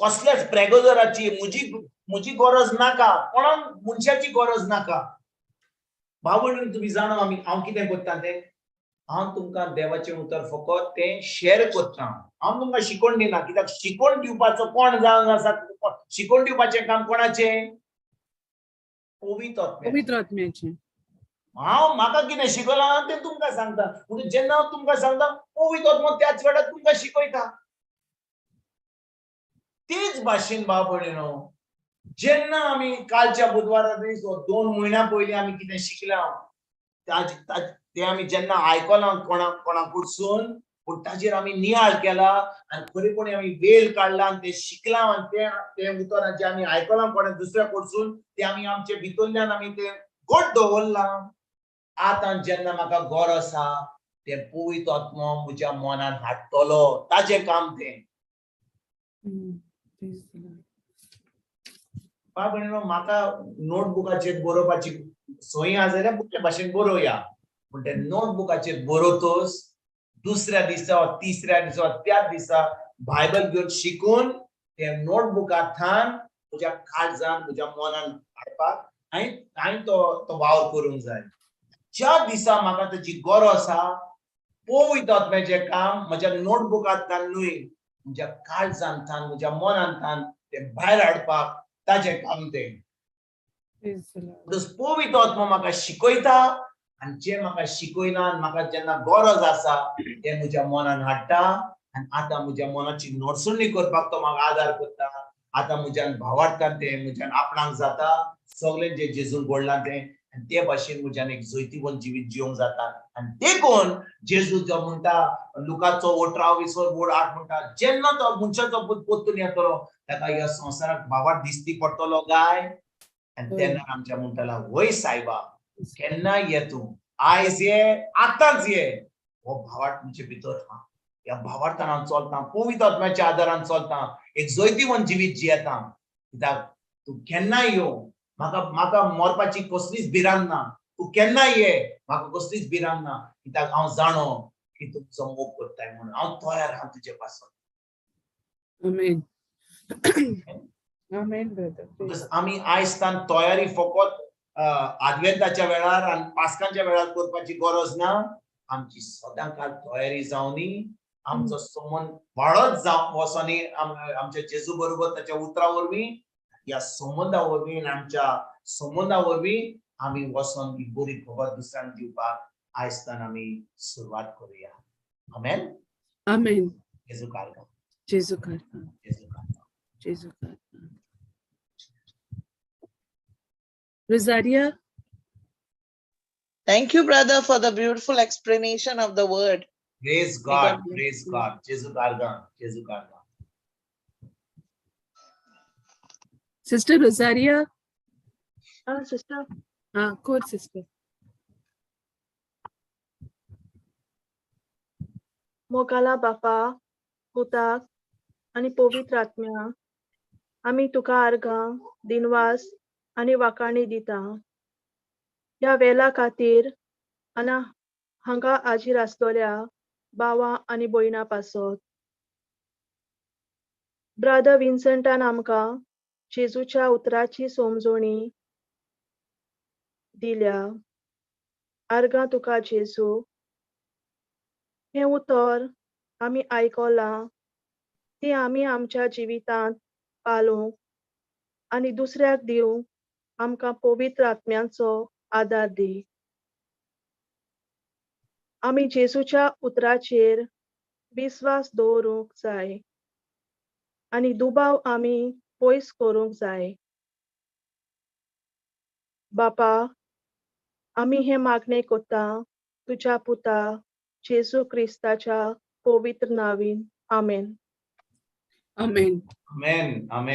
कसल्याच प्रेगोजराची म्हजी म्हजी गरज नाका, कोणाक मनशाची गरज नाका. भाव भयणीन, तुमी जाणा आमी हांव कितें करता तें? हांव तुमकां देवाचें उतर फकत तें शेर करता. हांव तुमकां शिकोवन दिना, कित्याक शिकोवन दिवपाचो कोण जावन आसा? शिकोवन दिवपाचें काम कोणाचें? पवित्र आत्म्याचें. पवित्र आत्म्याचें. हांव म्हाका कितें शिकयलां तें तुमकां सांगता. म्हणून जेन्ना हांव तुमकां सांगता, पवित्र आत्मो त्याच वेळार तुमकां शिकयता. तेच भाशेन भाव भयणीनो, जेन्ना आमी कालच्या बुधवारा दीस 2 म्हयन्या पयलीं आमी कितें शिकल्या, तें आमी जेन्ना आयकलां कोणा कोणा कडसून, पूण ताजेर आमी नियाळ केला आनी खरेपणी आमी वेळ काडला आनी तें शिकलां आनी तें तें उतरां जें आमी आयकलां कोणा दुसऱ्या कडसून तें आमी आमचे भितरल्यान आमी तें घट दवरलां. आतां जेन्ना म्हाका गरज आसा तें पवित्र आत्मो म्हज्या मनान हाडटलो. ताजें काम तें. Praise the Lord. भाव भयणीनो, म्हाका नोटबुकाचेर बरोवपाची संवय आसा जाल्यार बरे भाशेन बरोवया, पूण ते नोटबुकाचेर बरोवतच दुसऱ्या दिसा वा तिसऱ्या दिसा वा त्याच दिसा बायबल घेवन शिकून ते नोटबुकांतल्यान म्हज्या काळजान म्हज्या मनान हाडपाक हांवें तो तो वावर करूंक जाय. ज्या दिसा म्हाका ताची गरज आसा, पवित्र आत्म्याचें काम म्हज्या नोटबुकांतल्यान न्हय, म्हज्या काळजांतल्यान म्हज्या मनांतल्यान तें भायर हाडपाक ताजें काम तें. Praise the Lord. म्हणटच पवित्र आत्मो म्हाका शिकयता आनी जें म्हाका शिकयला आनी म्हाका जेन्ना गरज आसा तें म्हज्या मनान हाडटा आनी आतां म्हज्या मनाची नडसणी करपाक तो म्हाका आदार करता. आतां म्हज्यान भावार्थान तें म्हज्यान आपणाक जाता सगळें जें जेजून घडलां तें, आनी ते भाशेन म्हज्यान एक जैतिवंत जिवीत जिवंक जाता. आनी देखून जेजू जो म्हणटा लुकाचो 18 विसर 8 म्हणटा, जेन्ना तो मनशाचो पूत परतून येतलो ताका ह्या संवसाराक भावार्थ दिसती पडटलो काय? आनी तेन्ना आमच्या म्हणटला, वय सायबा, केन्ना ये तूं, आयज ये, आतांच ये. हो भावार्थ तुमचे भितर आहा. ह्या भावार्थान हांव चलतां, पवित्र आत्म्याच्या आदारान चलतां, एक जैतिवंत जिवीत जियेता. कित्याक तूं केन्नाय यो, म्हाका म्हाका मरपाची कसलीच भिरांत ना. तूं केन्नाय ये, म्हाका कसलीच भिरांत ना, कित्याक हांव जाणो की तूं म्हजो मोग करताय, म्हणून हांव तयार आहा तुजे पासून. Amen. Amen, brother. Praise. आमी आयज तान तयारी फकत आदवेंताच्या वेळार आनी पास्कांच्या वेळार करपाची गरज ना. आमची सदां काल तयारी जावनी, आमचो संबंद वाडत जावं वचोनी आमच्या जेजू बरोबर ताच्या उतरा वरवीं, ह्या संबंदा वरवीं आनी आमच्या संबंदा वरवीं आमी वचोन ही बरी खबर दुसऱ्यांक दिवपाक आयज तान आमी सुरवात करुया. आमेन. Amen. जेजू कारगा. जेजू करता. जेजू कारगा. जेजू करता. Rosaria. Thank you, brother, for the beautiful explanation of the word. Praise May God God, bless praise you. God. जेजू कारगा, जेजू कारगा. Sister Rosaria. Ah, sister. Ah, good sister. मोगाला बापा, पुताक आनी पवित्र आत्म्या, आमी तुका आर्गां, दिनवास आनी वाखाणी दिता ह्या वेळा खातीर आनी हांगा हाजीर आसतल्या भावा आनी भयणां पासत. ब्रादर विन्संटान आमकां जेजूच्या उतराची समजोणी दिल्या. आर्गां तुका जेजू. हें उतर आमी आयकलां ती आमी आमच्या जिवितांत पालोवंक आनी दुसऱ्याक दिवंक आमकां पवित्र आत्म्याचो आदार दी. आमी जेजूच्या उतराचेर विस्वास दवरूंक जाय आनी दुबाव आमी पयस करूंक जाय. बापा, आमी हें मागणें कोत्ता तुज्या पुता जेजू क्रिस्ताच्या पवित्र नांवीन, आमेन. आमेन. आमेन, आमेन.